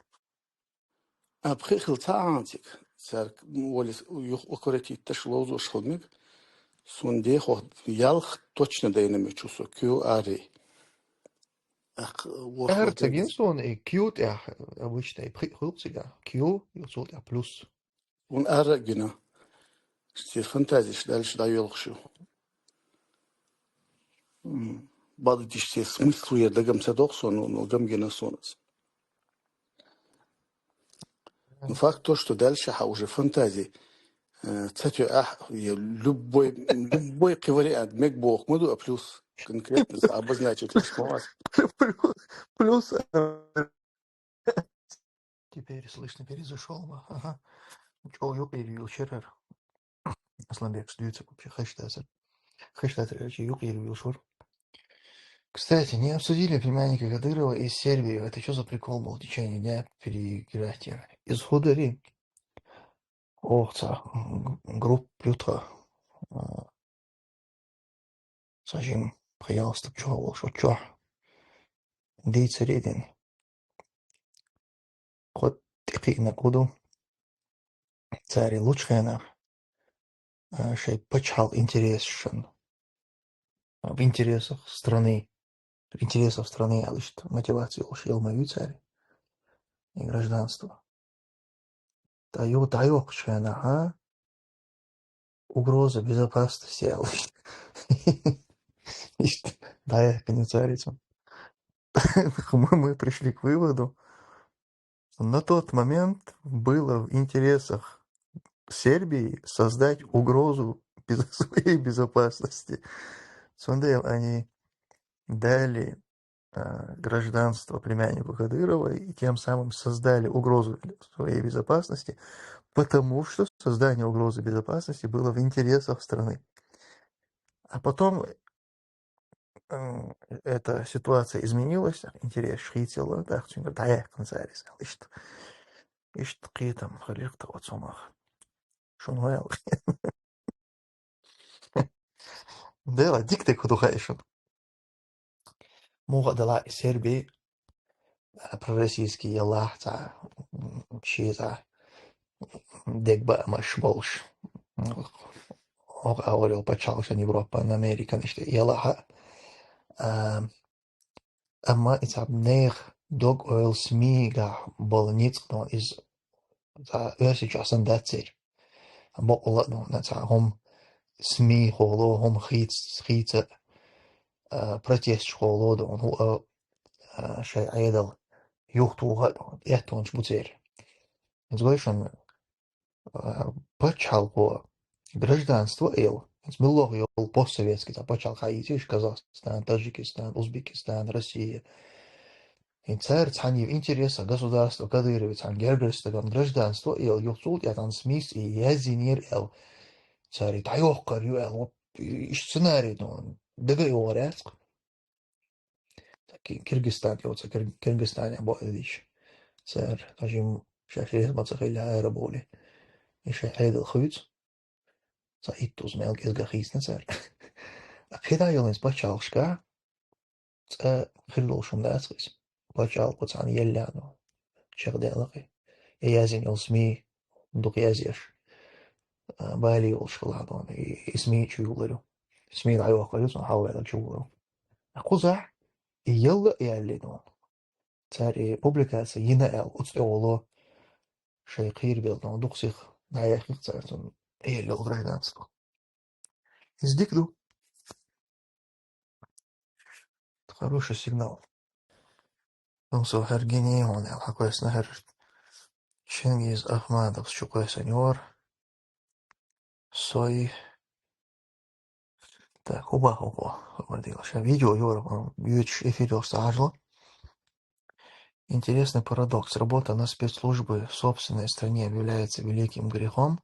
А пхи хила ца Ӏанциг, цаьрга, м, валис юха укоротить даш ловзош хила мега, суна дехо ялх точно дайна моьттуш ву со, Q R. Ах, вот, R вот ца гина суна, и Q тӀехь обычно, и пхи хуьлу цига. Q, и цул тӀехь плюс. Вон R а гина. Церан фантазеш дальше дӀайоьлхуш ю. М, бакъдитича церан смысло яр дагам ца доху сона, но гам гина сона из. Ну, факт то, что дальше хьан уже фантази, э, ца тоьахь, я любой, любой кхин вариант мега боху ма ду, а плюс конкретно ца обозначить лишь ма вац. Плюс, плюс, э, Теперь слышно, перезашёл ма. Ага. ЧӀогӀа юкъера юьйлуш яр хӀара. Асланбекас дуьйцург вообще хезаш дацар. Хезаш дацар, короче, юкъера юьйлуш вара. Кстати, не обсудили племянника Кадырова из Сербии. Это чё за прикол был в течение дня переиграть? Из хӀу дара? Ох, цхьа г-, группа ю тхан. А, цхьа жимма пхиъ-ялх стаг чохь волуш, оцу чохь дийцаре а дина. Кхо тӀекхиънарг хӀу ду? Цара лучу хенахь, а, шайн пачхьалкхан интересашна, в интересах страны, в интересах страны аьлла иштта мотивация йолуш яла ма ю цара, и гражданство. ТӀе юха дӀайоккхучу хенахь, а, угроза безопасности аьлла иштта. Иштта дӀаяьккхина цара иза. Мы, мы пришли к выводу, что на тот момент было в интересах Сербии создать угрозу без-, своей безопасности. Цундела они дали, а, гражданство племяннику Кадырова и тем самым создали угрозу своей безопасности, потому что создание угрозы безопасности было в интересах страны. А потом, м, эта ситуация изменилась, интерес шхийцелла, так, цуьнга дӀаяьккхина цара иза, иштта. Иштта кхетам хилира тхан оцу хӀумах. Шуна вайл. Дела, дика дерг хӀу ду хаьий шуна? Муха а делахь и Серби, а, пророссийский ялахь цхьа, м, шен цхьа дегабаамаш болуш. Оха а олу пачхьалкхашна Европан, Американ иштта ялахь а. А, амма и цхьа нехан дог-ойла СМИ-гахь болу ницкъ ду иза цхьа Оьрсийчохь санна дац церан. Бакъволу а ду, цхьа хӀума СМИ-хо ло, хӀума хийц-, хийца а, протесташ хо ло ду, хӀу а, а, шайн Ӏедал юхатоха а ду, эттонаш бу церан. Иза вайшинна, а, пачхьалкхо гражданство а елла, иза муьлхха йолу постсоветский цхьа пачхьалкх хьаийцира, Казахстан, Таджикистан, Узбекистан, Россия. И цара цхьаьна интересах государство Кадыровец цхьана гергара стагана гражданство а елла, юха цул тӀаьхьа СМИ-с и яздинера аьлла. Цара и дӀайоккхур ю аьлла, вот, и, и сценарий, ну, дага а йогӀур яц-кх. Ки-, Киргизстан, йоцу Кир-, Киргизстане бакъдерг дийцича. Цара, хьажим, шаьш реза ма ца хилла ара бовлий. И шайн Ӏедал хуьйцу. Цхьа иттуза мел кӀезга хийцина цара. А кхидӀа йолу иза пачхьалкхашка, цкъа хир долуш хӀума дац иза. Пачхьалкхо цхьаьна елла а ду, чекхдаьлла-кх и. Я яздина йолу СМИ, дукха язъеш, а, бале йолуш хилла а ду, и, и СМИ чу юллур ю. СМИ дӀайоккхур ю, цунна хьалаваьлла чу юллур ю. Ткъа кхузахь и елла а яьлла а ду. Цара и публикаци йина аьлла, оцу тӀе волу шайн кхийрабелла ду, дукха сиха дӀаяьхна цара цунна, элла йолу гражданство. Иза дика ду. Хороший сигнал. Ну, со хӀара гинехь хьуна аьлла, хьан кхоьссина хӀара Чингиз Ахмадовс чу кхоьссина йора. Сой. Так, хӀун боху хӀокхо, хӀун дийла. Ша видео йора, м, йоьдуш эфир йолуш ца хьажало. Интересный парадокс. Работа на спецслужбы в собственной стране объявляется великим грехом,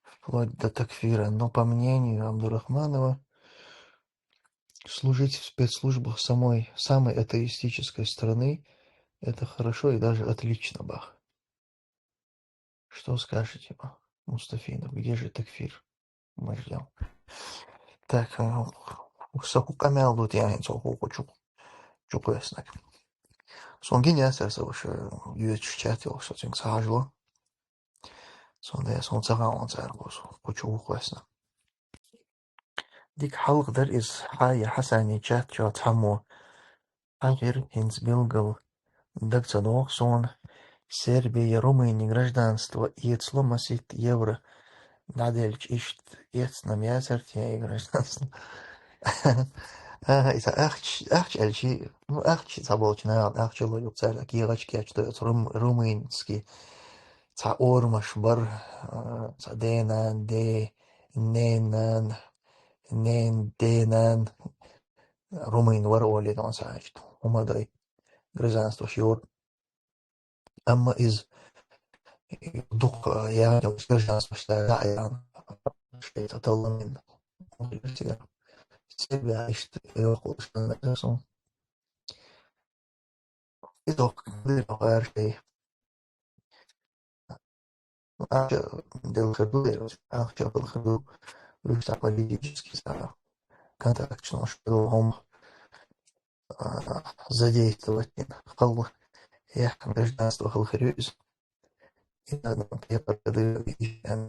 вплоть до такфира. Но, по мнению Абдурахманова, служить в спецслужбах самой, самой атеистической страны — это хорошо и даже отлично, бах. Что скажете, Мустафинов? Где же такфир? Мы ждём. Так, э, со хӀун къамел ду те хӀинца хӀокхо чу, чу кхоьссинарг? Сон гина яцара со ваша йоьдуш чат йолуш, со цуьнга ца хьажало. Сон да, сон ца хаьа цара кхуза, кху чу ву кхоьссина. Дика хьалха дара иза, хьан я Хьасани чат чохь цхьаммо. Хьан хир хӀинца билггал дага ца догӀу суна. Серби я Румыни гражданство эцало масийтта евро. наделч ишт, ецнам ясарт я играш. А, иса ахч, ахч эльчи, ну, ахч саболчна, ахч ло юк цар, ки гачки ачто, рум, румынский. Ца ормаш бар, а, ца денан, де, ненан, нен, денан. Румын вар оли дон саачт. Умадай. Гражданство шьор. Амма из дух, а, я, гражданство шта, да, я. Шта талламин. Себя ишт, я, кулшан, да, сон. Из ох, да, ох, эр шей. Ача дел херду, ача дел херду, вишта политический са контакт, что хом, а, задействовать, хал, я, гражданство хал херюз. И надо, я,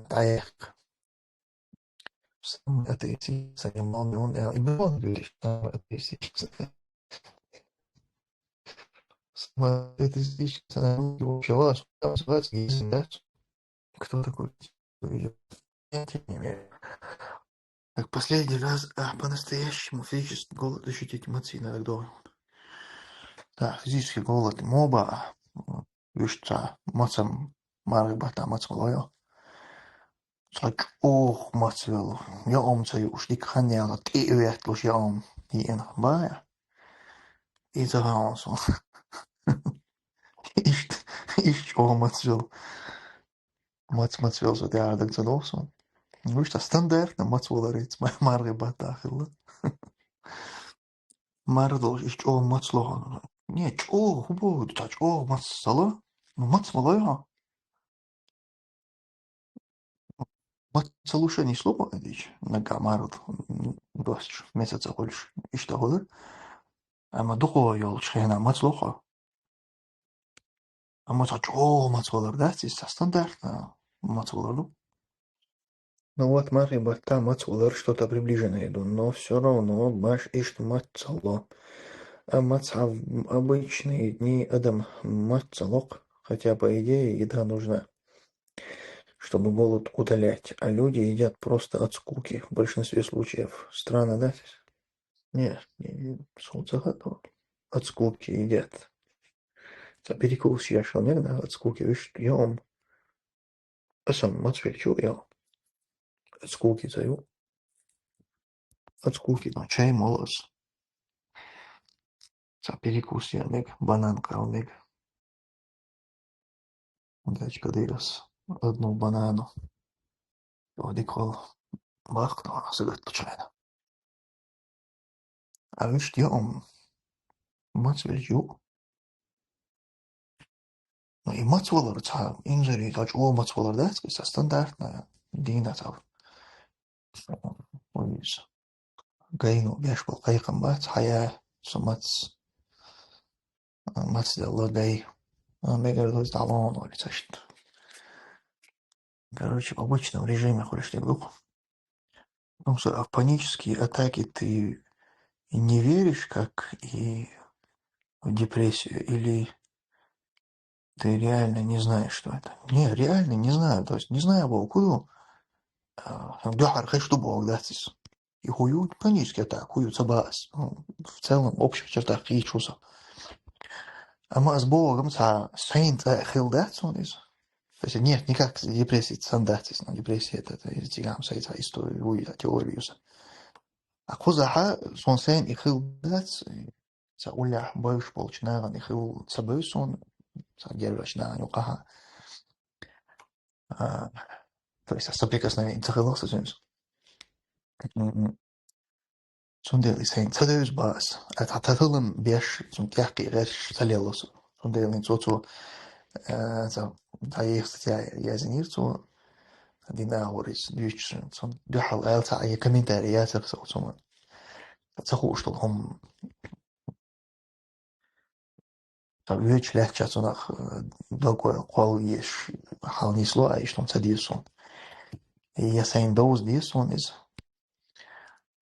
таяк. Самый атеистичный, самый молниеный, и был он, говорит, самый атеистичный. Самый атеистичный, самый вообще вас, там называется, если, да? Кто такой? Понятия не имею. Так, последний раз, а, по-настоящему физический голод ощутить, мацина так долго. Да, физический голод, моба, вишца, мацам, маргбата, мац малоё. Ца чӀох мацвел. Я ом ца юш, дик хан яла, тӀи вятлуш я ом. И эн бая. И ца гаон сон. Ишт, ишт чӀох мацвел. Мац мацвел со тяга даг ца дох сон. Вишта стандартно мацвеларец, ма-, маргбата хилла. Мар долш иш чӀох мац лоха. Не, чӀох, хубо, ца чӀох мац сала. Ну, мац малоё. Мац салуша не слуха, дич. Нага марут, м, досч, месяца хулш. Ишта хулар. Ама духо ёлч хена мац лоха. Ама ца чӀох мац валар, да, ца стандартно мац валар, ну. Ну вот, маргбата мац валар что-то приближенное иду, но всё равно баш ишт мац сало. А мац ав-, обычные дни адам мац салок, хотя, по идее, еда нужна, чтобы голод утолять. А люди едят просто от скуки в большинстве случаев. Странно, да? Не, не, не, солнце готово. От скуки едят. Ца перекус я шо, не, да, от скуки, вишь, я ом. А сам мац вельчу, я ом. От скуки ца ю. От скуки, ну, чай молос. Ца перекус я мег, банан кал мег. Дачка дырас. Одну банану. Одик хол. Бахту, сыгат лучайна. А вишь, я ом. Мац вельчу. Ну, и мац валар ца, инжери, ца чӀох мац валар, да, ца стандартно, дина ца. Ой, гайну, бяш бол кайкам бац, хая, су мац, мац делла гай. А, мегар доз далон, оли цашт. Короче, в обычном режиме ходишь ты в дух. Потому что в панические атаки ты и не веришь, как и в депрессию, или ты реально не знаешь, что это. Не, реально не знаю. То есть не знаю, Бог, куда. А, духар хай, что Бог даст. И хую панический атак, хую цабас. Ну, в целом, в общих чертах, и чувство. А мы с Богом са, сейн ца хил даст он из. То есть нет никак депрессии ца даст, но депрессия это, это из тигам са, это историю, это теорию са. А кузаха, сон сейн и хил даст, ца уля баюш болчнаган и хил ца баюш сон, ца гервачнаган юкаха. А, то есть соприкосновение ца хилох са зюнс. М, м. Цундели сейн ца дэвс бас. А та татылын беш, цун тяхки герш ца лелос. Цундели цо цо, э, ца, та ехс тя язинир цо, дина ворис, дюч, цун дюхал айл ца, а комментарий я ца, ца, ца, ца ху, что хом Та веч ляча цунах, э, докой кол еш, хал нисло, а иштон ца дисон. И я сайн доуз дисон из.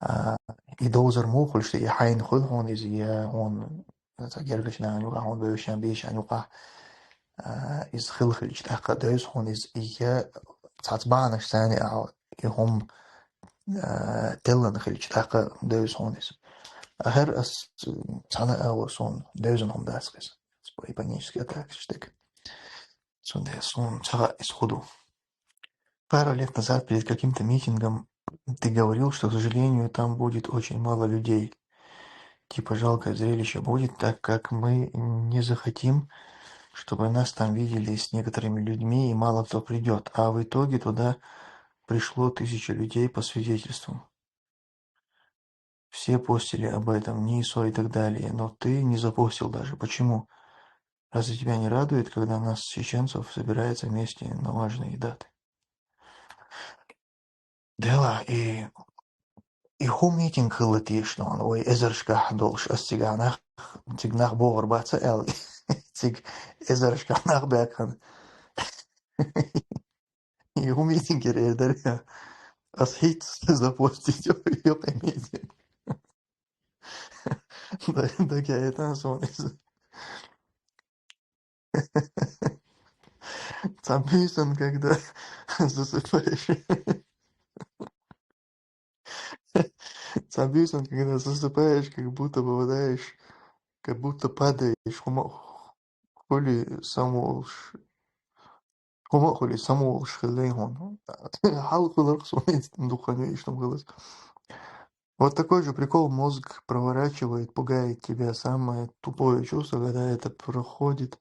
А, и доузер мухуль, что я хайн хул хун из, я он, это гергач на анюка, он бевшан биш анюка, а, из хил хилч таха доуз хун из, и я цхьацца бахьанаш санна аьлла, и хӀума, а, теллина хилча, тӀаккха девза хьона иза. А хӀара аз цхьана а вар сона девза хӀума дац иза. Японический атака стек. Цундела сона ца хаьа иза хӀу ду. Пару лет назад перед каким-то митингом ты говорил, что, к сожалению, там будет очень мало людей. Типа жалкое зрелище будет, так как мы не захотим, чтобы нас там видели с некоторыми людьми, и мало кто придёт. А в итоге туда пришло тысяча людей по свидетельствам. Все постили об этом, Нисо и так далее, но ты не запостил даже. Почему? Разве тебя не радует, когда нас, чеченцев, собирается вместе на важные даты? Дела, и, и хӀу митинг хилла тешна, вай эзаршкахь долуш, ас цига нах, цига нах богӀур бац аьлла, цига эзаршкахь нах баьхкина. И хӀу митинг яра эр дара, ас хӀинца запостить йо-, йо кхин митинг. Да, да, я это на самом деле. Цхьа буьйсан, когда засыпаешь. Цхьа буьйсан, когда засыпаешь, как будто попадаешь, как будто падаешь. ХӀума хуьлий самаволуш. ХӀума хуьлий самаволуш хилла хьуна. Хьал хуьларх суна дукха ве иштта хилас. Вот такой же прикол, мозг проворачивает, пугает тебя. Самое тупое чувство, когда это проходит.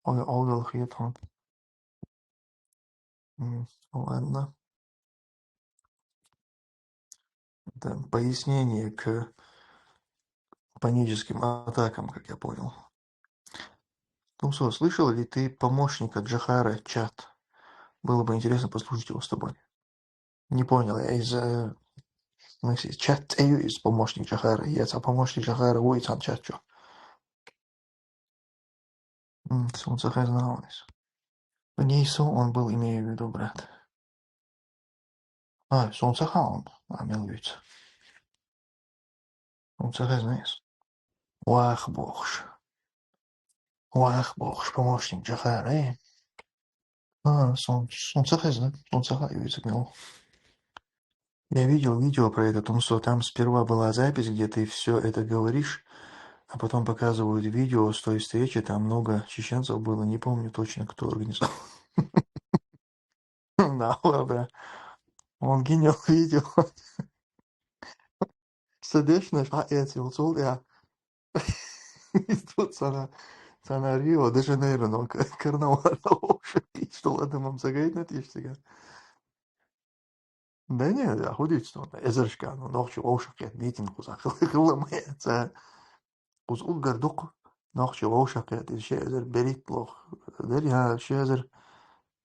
Ой, олдал хет хьуна. М, ладно. Это пояснение к паническим атакам, как я понял. Тумсо, слышал ли ты помощника Джохара чат? Было бы интересно послушать его с тобой. Не понял, я из, э, в смысле, чат цӀе ю иза помощник Джохара? Я цхьа помощник Джохара ву и цхьана чат чу. М, суна ца хезна вайс. Нисо он был, имею в виду, брат. А, суна ца хаьа, а мел вуьйцу. Суна ца хезна иза. Ваха бохуш. Ваха бохуш, помощник Джохара, э? А, суна, суна ца хезна, суна ца хаьа вуьйцу мел. Я видел видео про это, Тумсо. Там сперва была запись, где ты всё это говоришь, а потом показывают видео с той встречи, там много чеченцев было, не помню точно, кто организовал. Да, ладно. Он гинел видео. Сердечный, а эти, вот, я. Тут цхьана, цхьана Рио-де-Жанейро, но к-, карнавал, в общем, что ладно, вам загайна тишь сега. Да не, да, худить, что эзаршка, ну, нохчи вовшахъет митинг кхуза хилла ма яц. Кхуза уггар дукха нохчи вовшахъет, и ши эзар берхӀиттлох дара, я, ши эзар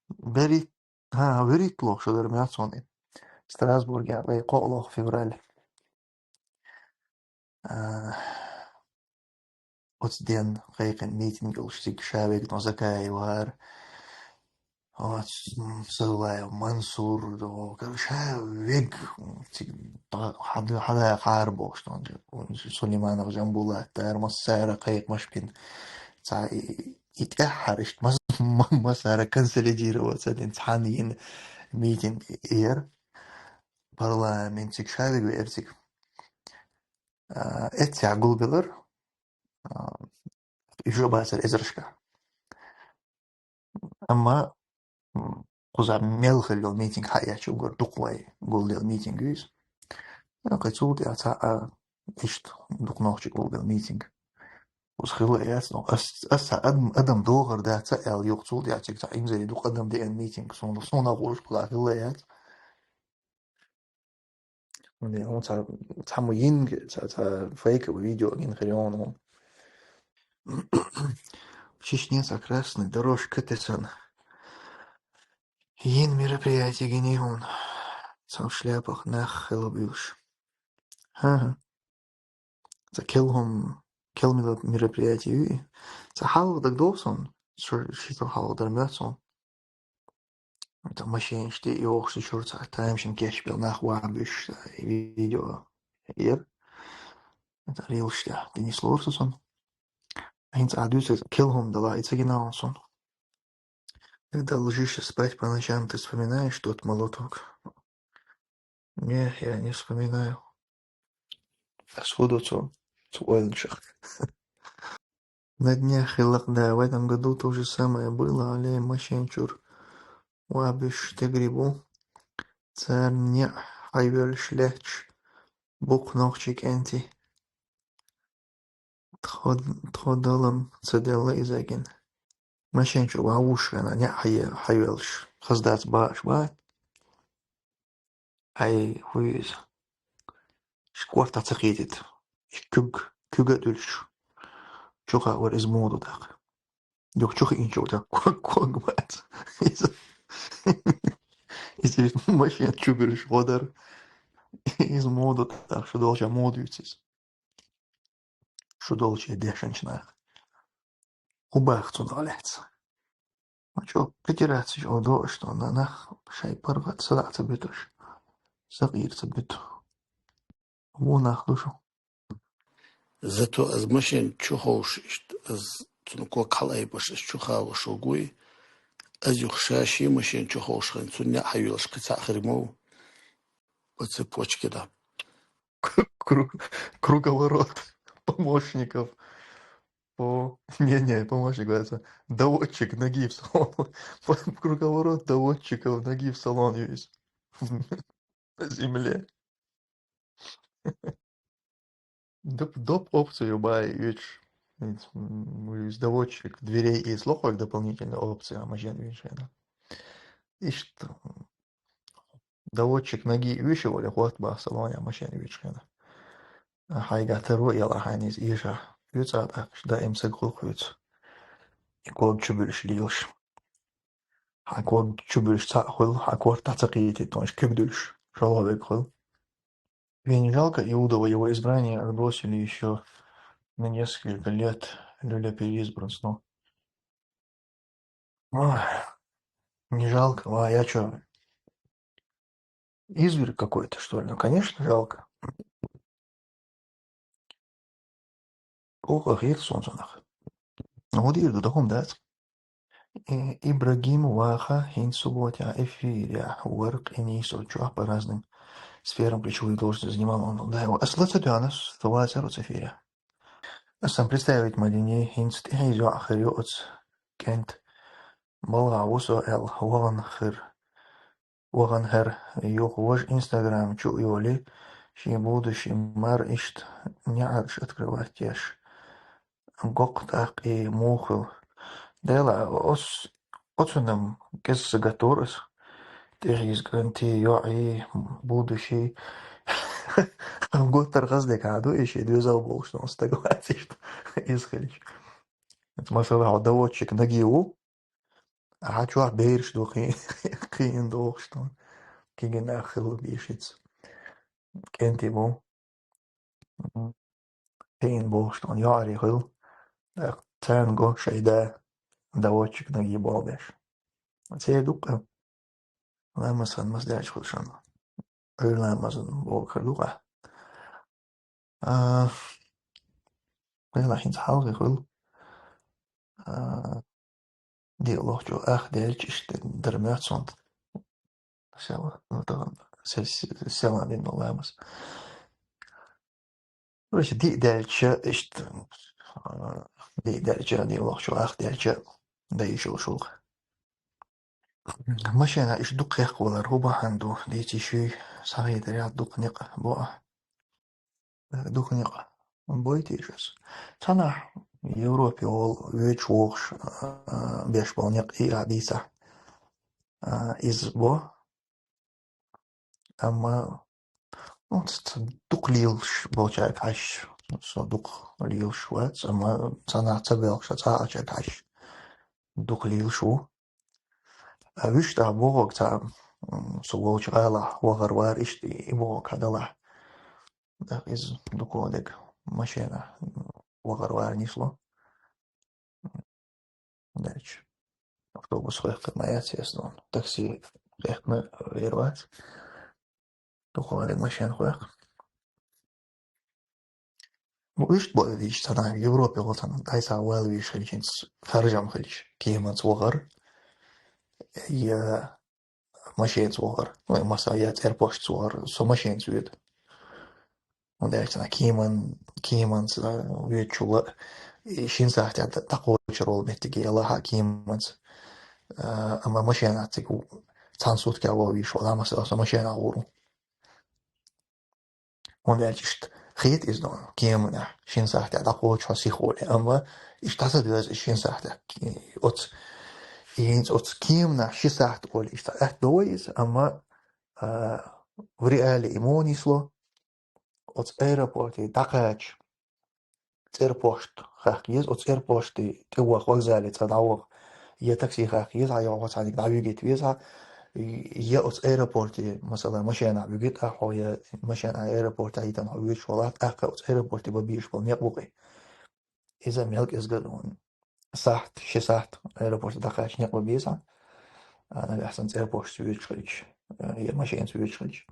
берхӀитт-, хӀа, вуьрхӀиттлох шу дара моьтту суна. Страсбурге вай кхоалгӀа февраль. А, оцу ден кхайкхина митинг йолуш цига ша вег но Закаева ара. Оцу, м, Савлаев Мансур, до, короче, ша вег, м, цига, хьада-, хьада-, хьара бохуш, тон, Сулейманов Жамбулат, дара массара кхайкхамаш бина. Цхьа и, и тӀаьххьара иштта мас-, ма-, массара консолидироваться дина цхьаьна йина митинг яра. Парламент цига ша вег веара цига. А, эццехь гулбелар, а, уьш а бацара эзаршка. Амма, м, кхуза мел хилла йолу митинг хьаэцча уггар дукха вай гулделла митинг ю иза. А, кхин цул тӀаьхьа цхьа, а, иштта дукха нохчий гулделла митинг. Кхуза хилла яц, но ас, ас цхьа адам, адам догӀар дац аьлла, юха цул тӀаьхьа цига цхьа инзаре дукха адам деана митинг, суна, суна гӀур кхуза хилла яц. Хьуна, хьуна цхьа, цхьаммо йинга, цхьа, цхьа фейковый видео гина хир ю хьуна. В Чечне со красной дорожкой тесен. Йина мероприятие гина хьуна. Цхьа шляпах нах хила буьйлуш. ХӀан-хӀа. Цхьа кел хӀума, кел мила-, мероприятие ю и. Цхьа хьалха дагадогӀу суна, шу-, ши шо хьалха дара моьтту суна. Цхьа машенаш тӀе йохуш, шура цхьа тамашийна кечбелла нах ван буьйш, цхьа видео яра. Цхьа рилсаш тӀехь динислора со цунна. ХӀинца а дуьйцу кел хӀума дала, и ца гина хьуна суна. Когда ложишься спать по ночам, ты вспоминаешь тот молоток? Не, я не вспоминаю. Ас фу ду цу, цу ойланашах? На днях хилла-кх, да, в этом году то же самое было, Ӏале машен чура ваха беш тӀагӀаргбаьб. Царна неӀ хьайоалаш лаьтташ бу-кх нохчий кӀентий. Тхо, тхо далам ца делла иза гина. Машен чу ваха вуш хана, неӀ хьайоалаш, хаза дац бахаш бац. Ай, хӀу иза. Ши корта ца кхийтта. Ши куьг, куьг а дуьллуш. Чу хаа вар иза мо ду тӀаккха. Юха чу хиъначул тӀаккха ког, ког бац. Иза, иза машен чу буьллуш гӀо дар. Иза мо ду тӀаккха, шу долча мо дуьйцу иза. Шу долча дешнача наха. ХӀу бах цунах лаьцна? Ма чӀоагӀа придираться йиш йолаш ду, что на-, нах шоай паргӀат садоӀа ца буьтуш, сакъера ца буьту. Во нах ду шу. Зато аз машен чу ховш, иштта аз цунна ког хьалаайбеш, аз чу хало шугуй, аз юха ша ший машен чу ховш хилча, цунна неӀ хьайоалаш кхин цхьаъ хир ма ву. По цепочке, да. Кру-, круговорот помощников. По, не, не, помощник, говорится, доводчик ноги в салон. По, круговорот доводчиков ноги в салон есть. На земле. Доп, доп опцию бай, видишь. М, из доводчик дверей из лохвак дополнительная опция, а машен, видишь, это. Иштта, доводчик ноги вуьйш воле, хӀотта бах салоне машен вуьйш хьона. Хьайга таро яла хьайна иза эша. Вуьйцу а тӀаккха, даим саг хуьлу хьоьца. И ког чу буьллуш лелаш. Хьан ког чу буьллуш цхьаъ хуьлу, хьан корта ца кхийтта, тонаш куьг дуьллуш, шолгӀа верг хуьлу. Тебе не жалко Иудова, его избрание отбросили ещё на несколько лет, люля переизбран снова. Ой, не жалко, ва, я чё, изверг какой-то, что ли? Ну, конечно, жалко. Оха хир сон цунах. Ну, вот и духом, да? Э, Ибрагим ваха хӀинца суббота эфире вар къинийсо чохь по разным сферам ключевые должности занимал он. Да, его. Ас ла ца доьгӀна, ас ца вацар оцу эфире. Ас сан представить ма дини, хӀинца тӀехьийза йоӀ хир ю оцу кӀентан. БалгӀа ву со аьлла, вахана хир. Вахана хӀара, юха важа Instagram чу а йолий, шен будущий мар иштта неӀарш открывать еш. Гоккха тӀаккха и муха хила. Дела, ос-, оцунам кӀезига гатор ас. ТӀехьийза кӀентий, йоӀий, будущий. Готтар хаза декхьа ду, и шен доьзал болуш долу стаг вац иштта, иза хилча. Масала, хьо доводчик ноги ву, Ахьа чохь бераш ду кхин-, кхин дохуш ду. Кегий нах хилла бийшица. КӀентий бу. Кхин бохуш ду, йоӀарий хила. ТӀаккха царна го шайн да, доводчик ноги болх беш. Церан ду-кх. Ламаз хан маса даьлча хуьлу шуна. Ӏуьйра ламазан бохург хир ду-кх. А, хила хӀинца хьалхе хуьлу. А, диъ лохчо ах даьлча иштта дара моьтту цунна. Села, ну, тахана се-, се-, села дина ламаз. Короче, диъ даьлча иштта, а, диъ даьлча, диъ лохчо ах даьлча, дан йиш йолуш ву-кх. Машена иштта дукха хехкавалар хӀун бахьана ду, дийца йиш юй, схьахетарехь дукха некъ бу ахь. Дукха некъ бойтийша аса. Цхьаннахьа Европе волу, воьдуш вогӀуш, а, беш болу некъ и а дийцахь, а, иза бо. Амма, ну, ц-, ц-, дукха лелаш болчаьрга хьаьжча, со дукха лелаш вац, амма цхьаннахьа ца боьлхуш, цхьа а чаьрга хьаьжча, дукха лелаш ву. А вуьш тӀаккха бохург цхьа, м, со волчу гӀалахь вахар вара иштта и бохург хьан далахь. ТӀаккха иза дукха дерг машенахь, м, вахар вара нисло. Дальше. Автобус хехкина ма яц ясно. Такси хехкина вер вац. Дукха дерг машен хехк. Ну, иштта бо виш цхьана Европе вацана, айса вала виш хилчинца харжам хилча, кеманца вахар. я машинца вахар, ну, масала, я цӀерпошца вахар, со машинца вуьту. ХӀунда аьлча кеман, кеманца вуьтучул а, и шин сахьте дӀакхочур волу меттиг ялахь а кеманца. А, амма машинахь цига цхьана суткехь вовзийш вала, масала, со машинахь гӀур ву. ХӀунда аьлча иштта хета иза дона, кеманехь шин сахьте дӀакхочу хьо сиха волий, амма иштта дӀа ца доьзу и шин сахьте оцу. И хӀинца оцу кеманехь ши сахьт олий иштта атта до вай иза, амма, а, в реале и муха нисло, оцу аэропорте дӀакхача цӀерпошт хахка еза, оцу цӀерпоште тӀе ваха, вокзале цӀа дӀаваха, я такси хахка еза, я хьо цхьаьнниг дӀавигита веза, я оцу аэропорте, масала, машенахь вигита ахьа хьо, я машенахь аэропорте хьаьттина хьо вуьтуш валахь, тӀаккха оцу аэропорте бан безаш болу некъ бу-кх и. Иза мел кӀезга ду. Сахьт, ши сахьт аэропорте дӀакхача некъ бан беза, а, нагахь санна цӀерпошца вуьтуш хилча, я машенца вуьтуш хилча.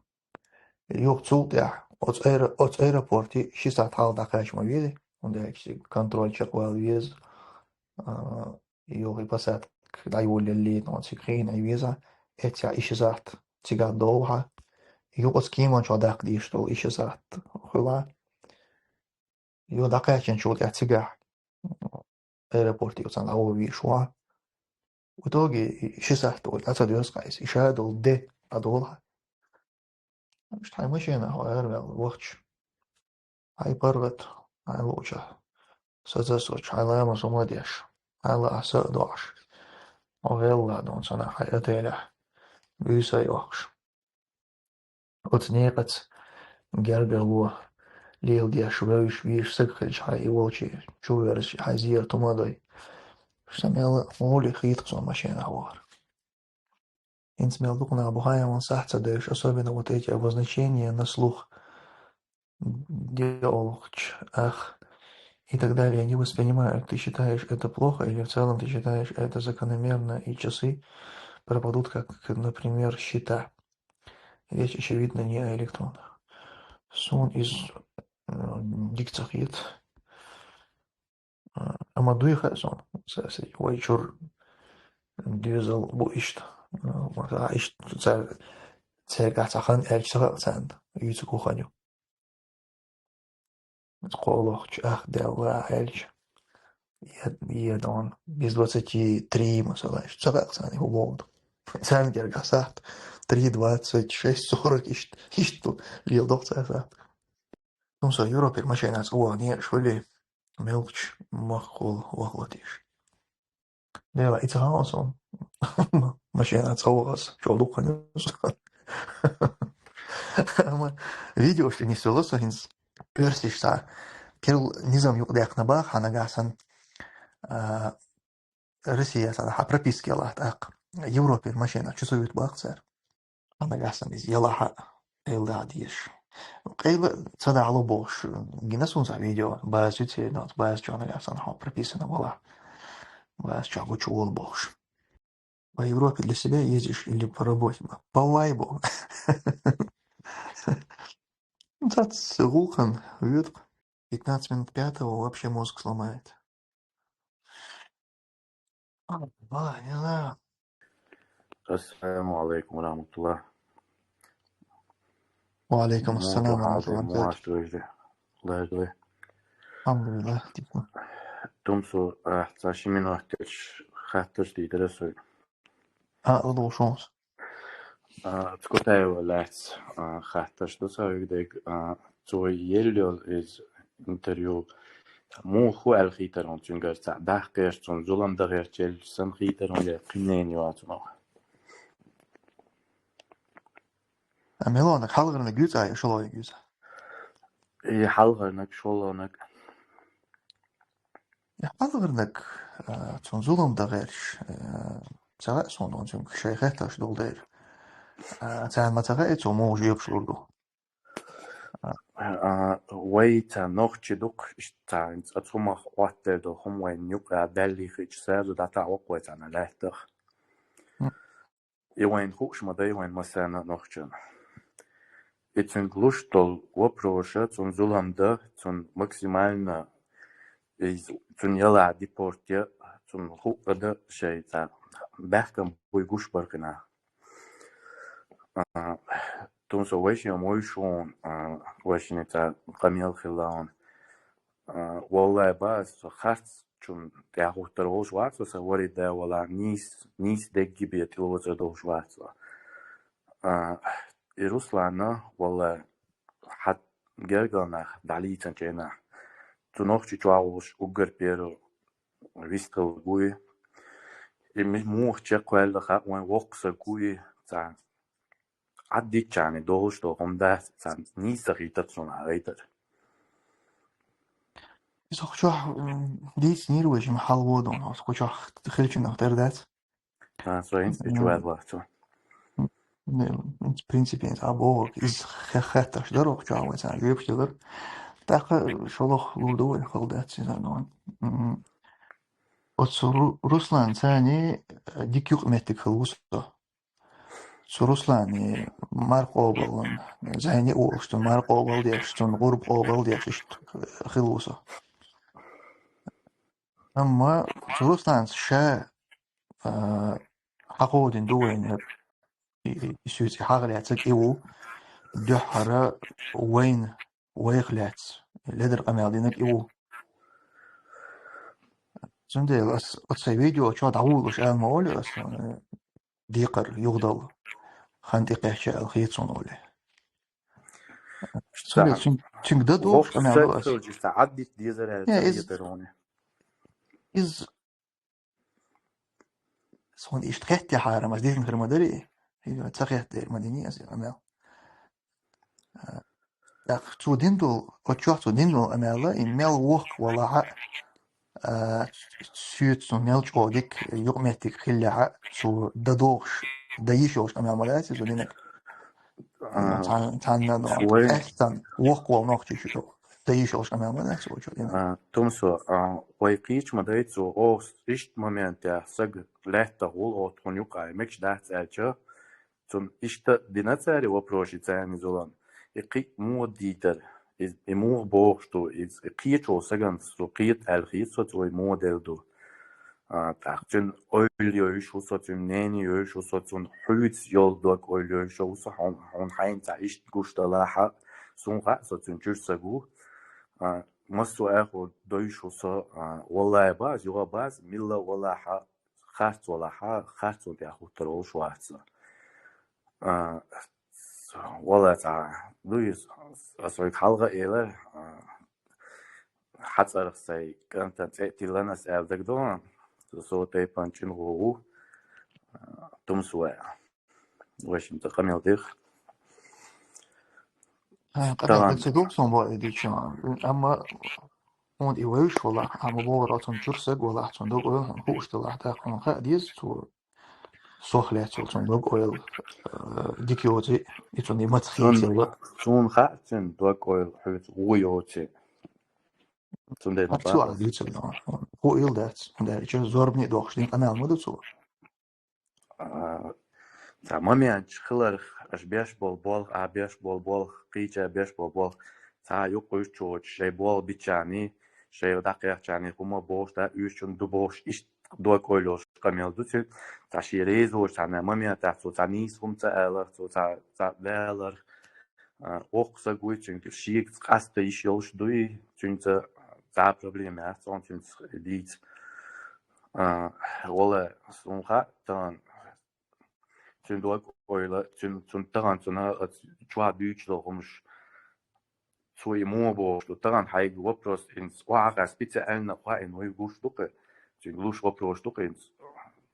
Юха цул тӀаьхьа оцу аэро-, оцу аэропорте ши сахьт хьалха дӀакхача ма веза, хӀунда аьлча контроль чекхвала веза, а, юха и посадка дӀайолале, но цига хиъна веза, эццехь и ши сахьт цигахь долу хьан. Юха оцу кеман чохь даккха дезаш долу и ши сахьт хуьла. Юха дӀакхаьчначул тӀаьхьа цигахь аэропорте оцунна дӀавовзийш ву. В итоге и ши сахьт олий дӀа ца доьзу-кх иза, и ша долу де дӀадолу хьан. Иштта хьайн машенахь хьо араваьлла вахча, хьайн паргӀат хьайн луучахь сацасочу, хьайн ламаз хӀума а деш, хьайн лаахь са а доӀуш, хьо гӀелла а дона санна хьайн отелехь буьйса а йоккхуш. Оцу некъаца гергарло леладеш, вевзаш, везаш саг хилча, хьайн и волчу чу верзаш, хьайн зерат хӀума а дой. Сан мел гӀоле хийтта суна машенахь вахар. ХӀинца мел дукха нах бу хьан ван сахь ца девзаш, особенно вот эти обозначения на слух. Диолгч, ах, и так далее не воспринимают. Ты считаешь это плохо или в целом ты считаешь это закономерно, и часы пропадут, как, например, счета? Речь, очевидно, не о электронах. Суна иза, э, дика ца хета. А, амма дуй хаьа суна, са-, са-, вай чуьра доьзал бу иштта. А, ма-, а, иштта цара, цаьргахь цхьа хан аьлча ца хаьа царна, юьйцург хӀун хан ю. КхоалгӀачу ах даьлла аьлча, я, я дон, без двадцати три, масала, иштта ца хаьа царна хӀун боху. Царна гергахь сахьт три двадцать, шесть сорок, иштта, иштта ду, леладо-кх цара сахьт. Ну, со Европера машенахь цӀа ваха некъаш хуьлий, мелхачу махкахула ваха латийша. Дела, и ца хаьа суна. Машенахь цӀа ваха ас, чӀогӀа дукха хан ю. Амма видеош тӀе нисвелла со хӀинца. Оьрсаша цхьа керла низам юкъадаьккхина боху хьан нагахь санна, а, Россия цхьа хьан прописка ялахь тӀаккха. Европера машенахь чу ца вуьту боху цара. Хьан нагахь санна иза ялахь а, эл дахьа дезаш. Къайла ца дахьало бохуш, гина суна цхьа видео, база ю церан, база чохь нагахь санна хьо прописана валахь. База чохь гучу волу бохуш. По Европе для себя ездишь или по работе? По вайбу. Цац гӀуллакхана вуьту. Пятнадцать минут пятого вообще мозг сломает. А, не знаю. Ассаламу алейкум ва рахматуллах. Ва алейкум ассалам ва рахматуллах. Алхамдулиллах, типа. Тумсо, а, цхьа ши минот хаттарш дийдира соьга. А, ладугӀуш. А, Кутаева лаьцна, а, хаттарш ду соьга дерг, а, цо елла йолу иза интервью. Муха хӀун аьлла хийтар хьуна цуьнгара, цхьа даккхийча, цунна зулам дан гӀерташ санна хийтар хьуна, я кхин мнение ю цунах? А мелонаг, хьалхарниг юьйцу я шолгӀаниг юьйцу? И хьалхарниг, шолгӀаниг. И хьалхарниг, а, цунна зулам дан гӀерташ, а, ца хаьа суна, цуьнга шайн хаттарш долу дела. А, царна ма ца хаьа, цо муха жоьпаш лур ду. А, вай цхьа нохчий ду-кх, иштта цхьа хӀинца цхьа цхьа хӀумах Ӏоттаделла долу хӀума вайна юкъа даьлла хиъча, сразу дӀатаӀо-кх вай царна лаьттах. Хм. И вайна хууш ма дай вайна массарна а нохчарна. И цуьнга луш долу вопроша, цунна зулам дан, цунна максимально, иза, цунна ялахь депорт ян, цунна хӀуъа дан шайн цхьа баьхкам буй гуш бар кхы наха. А, тумсо вайшин ма вуй шун, а, вайшин цхьа къамел хилла хьона. А, валлахӀи, бац, со харц чун тӀехӀуттар волуш вац, со вари да вала нийс, нийс дегги бе тӀелоцӀа долуш вац. А, и Руслана, валлахӀи, хьат гергал нах дӀалийцан чена. Цу нохчи чохь волуш уггар перу вистхила гуй. И ми-, муха чекхваьлла хаьа вайн воккха са гуй, цхьа Ӏаддиччани долуш долу хӀума дац, царна нийса хӀиттар суна гӀайтар. Иза кху чохь, м, дийцинера вай жима хьалводун, оцу кху чохь хилчунах тера дац. А, со хӀинца М. чу ваьлла вац. Не, в принципе, а боху, иза хе-, хетташ дара кху чохь вай царна жоьпаш делар. ТӀаккха шолгӀа лур ду вай, хала дац иза, но. М. Оцу Ру-, Руслан цани, э, дика юкъаметтиг хила ву со. Цу Руслани маркъобалан, зайни олуш, цунна маркъобал деш, цунна гӀурба къобал деш, иштта хила ву со. Амма цу Русланца ша, а, хьакховдина ду вайна, и, и, и суьйца хьагӀ лаьцнарг и ву, дуьххьара вайна, вайх лаьцна, ледара къамел динарг и ву. Цундела ас оцу сайн видео чохь дӀавуллуш аьлла ма олу ас, э, декхар юхадала хан тӀекхечча аьлла хета суна олий. Цундела цуьнга, цуьнга дан догӀуш къамел ду ас. Хилча, цхьа Ӏаддита дезар аьлла, Не, ца иза, хетар хьуна. Иза суна иштта хетте хьарам, ас дитина хир ма дарий. Иза ца хетта дера ма дини ас и къамел. А, тӀаккха цо дина долу, оцу чохь цо дина долу къамел, и мел воккха валахьа, а, соьца цунна мел чӀогӀа дика юкъаметтиг хиллехьа, цо дан догӀуш, дан йиш йолуш къамел ма дац иза динарг. А, Цхьана, цхьана вай аьлла цхьана воккха волу нохчи шу дан йиш йолуш къамел ма дац цо чохь динарг. А, Тумсо, а, вай кхечу ма дай цо, оха иштта моментехь сага лаьттах вула, оха тхуна юкъа мегаш дац аьлча, цунна иштта дина цара и вопрос, и царна и зулам. И кхин а муха дитар, и, и муха бохуш ду, и, и кхечо сагана со кхета аьлла хета со, цо и муха делла ду. А, тӀаккха цуьнан ойла йойуш ву со, цуьнан мнение йойуш ву со, цунна хьуьйца йолу дог ойла йойуш ву со, хьуна, хьуна хьайна цхьа иштта гуш далахьа, суна хаьа, со цуьнан чуьра саг ву. А, массо а аьлла дойуш ву со, а, валлахӀи, бац, юха бац, милла а валахьа, харц валахьа, харцонан тӀехь хӀуттур волуш вац со. А, валла цхьа ду иза, ас вайга хьалха а элира, а, хьан цӀарах сайн кӀантан цӀе а тиллина ас аьлла дагадогӀу, со, со тайпана чӀинхо ву, а, Тумсо вай. Вайшимца къамел дих. А, къамел дих ца ду суна боху и дича, амма хьуна и вевзаш валахь, амма бохура цунна чуьра саг валахь, цунна дог ойла хьуна хууш далахь, тӀаккха хьуна хаа деза цо сох лаьцна цунна дог ойла, э, дика йоций, и цунна и маца хецалла. Суна хаьа цуьнан дог ойла хьоьца гӀо йоций. Цундела ма бац. Хьо ил дац, хӀунда аьлча зорбане а дохуш дина къамел ма ду цо. А, цхьа моменташ хиларх, аша беш болу болх, ахьа беш болу болх, кхечара беш болу болх, цхьа юкъа уьш чу воцуш, шайн болх биччарний, шайн дӀакхехчарний, хӀума бохуш, да, уьш чунна ду бохуш, иштта дог ойла йолуш къамел ду цуьнан. Цхьа шен реза воцуш, цхьана моментехь цо цхьа нийса хӀума ца аларх, цо цхьа, цхьа валарх, а, воккха саг вуй, цуьнга шега къаста йиш йолуш дуй, цуьнца цхьа проблема яц, цунца дийца. А, вала, суна хаьа, тахана цуьнан дог ойла, цуьнан, цунна тахана цунна чохь дуьйцуш долу хӀумаш, цо и муха бохуш ду. Тахана хьайга вопрос, хӀинца охьа специально кхоъ, и вуй гуш ду-кх, цуьнга луш вопрос ду-кх хӀинца,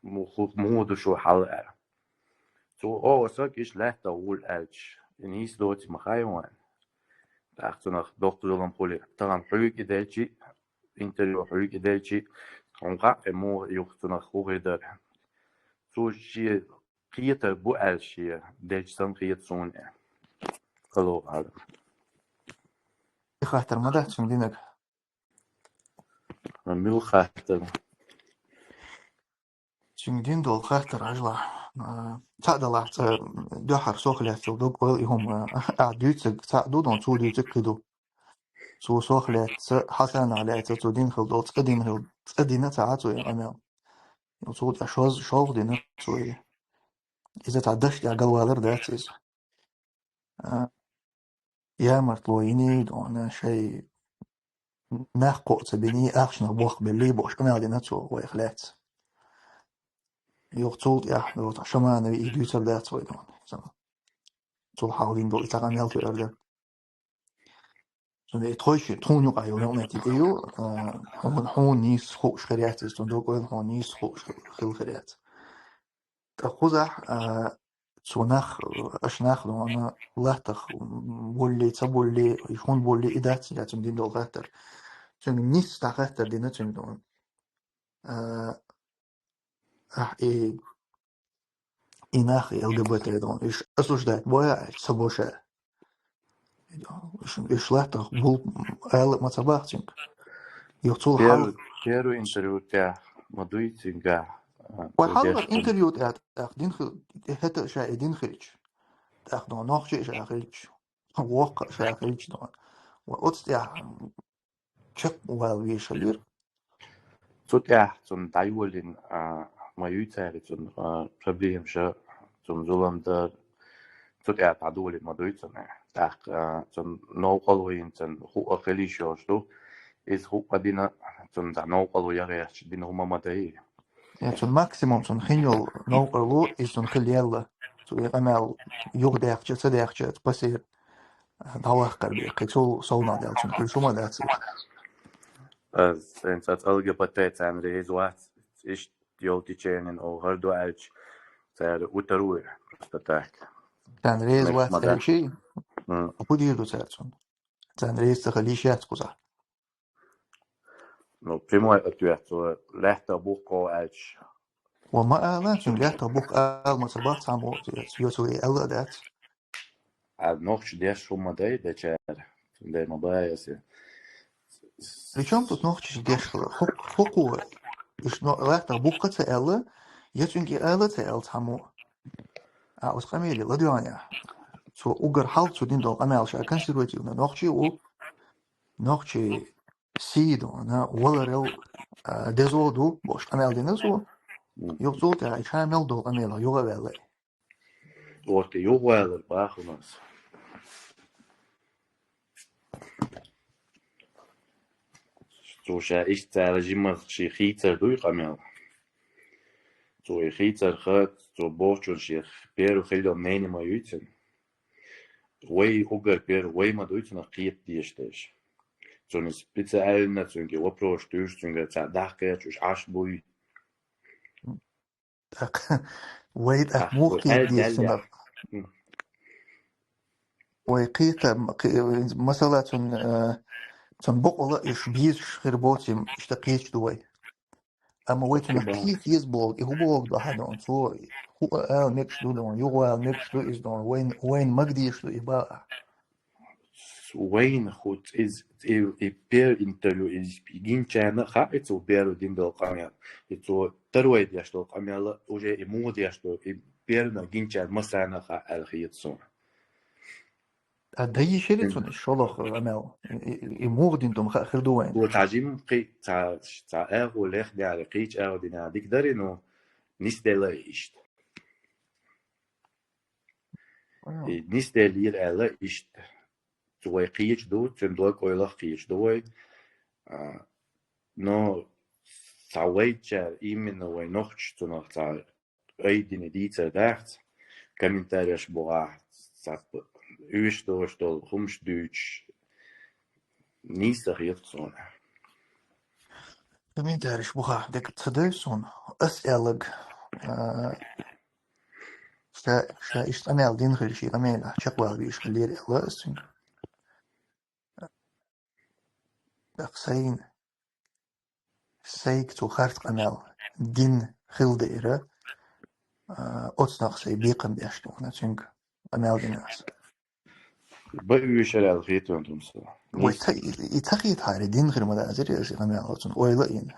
муха, муха ду шу хьал аьлла. Цо оха саг иштта лаьттах вуьллу аьлча, и нийса доций ма хаьа вайна. ТӀаккха цунах доккха зулам хуьлу. Тахана хьоьга и делчи, интервью хьоьга и делчи, хьуна хаьа, муха юха цунах хӀун хир дара. Цо шен кхетар бу аьлла шен делча санна хета суна. Алло, Адам. И хаттар ма дац цуьнан динарг? Мила хаттар? Цуьнга дина долу хаттар хьажалахь. А, цхьаъ далахь, цкъа дуьххьара сох лаьцна дог ойла и хӀума, а, ахь дуьйцург цхьаъ ду, дон цо дуьйцург кхин ду. Цо сох лаьцна, хьан санна лаьцна, цо дина хила долу, цкъа дина хила, цкъа дина ца Ӏа цо и къамел. Ну, цул тӀехьа шоз-, шолгӀа дийнахьа цо и. Иза цхьа даш тӀехь галвалар дац иза. А, ямартло йиний, дона, шай нах кхоъ ца биний, ахчанах бохк беллий, бохуш къамел дина цо вайх лаьцна. Юха цул тӀехьа, ну, цхьа Шаманове и дуьйцур дац вай, дона. Цул хьалха дина долу и цхьа къамел тоьар дара. Цуьнан и тхойши, тхуна юкъахь йолу некъ тӀе ю, а, хьуна, хьуна нийса хууш хир яц иза, цуьнан дог-ойла хьуна нийса хууш хи-, хила хир яц. Ткъа кхузахь, а, цо нах, аша нах, дона, латтах булли, ца булли, и хӀунда булли, и дац, я цуьнан дина долу хаттар. Цуьнга нийса дӀа хаттар дина цуьнга, дона. А, ахь и, и нах, и ЛГБТ, дона, уьш осуждать бой, ца бо ша. Уьш, уьш латтах бул ала а ма ца боху цуьнга. Юха цул хьал- Первый, первый интервью тӀехь ма дуй цуьнга, а, Вай цо хьаллар деш интервью тӀехь, тӀехь дина хи-, хӀета ша и дина хилча. ТӀаккха, дона, нохчи а ша хилча. Воккха а ша хилча, дона. Вай оцу тӀехь чекхвала везаш хилира. Цу тӀехь цунна дӀайолийна, а, ма юй цара цунна, а, проблемаш, цунна зулам дар. Цу тӀехь дӀадолийна ма дуй цунна. ТӀаккха, а, цунна новкъарло йина, цунна хӀуъа хила йиш йолуш ду. Иза хӀуъа дина, цунна цхьа новкъарло яхьеш дина хӀума ма дай. Я, цунна максимум цунна хин йолу новкъарло, иза цунна хила елла. Цу и къамел юха даьхча, ца даьхча, пасер дӀаваккхар бен, кхин цул совнаха даьлла цунна хила шу ма дац. Ас, ас ЛГБТ царна реза вац, иштта йолу теченин оха хӀара ду аьлча, цара утаруй просто так. Царна реза вац аьлчий? М. ХӀун дийр ду цара цунна? Царна реза ца хила йиш яц кхузахь. Ну, прямой ответ, цо лаьттах бухкъо аьлча. Ва ма ала, цуьнга лаьттах бухк ала ма ца боху цхьаммо, йо цо и аьлла а дац. А нохчи деш хӀума дай дечара, цуьнан дай ма бай аса. Причём тут нохчи деш хӀу-, хӀу-, хӀу-, хӀу-, иш но-, лаьттах бухк а ца аьлла, я цуьнга и ала а ца аьлла цхьаммо. А, оцу къамеле ладоьгӀна. Цо уггар хьалха цо дина долу къамел ша консервативна нохчи ву, нохчи сий ду, ана, валарал, а, дезо ду, бохуш къамел дина цо. Юха цул тӀаьхьа ша мел долу къамелах юха а ваьлла. Оцу тӀе юха валар баху нас. Цо ша иштта цара жимах шен хийцар дуй къамел. Цо и хийцарха, цо бохучун шен первый хилла мнение ма юйцина. Вай уггар первый, вай ма дуй цунах кхета дезаш дерш. Цунна специально цуьнга вопрос туьйш, цуьнга цхьа дӀахкхеташ уьш Ӏаш буй. ТӀаккха вай тӀаккха муха кхета деза цунах? Вай кхета, кхе-, масала, цунна, э, цунна бокъала уьш безаш хир боций, иштта кхеташ ду вай. Амма вай цунах кхета еза боху, и хӀун боху ду хьан дона, цо хӀуъа ала мегаш ду дона, юха ала мегаш ду иза дона, вайн, вайн мага дезаш ду и баа. Вайна хӀу-, иза, и, и первый интервью, иза гинчарна а хаьа, и цо первый дина долу къамел. И цо второй деш долу къамел, уже и муха деш долу, и первый гинчарна массарна а хаьа аьлла хета суна. А дан йиш яра цунна шолгӀа къамел? И, и, и муха дина ду-м хаьа хир ду вайна? Цо цхьа жимма кхи-, цхьа, цхьа агӀо лехнера, кхечу агӀо динера дика дарий, но нисделла иштта. И нисделлера аьлла иштта. Цу вай кхечу ду, цуьнан дог-ойлах кхечу ду вай. А, но цхьа вайчара, именно вай нохчаша цунах цхьа айдина дийцар дахца, комментареш бухахь, цхьа уьш долуш долу хӀумаш дуьйцуш, нийса хета суна. Комментареш бухахь дерг ца девза суна. Ас аьлларг, а, ша, ша иштта къамел дина хилча, и къамелехь чекхвала везаш хилира аьлла ас цуьнга. ТӀаккха сайна, сайга цо харц къамел дина хила дара, а, оцунах сайн бекхам беш ду хьуна цуьнга къамел дина ас. Бан уьйшар аьлла хетон тумса. Вай ца, и, и ца хетахьара, дина хир ма дацара аса и къамел, оцунна ойла а йина.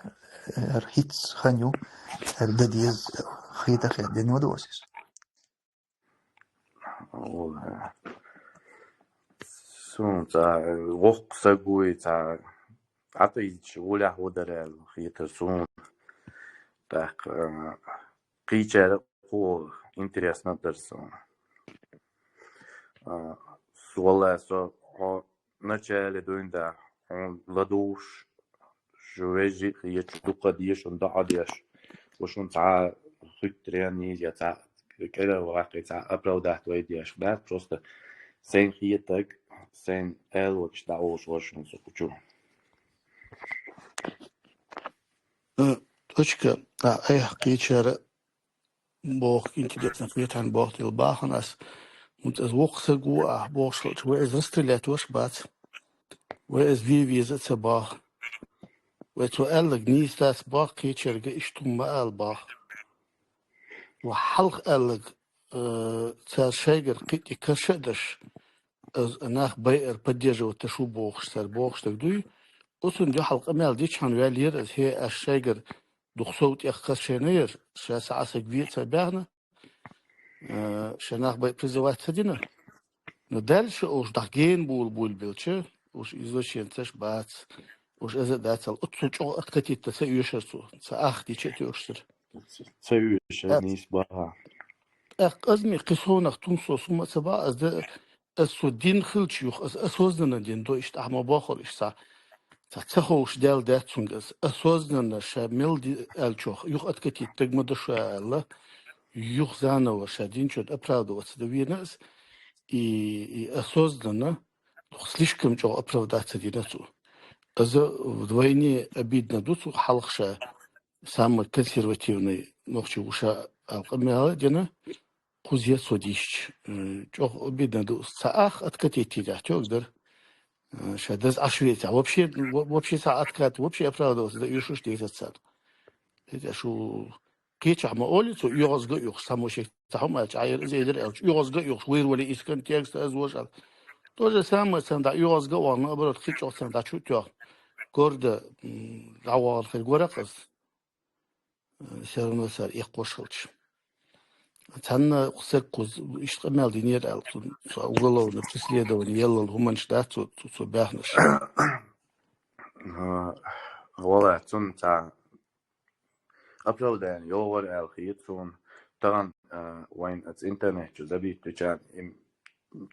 ХӀара хӀинца хан ю, хӀара дан деза хета хета дина ма ду аса иза. Суна цхьа воккха саг вуй, цхьа дӀатӀаийцича, гӀулехь ву дара аьлла хетара суна. Так, э, кийчара ху интересно дар сона. А, с-, валлахӀи, со хьо начале дуйнда хьуна ладувгӀаш, шу вежарий хеташ, дукха дешаш, дӀа а деш, ва шун цхьа хуьттарен нийса, цхьа кӀира ваккхий, цхьа оправдать вай деш дац, просто сайн хетаг, сайн аьлвакаш дӀаолуш ва шун со кучу. Э, точка. А, айхьа кийчара боху, интересно, кхетан боху тила бахана ас. ХӀунца аз воккха саг ву а бохуш хилча, вай аз расстрелять ваш бац. Вай аз ве веза а ца баху. Вай цо аьллаг нийса дац баху, кхечерга иштта хӀума ма ала баху. Ва хьалха аьллаг, э, цара шайгара кхиъ тӀе карша а даш, аз нах байар поддерживать шу бохуш, цара бохуш даг дуй. Оцун дуьхьал къамел дичхьана ваьллера аз, хӀе, аш шайгара дукха сов тӀех кхас шайна яр, ша са Ӏасаг ве а ца баьхна, э, ша нах бай призывать ца дина. Но дальше уж дах ген була буйла белча, уж извращенцаш бац, уж аза дацал. Оццул чӀогӀа откатитта ца оьшар цо, ца ах дича а тоьшсар. Ца оьшар, нийса баха. ТӀаккха аз ми кхисонах тун со сума ца ба, аз да, аз со дин хилча юх, аз осознанно дин до, иштта ахма бохур иш са. Ца, ца ховш дел дац цунга аз. Осознанно ша мел ди-, аьлчох, юх откатить таг ма да шу аьлла, юх заново ша динчот оправдываться да вена аз, и, и осознанно, слишком чӀогӀа оправдаться дина цу. Аз вдвойне обидно ду цу хьалха ша самый консервативный нохчи ву ша алкъамяла дина, кхуза со дийшча, э, чӀогӀа обидно ду. Ца ах откатить тидехь тёг дар. Э, ша даз Ӏаш вецахь. Вообще, во-, вообще ца откат, вообще оправдываться да уьшуш дезац царна. Эта шу кхечахь ма оли цо, оьгӀазга а юхуш, самошек ца хьума аьлча, Ӏайр из эдир аьлча, оьгӀазга а юхуш, вайр вали из контекст, аз вожал. То же самое, царна да оьгӀазга а вахна, наоборот, хичӀох царна да чу тёх. Горда, м, дӀавахар хир горакъ аз. Всё равно сар эккхош хилча. Цхьанна кху саг кхуз иштта къамел динера аьлла, цун, цо уголовное преследование еллал хӀуманаш дац цо, цо, цо баьхнаш. А, вала, цун цхьа оправдание йогӀур аьлла хета суна. Тахана, а, вайн аца интернет чу забиттича, им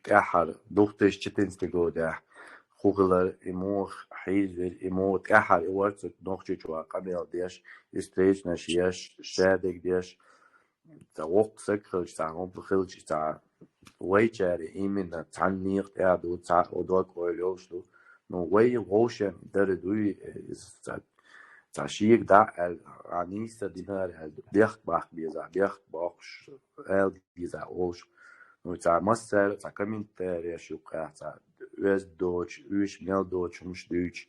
тӀаьххьара две тысячи четырнадцатый годехь хӀу хилар, и муха хьийзавира, и муха тӀаьххьара и варца Нохчийчу къамел деш, и встречнаш еш, шадерг деш, цхьа воккха саг хилча, цхьа хӀума хилча, цхьа вайчаьрга именно цхьана некъа тӀехь ду, цхьа дог ойла йолуш ду. Ну, вай вовшен дара дуй, иза цхьа, цхьа шега дӀа а аьлла, а нийса динара аьлла, бехк баккха беза, бехк боккхуш, аьлла деза олуш. Ну, цхьа массара, цхьа комментареш юккъехь, цхьа оьзда доцуш, уьш мел доцуш хӀумаш дуьйцуш,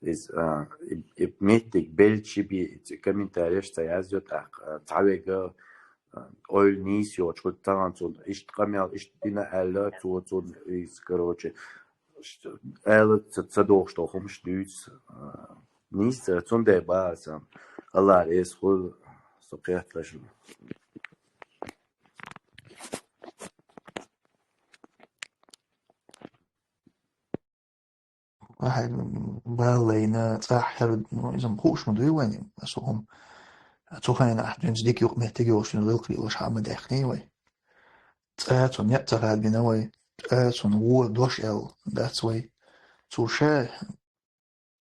иза, а, и, и меттиг белчи би, и комментареш ца язйо тӀаккха, а, цхьа вега, а, ойла нийса йоцуш, хӀу тахана цунна иштта къамел, иштта дина аьлла, цо цунна иза, короче, ш-, аьлла ца, ца дохуш долу хӀумаш дуьйцу, а, нийса, цундела баха сан, Аллара эса хуьлу, со кхетталаш. Ахьа баллайна, цӀахь хӀара, ну, иза-м хууш ма дуй вайна, аса хӀума. Цу хенахь дуьнца дика юкъаметтиг йолуш, гӀиллакх лелош хьа ма даьхний вай. ЦӀа цунна некъ ца хадбина вай, цӀа цунна вон дош аьлла дац вай. Цо ша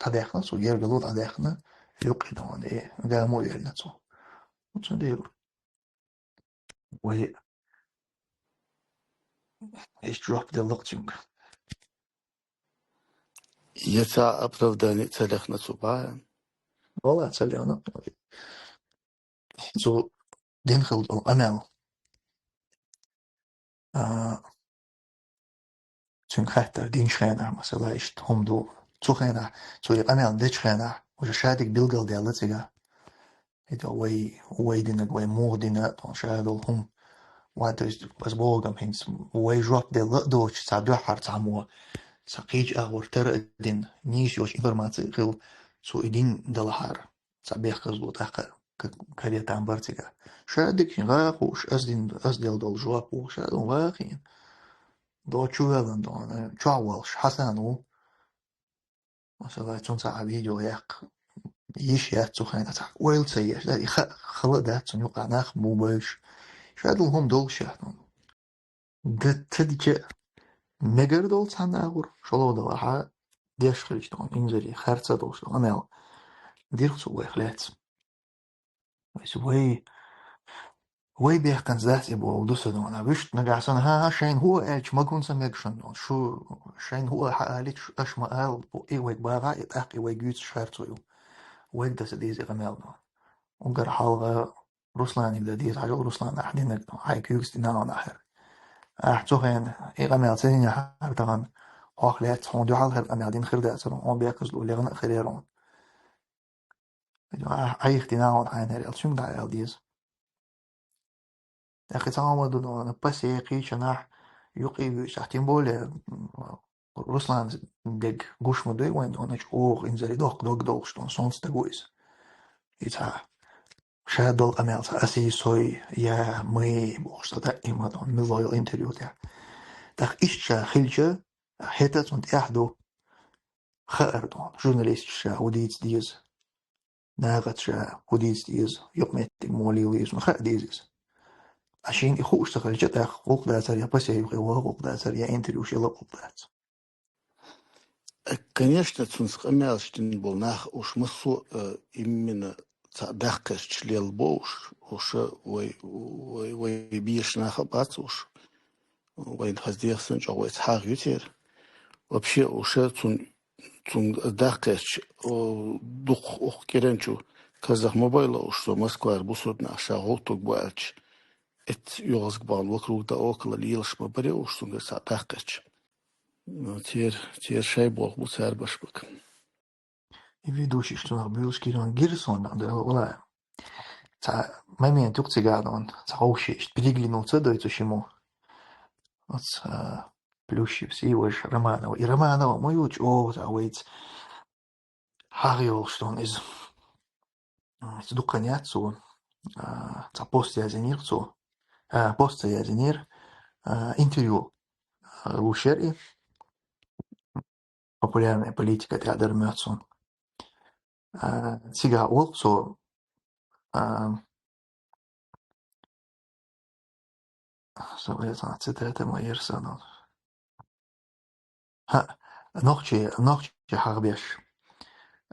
дӀадаьхна, цо гергало дӀадаьхна, юккъе догӀун, э, гамо а йоьллина цо. Цундела вай иштта жоп делла-кх цуьнга. Я ца оправдание ца лехна цу бахьана? Вала ца лехна. Цу дин хила долу къамел. А, цуьнга хаттар динчу хенахь, масала, иштта хӀума ду. Цу хенахь, цо и къамел дечу хенахь, уже шадерг билгалдаьлла цигахь. ХӀета вай, вай динарг, вай муха дина, тхуна ша долу хӀума. Ва, то есть, ас бохург-м хӀинца, вай жоп делла а доцуш, цхьа дуьххьара цхьаммо, цхьа кхечу агӀор тара а дина, нийса йолчу информаци а хилла, цо и дина далахьара, цхьа бехказло тӀаккха к-, каре там бара цигахь. Ша дика хӀинца гӀа а хууш, ас дина, ас делла долу жоп ву, ша дина ваха хиъна. До чу ваьллан дохана, чохь волуш, Хьасан ву. Масала, цунца а видео яккха. Йиш яц цу хенахь, цхьа ойла ца еш, да, и ха-, хала а дац цунна юкъахь нах муха бевзаш. Шадолу хӀума долуш яц. Да ца дича а, мегар долу цхьа нагӀур, шолгӀа далахьа, деш хилча тхуна инзаре, харца долуш долу къамел дирх цо вайх лаьцна. Вайса вай, вай бехканца дац и боху ду сан дона. Вуьшта нагахь санна, хӀан-хӀа, шайна хӀун аьлча, магун ца мега шуна дона. Шу шайна хӀун хьаалича, аша ма ала, и вайга багӀа, и тӀаккха и вай гуьйцуш харцо ю. Вайга дан ца деза и къамел дона. Уггар хьалха Русланиг дан деза, хьажал, Руслан ахь динарг, хьайн куьйгаш дина а нахьара. Ахь цу хенахь и къамел ца динехьара тахана, хьох лаьцна хьуна дуьхьал хӀара къамел дина хир дацара, хьуна бехказло лехна а хир яра хьуна. Ахь Ӏайха дина а хьайнара аьлла, цуьнга дӀа аьлла деза. ТӀаккха цхьа хӀума ду, нана, пасе кхийчанахь юкъе вуьйцахь, тем более, м, Руслан дерг гуш ма дуй вайн, нана, чӀогӀа инзаре доккха дог долуш, нана, сонца даг ву иза. И цхьа ша долу къамел цхьа аса и сой, я, мы, бохуш, цхьа даима, нана, милла йолу интервью тӀехь. ТӀаккха иштта ша хилча, хӀета цунна тӀехь ду хаар, нана, журналисташ ша хӀун дийца деза. Нахаца ша хӀун дийца деза, юкъаметтиг муха лело иза, хаа деза иза. Ткъа шена и хууш ца хилча, тӀаккха гӀуллакх дацара, я пасе юкъе ваха гӀуллакх дацара, я интервьюш яла гӀуллакх дац. Э, конечно, цунца къамелаш дина болу нах уьш массо а, э, именно цхьаъ даккхарчу лелла бо уьш, уьш вай, вай, вай беша нах а бац уьш. Вайна хаза деха санна чӀогӀа вайца хьагӀ ю церан. Вообще, уьш цунна, цунна даккхарчу, о, дукха укх кӀиранчу казах ма байла уьш, со Москвара бусург нах ша гӀуллакх бу аьлча, эцца оьгӀазга бахана вокруг да около лелаш ма баре уьш цуьнгара цхьаъ даккхарчу. Ну, церан, церан шай болх бу цара баш бага. И ведущийш цунах буьйлуш кийран гира суна, да, вала. Цхьа момент юкъа цигахь дона, цхьа вовшашка переглянуться дой цу шиммо. Оцу, а, Плющевс и важа Романова. И Романова ма ю чӀогӀа цхьа вайца хьагӀ йолуш дона иза. М, иза дукха яц цо. А, цхьа пост язйинера цо. А, пост ца язйинера. А, интервью, а, луш яра и. Популярная политика тӀехь дара моьтту суна. А, цигахь олу цо, а, со везан цитата ма яра сан. ХӀаъ, нохчий, нохчий хьагӀ беш.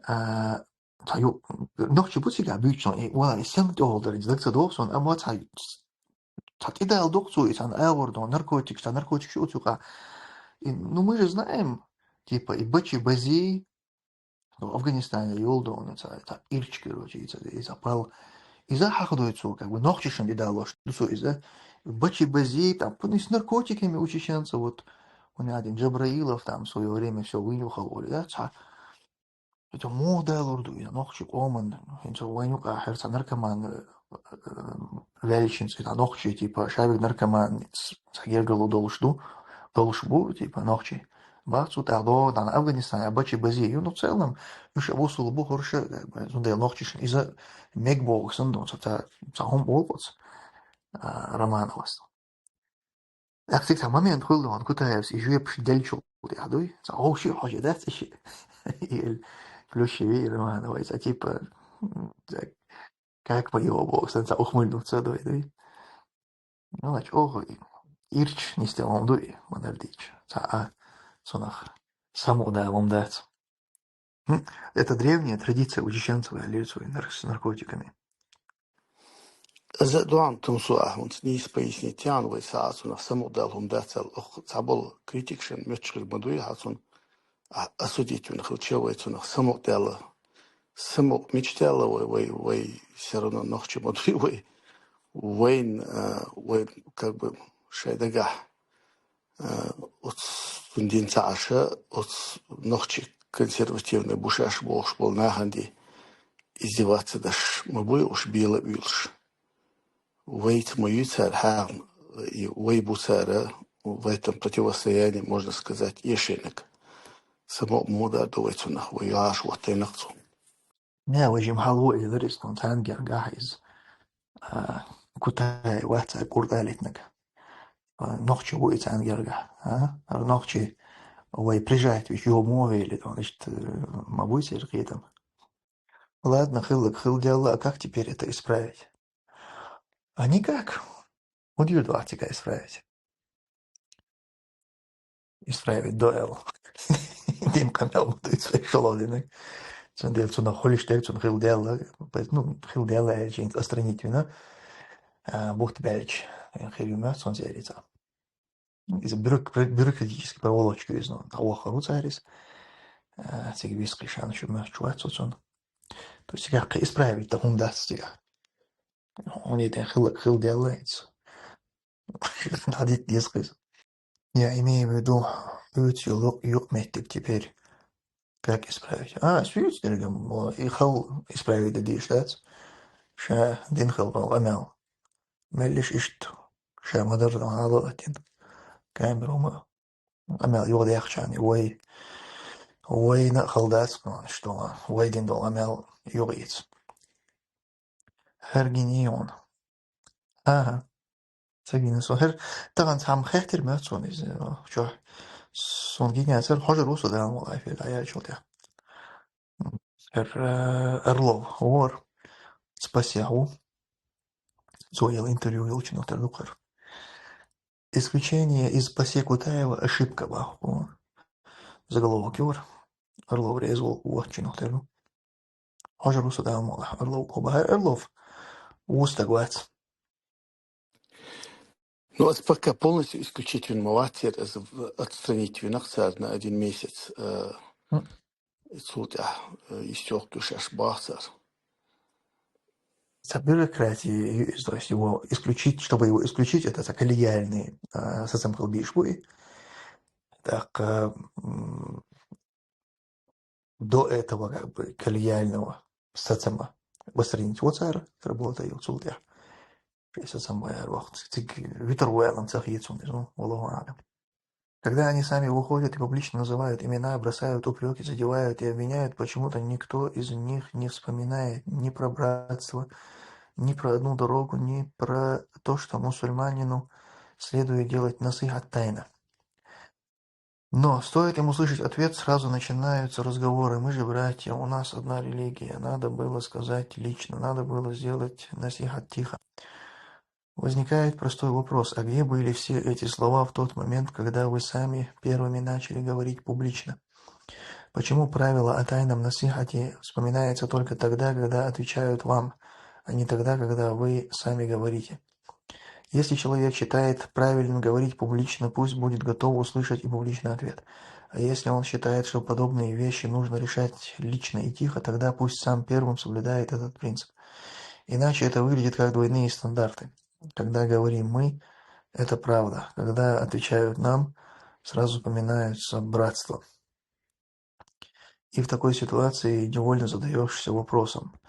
А, цхьа ю-, нохчий бу цигахь буьйцуш, и, ва, и стенна тӀехула дара, даг ца догӀу суна, амма цхьа цхьа тӀедала доккху цо и цхьана агӀор дона, наркотикаш, цхьа наркотикаш ю оцу юкъахь. И, ну, мы же знаем, типа, и бачи бази, ну, Афганистане йолу дона, цхьа, цхьа ирч, короче, и цхьа, и цхьа пал. Иза хьахадой цо, как бы, нохчашна тӀедалош ду цо иза. Бачи бази, там, ну, с наркотиками у чеченцев, вот, у меня один Джабраилов там в своё время всё вынюхал, говорит, да, цхьа. Это муха далур ду, и нохчий къоман, хӀинца вайн юкъахь хӀара цхьа наркоман, э, э, ваьллачуьнца, и нохчий, типа, шайверг наркоман, ц-, цхьа гергарло долуш ду, долуш бу, типа, нохчий. Бац, цу тӀехь догӀу, дан Афганистане, а бачи бази, ю, ну, в целом, уьш а вусул бу, хӀорш а, как бы, зундел нохчишна, иза мег боху санна, цхьа, цхьа, цхьа хӀума боху оцу, а, Романовас. Ахь цига цхьа момент хуьлу ван Кутаевс и жоьпаш деллачул тӀехь дуй? Цхьа вовши а хьожа дац и ши? Или Плющеви Романовой, цхьа типа, м, цхьа как бы его бокс, цхьа ухмыльнуться дуй, дуй? Ну, а чӀогӀа ирч нисделла дуй, ма-дарра дийцича. Цхьа а цунах самукъадалун дац. Хм, это древняя традиция у чеченцев, аьллера цо, и нар-, с наркотиками. Иза а дуьхьал тумсо ахь хӀунца нийса пояснить ян вай саӀа цунах самукъадала хӀума дац аьлла, оха цхьаболу критикашна моьттуш хир ма дуй хьан цунна, а, осудить вина хилча вай цунах самукъадаьлла. Самукъа мича даьлла вай, вай, вай всё равно нохчий ма дуй вай. Вайн, а, вай, как бы, шайн дагахь, а, оцу цундин ца Ӏаша, оцу нохчий консервативный бу шаьш бохуш болу нахана де издеваться деш ма буй уьш бела а буьйлуш. Вайца ма юй цара хьагӀна, и вай бу цара в этом противостоянии, можно сказать, эшийнарг. Самукъа муха дар ду вай цунах, вай юьхьӀаьржа хӀоттайнакх цо. Не, вай жимма хьалха а элира иза, тхуна царна гергахь иза, а, Кутаев вац цара кӀур тӀе а литинарг. А, нохчи ву и царна гергахь, а? ХӀара нохчи вай прижать вича, юха муха вели, тхуна иштта, э, ма буй церан кхетам. Ладно, хилларг хилдаьлла, а как теперь это исправить? А никак. Удивил двадцать исправить. Исправить доел. Дин къамаьл ма дувц вай шоллагӀа динах. Цудухьа цунах хулаш дерг, цунах хилдаьлла, ну, хилдаьлла аьлча, отстранить вина, а, бутт баьлча, хир ю моьттуш цунца, яьрца. Иза бюрок-, бюрократический проволочка иза, ну, дӀавахар ву цар иза. А, цига виса кхы шоана шу моьттуш вац цунна. То есть цига кхы исправить да хӀума дац цига. Хьуна тӀа хилларг хилдаьлла иза. ДӀадитта деза-кх иза. Я имею в виду, ювцаш йола юкъ-, юкъ-моттиг теперь. Как исправить? А, суьйца дерригаш, мо, и хала исправить де дезаш дац. Ша дина хила дола къамаьл. Меллаша иштта ша ма-дарра хьалаоттийна. Камера ма, къамаьл юхадаьккхачарна, вай, вайна а хала дац, ма, иштта дола, вай дина дола къамаьл юхаэца. ХӀара гина йий хьона? ХӀаа. Ца гина со. ХӀара тахан цхьамма хаьттира моьттуш сона иза, чохь. Сона гина яцара, хьожар ву со, Дала мукъ лахь, эфир дӀаяьлчул тӀехьа. ХӀара, э, Орлов ву хӀара. Цу ПАСЕхь ву. Цо елла интервью йолчунах тера ду-кх хӀара. Исключение из ПАСЕ Кутаева — ошибка, бах. Заголовок ю хӀара. Орлов реза волчунах тера ду. Хьожар ву со, Дала мукъ лахь, Орлов кхо бахьара. Орлов ву стаг, вац. Ну, ас пока полностью исключить вина ма вац, ас в-, отстранить вина-кх цар на один месяц. Э, М. Цул тӀехьа, э, истёлка шаьш бах цар. Ца бюрократия, то есть его исключить, чтобы его исключить, это ца коллегиальный, а, сацам кхел беш бу и. Так, а, м, до этого, как бы, коллегиального сацама отстранить ву цар, работа йолчул тӀехьа. Шоай сацам баьр вахт. Цига витар ву аьлча ца хета суна, ну, والله أعلم. Когда они сами выходят и публично называют имена, бросают упрёки, задевают и обвиняют, почему-то никто из них не вспоминает ни про братство, ни про одну дорогу, ни про то, что мусульманину следует делать насихат тайно. Но стоит им услышать ответ, сразу начинаются разговоры: «Мы же братья, у нас одна религия, надо было сказать лично, надо было сделать насихат тихо». Возникает простой вопрос: а где были все эти слова в тот момент, когда вы сами первыми начали говорить публично? Почему правило о тайном насихате вспоминается только тогда, когда отвечают вам, а не тогда, когда вы сами говорите? Если человек считает правильным говорить публично, пусть будет готов услышать и публичный ответ. А если он считает, что подобные вещи нужно решать лично и тихо, тогда пусть сам первым соблюдает этот принцип. Иначе это выглядит как двойные стандарты. Когда говорим «мы», это правда. Когда отвечают «нам», сразу упоминается братство. И в такой ситуации невольно задаёшься вопросом: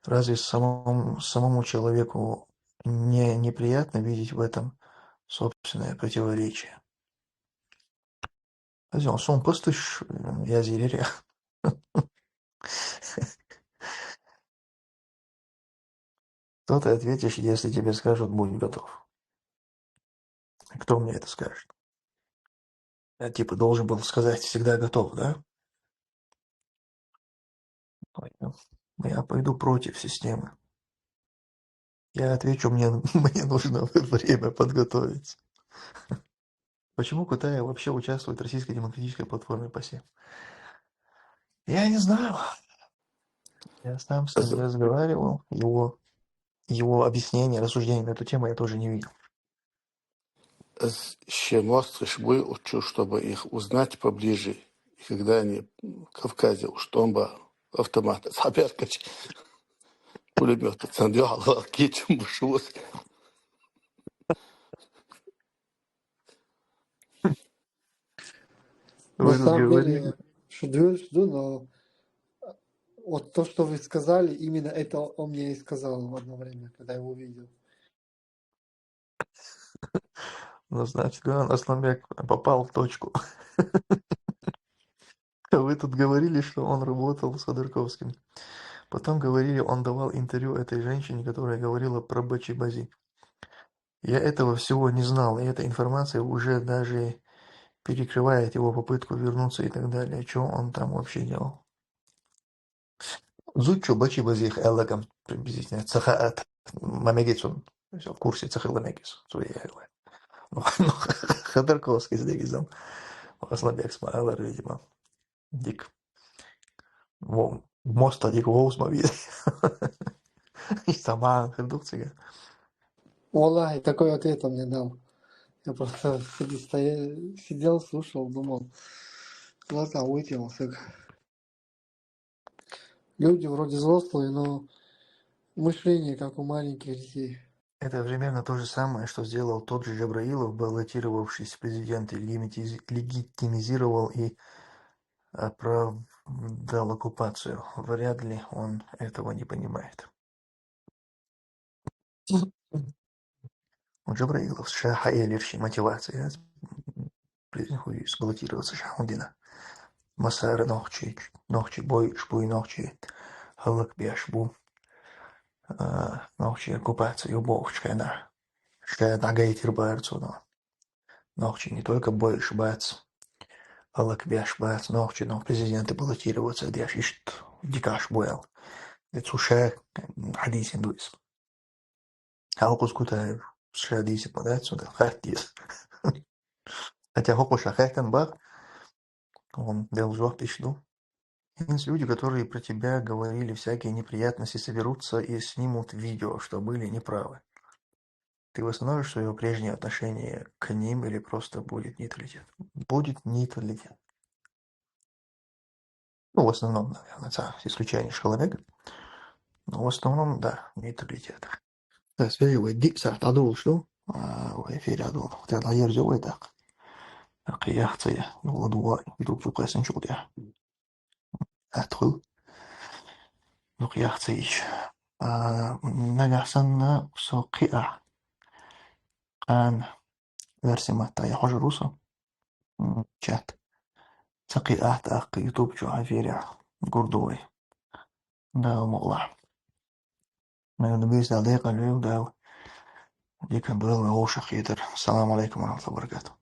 разве самому, самому человеку не неприятно видеть в этом собственное противоречие? Азион, сом постыш, м, язирери. Что ты ответишь, если тебе скажут: «Будь готов»? Кто мне это скажет? Я, типа, должен был сказать: «Всегда готов», да? Ой, ну, я пойду против системы. Я отвечу: «Мне, мне нужно время подготовиться». Почему Кутаев вообще участвует в российской демократической платформе ПАСЕ? Я не знаю. Я сам с ним не разговаривал. Его, его объяснения, рассуждения на эту тему я тоже не видел. С-, ще мостыш буй учу, чтобы их узнать поближе. И когда они в Кавказе уж томба автомат, саберкач, пулемёт, цандё, кичем бушус. Вы На тут самом говорили деле, что дверь жду, но вот то, что вы сказали, именно это он мне и сказал в одно время, когда я его увидел. Ну, значит, Ганан Асланбек попал в точку. Вы тут говорили, что он работал с Ходорковским. Потом говорили, он давал интервью этой женщине, которая говорила про Бачи-Бази. Я этого всего не знал, и эта информация уже даже перекрывает его попытку вернуться и так далее. Чё он там вообще делал? Зудчо бачи базих аьллакам приблизительно. Ца хаьа, ма мегий цунна. Всё, в курсе ца хила мегий цунна. Цу яхилла. Ну, ну, Ходорковский здесь, Асланбек Смайлер, видимо. Дик. Во, моста дик вовс ма виз. Сама хирдух цига. Валлахи, такой ответ он мне дал. Я просто сиди-, стоя-, сидел, слушал, думал. Глаза вытянул, так. Люди вроде взрослые, но мышление как у маленьких детей. Это примерно то же самое, что сделал тот же Джабраилов, баллотировавшись в президенты, легитимизи- легитимизировал и оправдал оккупацию. Вряд ли он этого не понимает. У Джабраилов ша хьаэлира ши мотивация, президент хуйс баллотироваться ша хӀунда дина. Масара нохчий, нохчий бойуш буй, нохчий хӀаллакбеш бу. А, нохчий оккупация ю бохучу хенахь. Ша дӀагайтира бара цунах. Нохчий не только бойуш бац, хӀаллакбеш бац, нохчий, нох президенты баллотироваться деш, иштта дикаш бу аьлла. Де цу ша хьадийсина ду иза. Хьалкхус Кутаев ша дийсина ма дац, цунна хатта деза. Хотя хӀокхо ша хаьттина бах, он делла жоп иштта ду. Есть люди, которые про тебя говорили всякие неприятности, соберутся и снимут видео, что были неправы. Ты восстановишь своё прежнее отношение к ним или просто будет нейтралитет? Будет нейтралитет. Ну, в основном, наверное, за исключением Школовега. Но в основном, да, нейтралитет. Да, свежий вай диъ сахьт дӀадолуш ду. А, вай эфире дӀадолу. Тера дӀаерзо вай даккха. Кхин ях ца я. Нула дугӀа, ду цу кхайсанчул тӀехь. Атхул. Дукха ях ца йиш. А, нагахь санна со кхиахь. Къан верси матта я хьожур ву со. М, чат. Ца кхиахь тӀаккха YouTube чу хьан эфирехь гур ду вай. Дала мукъалахь. Наверное, бийса Дала декъал вел, Дала дика дойла вай вовшахкхетар. Ассаламу алейкум ва рахматуллахи ва баракатух.